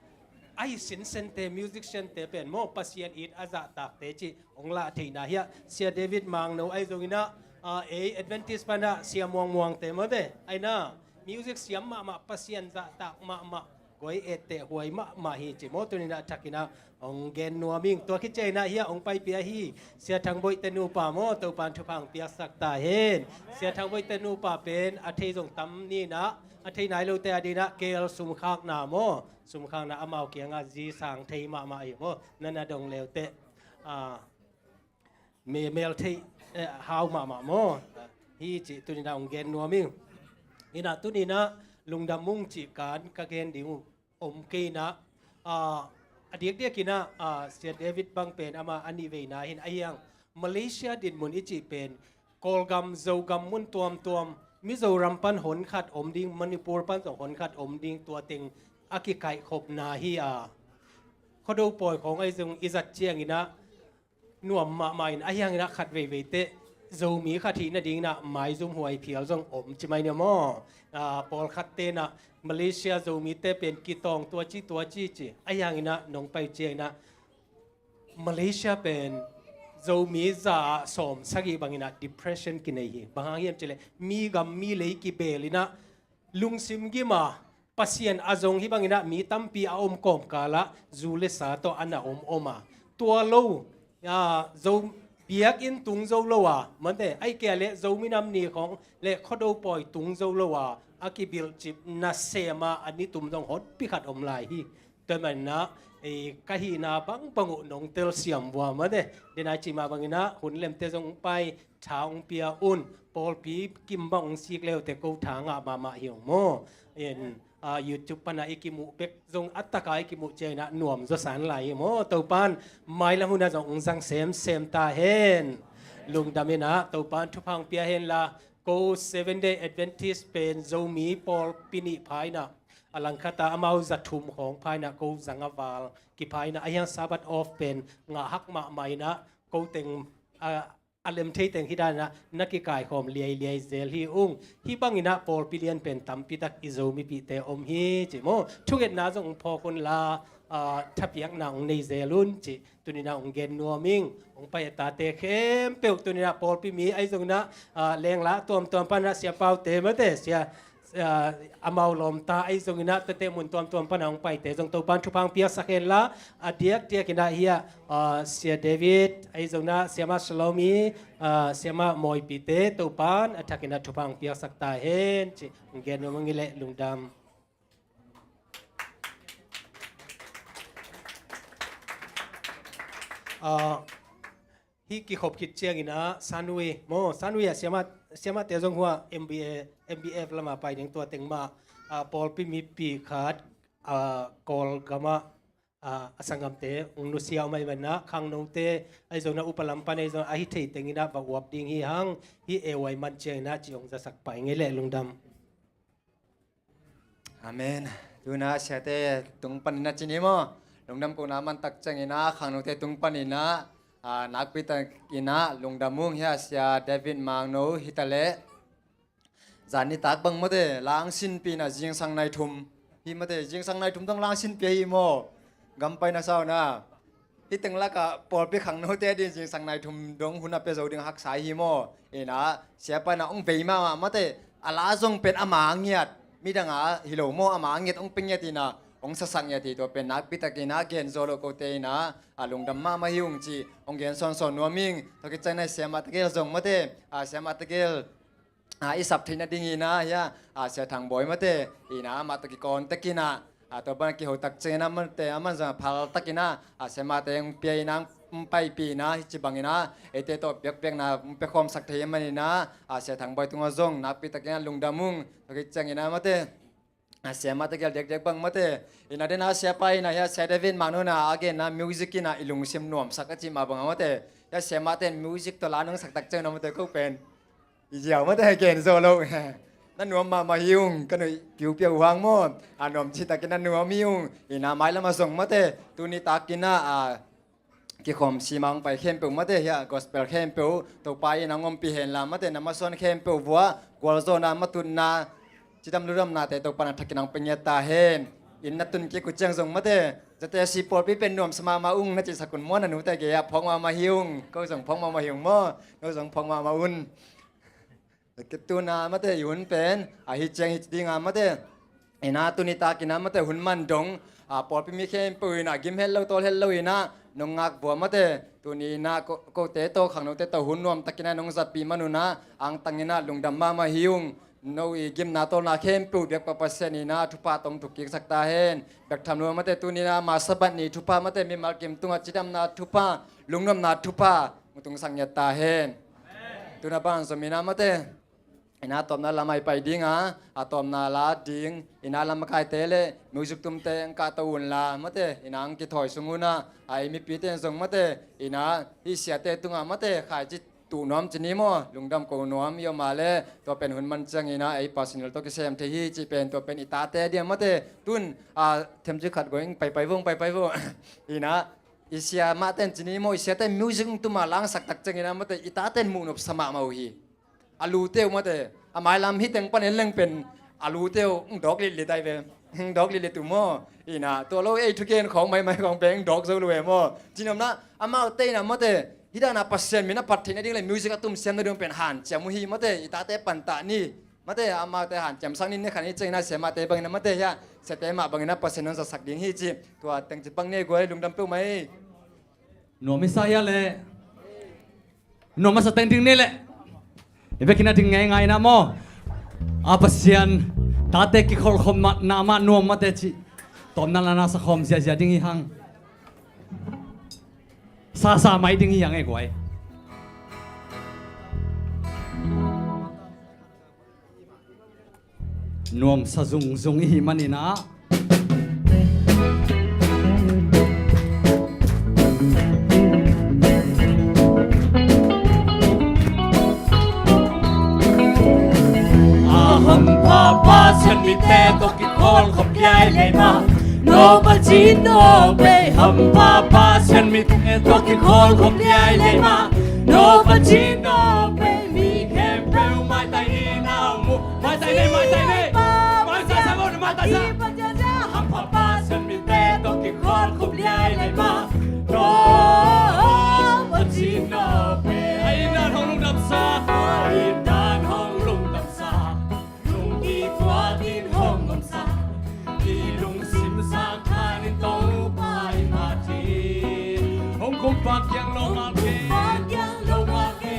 a hi sinsente, musiciante pen maw, Pasian it a zahtakte cih hong lah theihna hiah Sia David Mangno ahi zongin ah, ah, ei Adventist pan ah Sia Muangmuangte maw te. Aina, music siam mahmah, Pasian zahtak mahmah. Kua i etteh huai mahmah hi ci maw, tuni-in ah a thakin ah hong gen nuam ing. Tua khit ciangin ah hiah hong paipih ahi Sia Thang Boih te nupa maw, Topan thupha hong piaksak ta hen. Sia Thang Boih te nupa pen a thei zong tam ni-in ah, a thei nai lote adingin ah keel sumkhakna maw, sumkhakna amau kiangah zi sang thei mahmah hi maw, na na dong leuteh. Ah, me mel theih, eh, hau mahmah maw? Hi cih tuni-in ah hong gen nuam ing. Inah tuni-in ah Lungdam Mung cih kan ka gen ding uh om kei inah, ah, a diakdiakin ah, ah, Sia David bang pen ama a nihveina hi-in, ahi hang Malaysia dinmun i cih pen Kawlgam, Zogam mun tuamtuam, Mizoram pan honkhat om ding, Manipur pan zong honkhat om ding, tua teng a kikaihkhopna hi a, Khuado pawi khawng ahi zong i zat ciangin ah nuam mahmah in, ahi hangin ah khat veivei teh Zomi khat hih nadingin ah maizum huai phial zong om ci mai ni maw? Ah, pawlkhat te inah Malaysia Zomite pen kitawng tua ci tua ci ci, ahi hangin ah nong pai ciangin ah Malaysia pen Zomi za ah sawm sagih bangin ah depression kinei hi. Bang hang hiam cih leh mi gam mi lei kibeel inah lungsim gim a, Pasian a zong hih bangin ah mi tampi a om kawmkal ah zu le sa tawh a na om om a, tua lo, ah, Zo biakinn tung zo lo a, mate, ahih kei leh Zomi Nam Ni khawng le Khuado pawi tung zo lo a, a kibilhcip nasem a, a nitum zong honpi khat om lai hi. Tua manin ah, eh, ka hihna bangbang uh nong telsiam vua, mate. Denai cih mah bangin ah hun lemte zong pai, tha hong pia un. Pawlpi kim bang hong sik leuteh ko tha ngah mahmah hi ung maw? En, ah, YouTube pan ah i kimuh bek zong a tak a i kimuh ciangin ah nuam zawsan lai hi maw? Topan mailam hun ah zong hong zang semsem ta hen. Lungdam inah Topan thupha hong pia hen la, ko Seven Day Adventist pen Zomi pawlpi nih pha inah, a langkhat ah amau za thum khawng pha inah ko zang a val kipha inah, ahi hang Sabbath off pen ngah hak mahmah inah ko teng, ah, a lem thei teng hih dan inah na kikaikhawm liailiai zel hi ung. Hih bangin ah pawlpi lian pen tampi tak i Zomipihte om hi ci maw? Thungetna zong hong phawk un la, ah, thapiakna hong nei zel un cih tuni-in ah hong gen nuam ing. Hong pai a tate khempeuh tuni-in ah pawlpi mi ahi zongin ah, ah, lengla tuamtuam pan ah Sia Paute, mate, Sia, ah, amau lawmta ahi zongin ah tuate mun tuamtuam pan ah hong paite zong Topan thupha hong piaksak hen la, a diakdiakin ah hiah, ah, Sia David ahi zongin ah Siamah Salomi, ah, Siamah Mawipite Topan a thakin ah thupha hong piaksak ta hen cih hong gen nuam ing. Hi leh, lungdam. Ah, hih kikhop khit ciangin ah Sanui maw, Sanui ah Siamah, Siamahte zong hua M B A, M B F lamah pai ding, tua teng mah, ah, pawlpi mipi khat, ah, Kawlgam ah, ah, a sanggamte hong nusia om ahih manin ah khangnote ahi zongin ah upa lam pan ahi zongin ah a hi thei tengin ah va uap ding hi hang, hih A Y man ciangin ah cih hong zasak pah ing. Hi leh, lungdam. Amen. Tu-in ah siate tung panin ah ci ni maw? Lungdam kohna man tak ciangin ah khangnote tung panin ah, ah, nakpi takin ah lungdam ung. Hiah Sia David Mangno hi ta leh, zan nitak bang, mate, la hong sinpih inah zingsang nai thum. Hi, mate, zingsang nai thum dong la hong sinpih hi maw? Gam paina sauna. Hih teng lakah pawlpi khangnote ading zingsang nai thum dong hun a pia zo ding haksa hi maw? Inah, Siapa inah hong vei mahmah, mate, a la zong pen ama a ngiat, midang a hi lo maw, ama a ngiat hong pia ngiat inah, hong sasak ngiat hi. Tua pen nakpi takin ah gen zo lo kote inah, a lungdam mahmah hi ung cih hong gen sawnsawn nuam ing. Tua khit ciangin ah Siamah Tegel zong, mate, a, Siamah Tegel, a, i sap theihna dingin ah hiah, a, Sia Thang Bawi, mate, inah amah tawh kikawn takin ah, a, tua pan a kiho tak ciangin ah, mate, aman zong a phal takin ah, a, Siamahte hong pia inah, hong paipih inah, hih ci bangin ah eite tawh biakpiakna hong pia khawmsak thei ahih manin ah, a, Sia Thang Bawi tungah zong nakpi takin ah lungdam ung. Tua khit ciangin ah, mate, a, Siamah Tegel diakdiak bang, mate, inah, den a Siapa inah hiah Sia David Mangno inah a genna music inah i lungsim nuamsak a cih mah bangah, mate, hiah Siamahte in music tawh la nong sak tak ciangin ah, mate, ko pen i ziau, mate, gen zo lo. Na nuam mahmah hi ung, ka nuih piupiau uh hang maw? A, nuam cih takin a nuam hi ung. Inah mailam ah zong, mate, tuni takin ah, a, kikhawm sima hong pai khempeuh, mate, hiah gospel khempeuh Topa in hong ompih hen la, mate, na masuan khempeuh vuah gualzawhna, matutna, cidam ludamnate Topa in a thakin hong pia ngiat ta hen. Inn na tun kik uh ciang zong, mate, ZTC pawlpi pen nuamsa mahmah ung na cihsak un maw, na nute gei-ah phawk mahmah hi ung. Ko zong phawk mahmah hi ung maw? No zong phawk mahmah un. Tuna, mate, i hun pen ahi ciang hi ding a, mate, Ina tuni takin ah mate hun man dong, a, pawlpi mi khempeuh in ah gim het lo, tawl het lo in ah nong ngak vua mate. Tuni in ah ko, kote tawh khangnote tawh hun nuam takin ah nong zatpih man un ah angtang in ah lungdam mahmah hi ung. No i gimna tawlna khempeuh biak Pa Pasian in ah thupha tawh thuk kiksak ta hen. Bek tham lo mate, tuni in ah ama Sabbath ni thupha mate mimal kim tungah cidamna thupha, lungnuamna thupha hong tungsak ngiat ta hen. Tuna ban zom in ah mate, ina tawpna lam ah i pai ding a, a tawpna la ding ina lamakaite le music tumte hong kahto un la mate, ina hong kithawi sung un ah, a, i mipite in zong mate, ina hih siate tungah mate khaici tuh nuam ci ni maw, lungdam ko nuam i om a le, tua pen hun man ciangin ah ei personal tawh kisem thei hi cih pen tua pen i tate a diam mate. Tun, a, themci khat guai, hong paipai vo, hong paipai vo. Ina i sia mahte in ci ni maw, i siate in music hong tum a langsak tak ciangin ah mate i tate in muhnop sa mahmah uh hi. A lute uh mate, a mailam hi teng panin leng pen a lute uh hong dawk litlit ai ve. Hong dawk litlit uh maw. Ina tua lo ei thugen khawng maimai khawng pen hong dawk zo lo e maw. Cinopna amaute in ah mate hih dan a Pasian min a phat theihna ding le music a tum siamna ding pen hanciam uh hi mate, i tate pantah ni. Mate amaute hanciamsak ni, ni khat ni ciangin ah siamahte bangin ah mate hia, siate mah bangin ah Pasian hong zatsak ding hi ci. Tua teng ci bang ni guai, lungdam peuhmah hi. Nuam i sa hia le? Nuam a sa teng ding ni le. I vekin a ding ngeingai na maw. A Pasian tate kikholhkhop na mah nuam mate ci. Tawpna lana sa khawm ziazia ding hi hang. Sasa mai ding hi hang e guai. Nuamsa zungzung i hih manin ah. A hampha Pasian mite tawh kikholhkhop liai lei mah. No pacin no pei hampha Pasian mite tawh kikholhkhop liai lei mah. No pacin no pei mi khempeuh maitai ni na mu. Maitai ni, maitai ni. Maitai sa, maitai sa. Hampha Pasian mite tawh kikholhkhop liai lei mah. No pacin no pei. Ai nan hong lungdamsa. Ai nan hong lungdamsa. Lungki kuatin hong omsa. I lungsim sa khanin Topa i mati. Hong kumpak kiang lo ngak hi. Hong kumpak kiang lo ngak hi.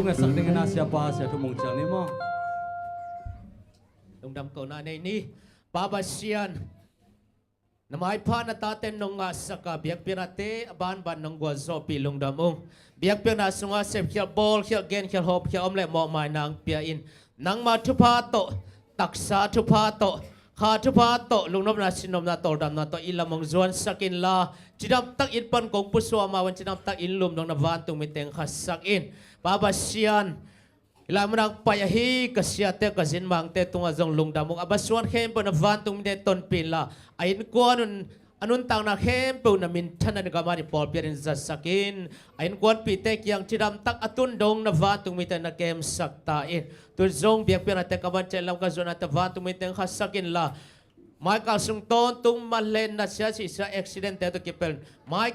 Ngaihsak ding a, siapa, sia thu mong cial ni maw? Lungdam kohna nei ni. Pa Pasian, na maipha na tate nong ngahsak a, biakpiaknate a banban nong gualzawhpih lungdam ung. Biakpiakna sungah sepkhial, bawlkhial, genkhial, hawmkhial om leh mawhmaina hong pia in. Nangma thupha tawh, taksa thupha tawh, kha thupha tawh, lungnopna, sinnopna, tawldamna tawh i lam hong zuansak inla, cidamtak inn pan kong pusuah mah bangin cidamtak inn lum dong na vantung mite hong khasak in. Pa Pasian, hih lai munah hong pai ahi ka siate, ka zinmangte tungah zong lungdam ung. A va suan khempeuh na vantung mite tonpih inla, a innkuan un a nuntakna khempeuh na minthanna in gam a ding pawlpi ading zatsak in. A innkuanpihte kiang cidamtak a tun dong na vantung mite na kemsak ta in. Tu zong biakpiaknate ka van ciat lam ka zuanna tawh vantung mite hong khasak inla, maikal sung tawntung manlenna, sia sihsia accidentte tawh kipelh mai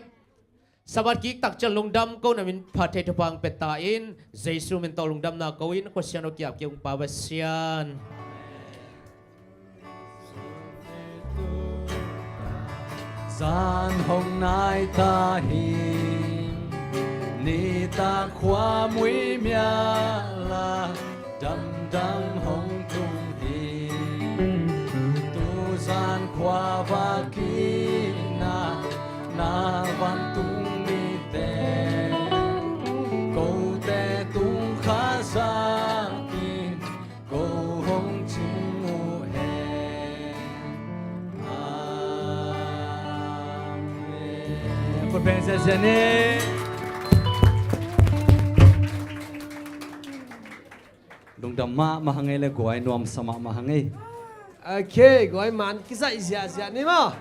Sabbath kiktak ciang lungdam kohna min phat thei thupha hong pia ta in. Jesu min tawh lungdamna ko in, Kha Siangtho kiap kik ung, Pa Pasian. Zan hong nai ta hi, nitak khua muimial ah damdam hong tung hi. Tu zan khua va kihna na vantung mite, kote tung kha zak in ko hong cing uh hen. Amen. Khut beng ziahziah ni. Lungdam mahmah hang ei le, guai nuamsa mahmah hang ei. Ok, guai man kizaih ziahziah ni maw.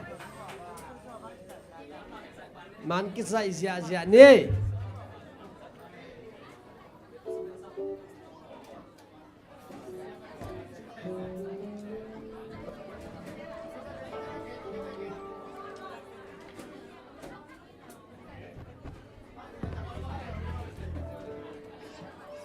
Man kizaih ziahziah ni.